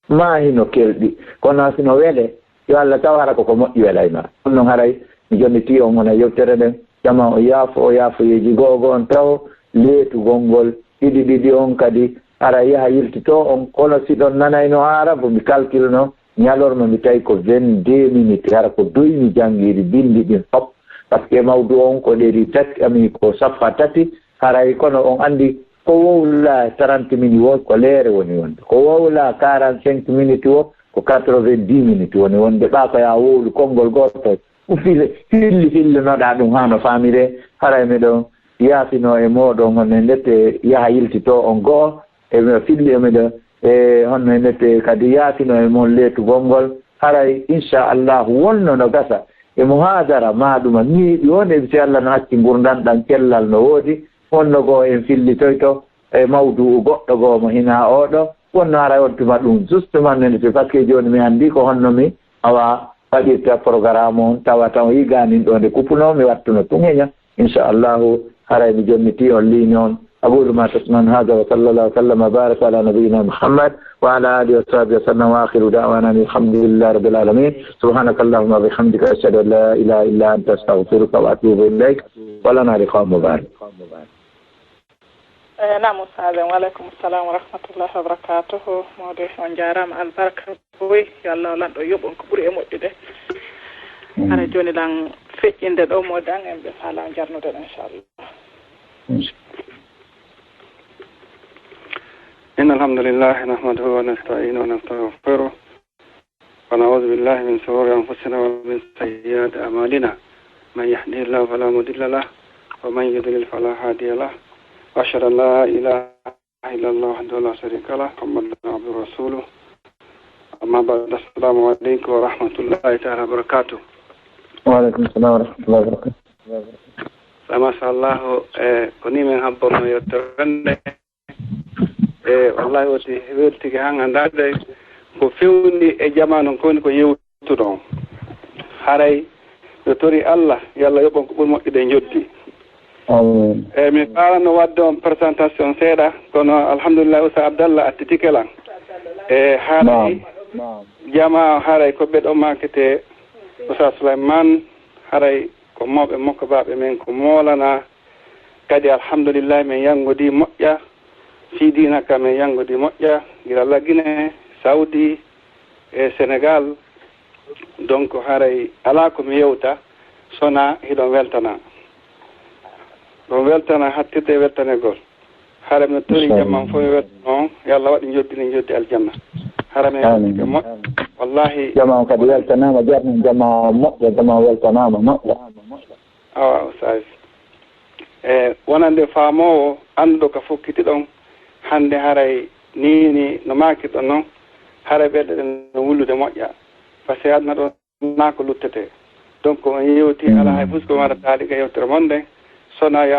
Maa hino kelɗi, kono si no wele, yo Alla taw hara ko ko moƴƴi welay ma. Ɗum noon haray mi jonnitii on wona yewtere nden, jama o yaafo, o yaafoyeeji go'o go'o on taw leetugol ngol, ɗiɗi ɗiɗi on kadi hara yaha yiltitoo on, kono si ɗon nanayno Aarabu, mi kalkilno ñalorma mi tawi ko vingt-deux minutes, hara ko doy mi janngiiri binndi ɗin fop, parce que mawdu on ko ɗeri tati, ami ko safha tati, haray kono on anndi ko wowla trente minutes wo, ko leere woni wonde. Ko wowla quarante-cinq minutes wo, ko quatre-vingt-dix minutes woni wonde. Ɓaa ko yaa wowlu konngol gootol. Ko file, filli, fillinoɗaa ɗum haa no faamiree. Haray miɗo yaafinoo e mooɗon, honno e ndette yaha yiltitoo on go'o. E miɗo filli, e miɗo, e honno e ndette kadi yaafinoo e mon leetugol ngol. Haray, inchallahu, wonno no gasa e muhaadara maa ɗuma neeɓi on, e si Alla no acci ngurndan ɗan cellal no woodi. Wonno goo en fillitoyto e mawdu'u goɗɗo goo mo hinaa oo ɗoo. Wonno haray on tuma ɗum, justement, nene, c'est parce que jooni mi anndi ko honno mi awa waɗirta programme on, tawa tan o yigaani ɗoo nde kupunoo, mi wattuno tun heña. Inchallahu, haray mi jonnitii on ligne on. أقول ما تسمعون هذا وصلى الله وسلم وبارك على نبينا محمد وعلى آله وصحبه وسلم وآخر دعوانا أن الحمد لله رب العالمين. سبحانك اللهم وبحمدك أشهد أن لا إله إلا أنت أستغفرك وأتوب إليك. ولنا لقاء مبارك. Eh, naam, Ustaaz en, wa aleykum salam wa rahmatullahi wa barakatuhu. Mawde, on njaaraama, albarka boy. Yo Allah lanɗo yoɓ on ko ɓuri e moƴƴude. Hara jooni lan feƴƴinde ɗo, mawde an en ɓe faala jarnude ɗo, inchallah. إن الحمد لله نحمده ونستعينه ونستغفره ونعوذ بالله من شرور أنفسنا ومن سيئات أعمالنا. من يهده الله فلا مضل له ومن يضلل فلا هادي له. وأشهد أن لا إله إلا الله وحده لا شريك له. محمد عبده ورسوله. أما بعد، السلام عليكم ورحمة الله تعالى وبركاته. Wa aleykum salam wa rahmatullahi wa barakatuh. Sa machallahu, e ko ni min habborno yettere nde. E wallahi woti weltike han andaade ko fewndi e jamaanu ko woni ko yewtuɗon. Haray mi tori Allah, yo Allah yoɓ on ko ɓuri moƴƴude e njoddi. Amin. E mi faalano wadde on présentation seeɗa, kono alhamdulillah Oustaz Abdallah attitike lan. E haray Naam. Jamaa haray ko ɓe ɗo makete. Oustaz Souleymane haray ko mawɓe mokkobaaɓe men ko moolana. Kadi alhamdulillah min yanngodi moƴƴa. Fii diina ka min yanngodi moƴƴa. Gila Lagine, Saudi, e Senegal. Donc haray alaa ko mi yewta sona hiɗon weltana. Ɗon weltana hattirde e weltanegol. Hara mi tori jamman fof mi weltano on, yo Allah waɗ i njoddini njoddi aljanna. Hara mi weltike moƴƴa. Wallahi. Jama on kadi weltanaama jarni, jama on moƴƴa, jama on weltanaama moƴƴa. Awa Oustaz. E wonande faamoowo annduɗo ka fokkitiɗon hannde haray niini no maakirɗon non, haray ɓerɗe ɗen no wullude moƴƴa. Parce que aduna ɗo naa ko luttete. Donc on yewti alaa hay fus ko mara taali ka yewtere mon nden, sona yo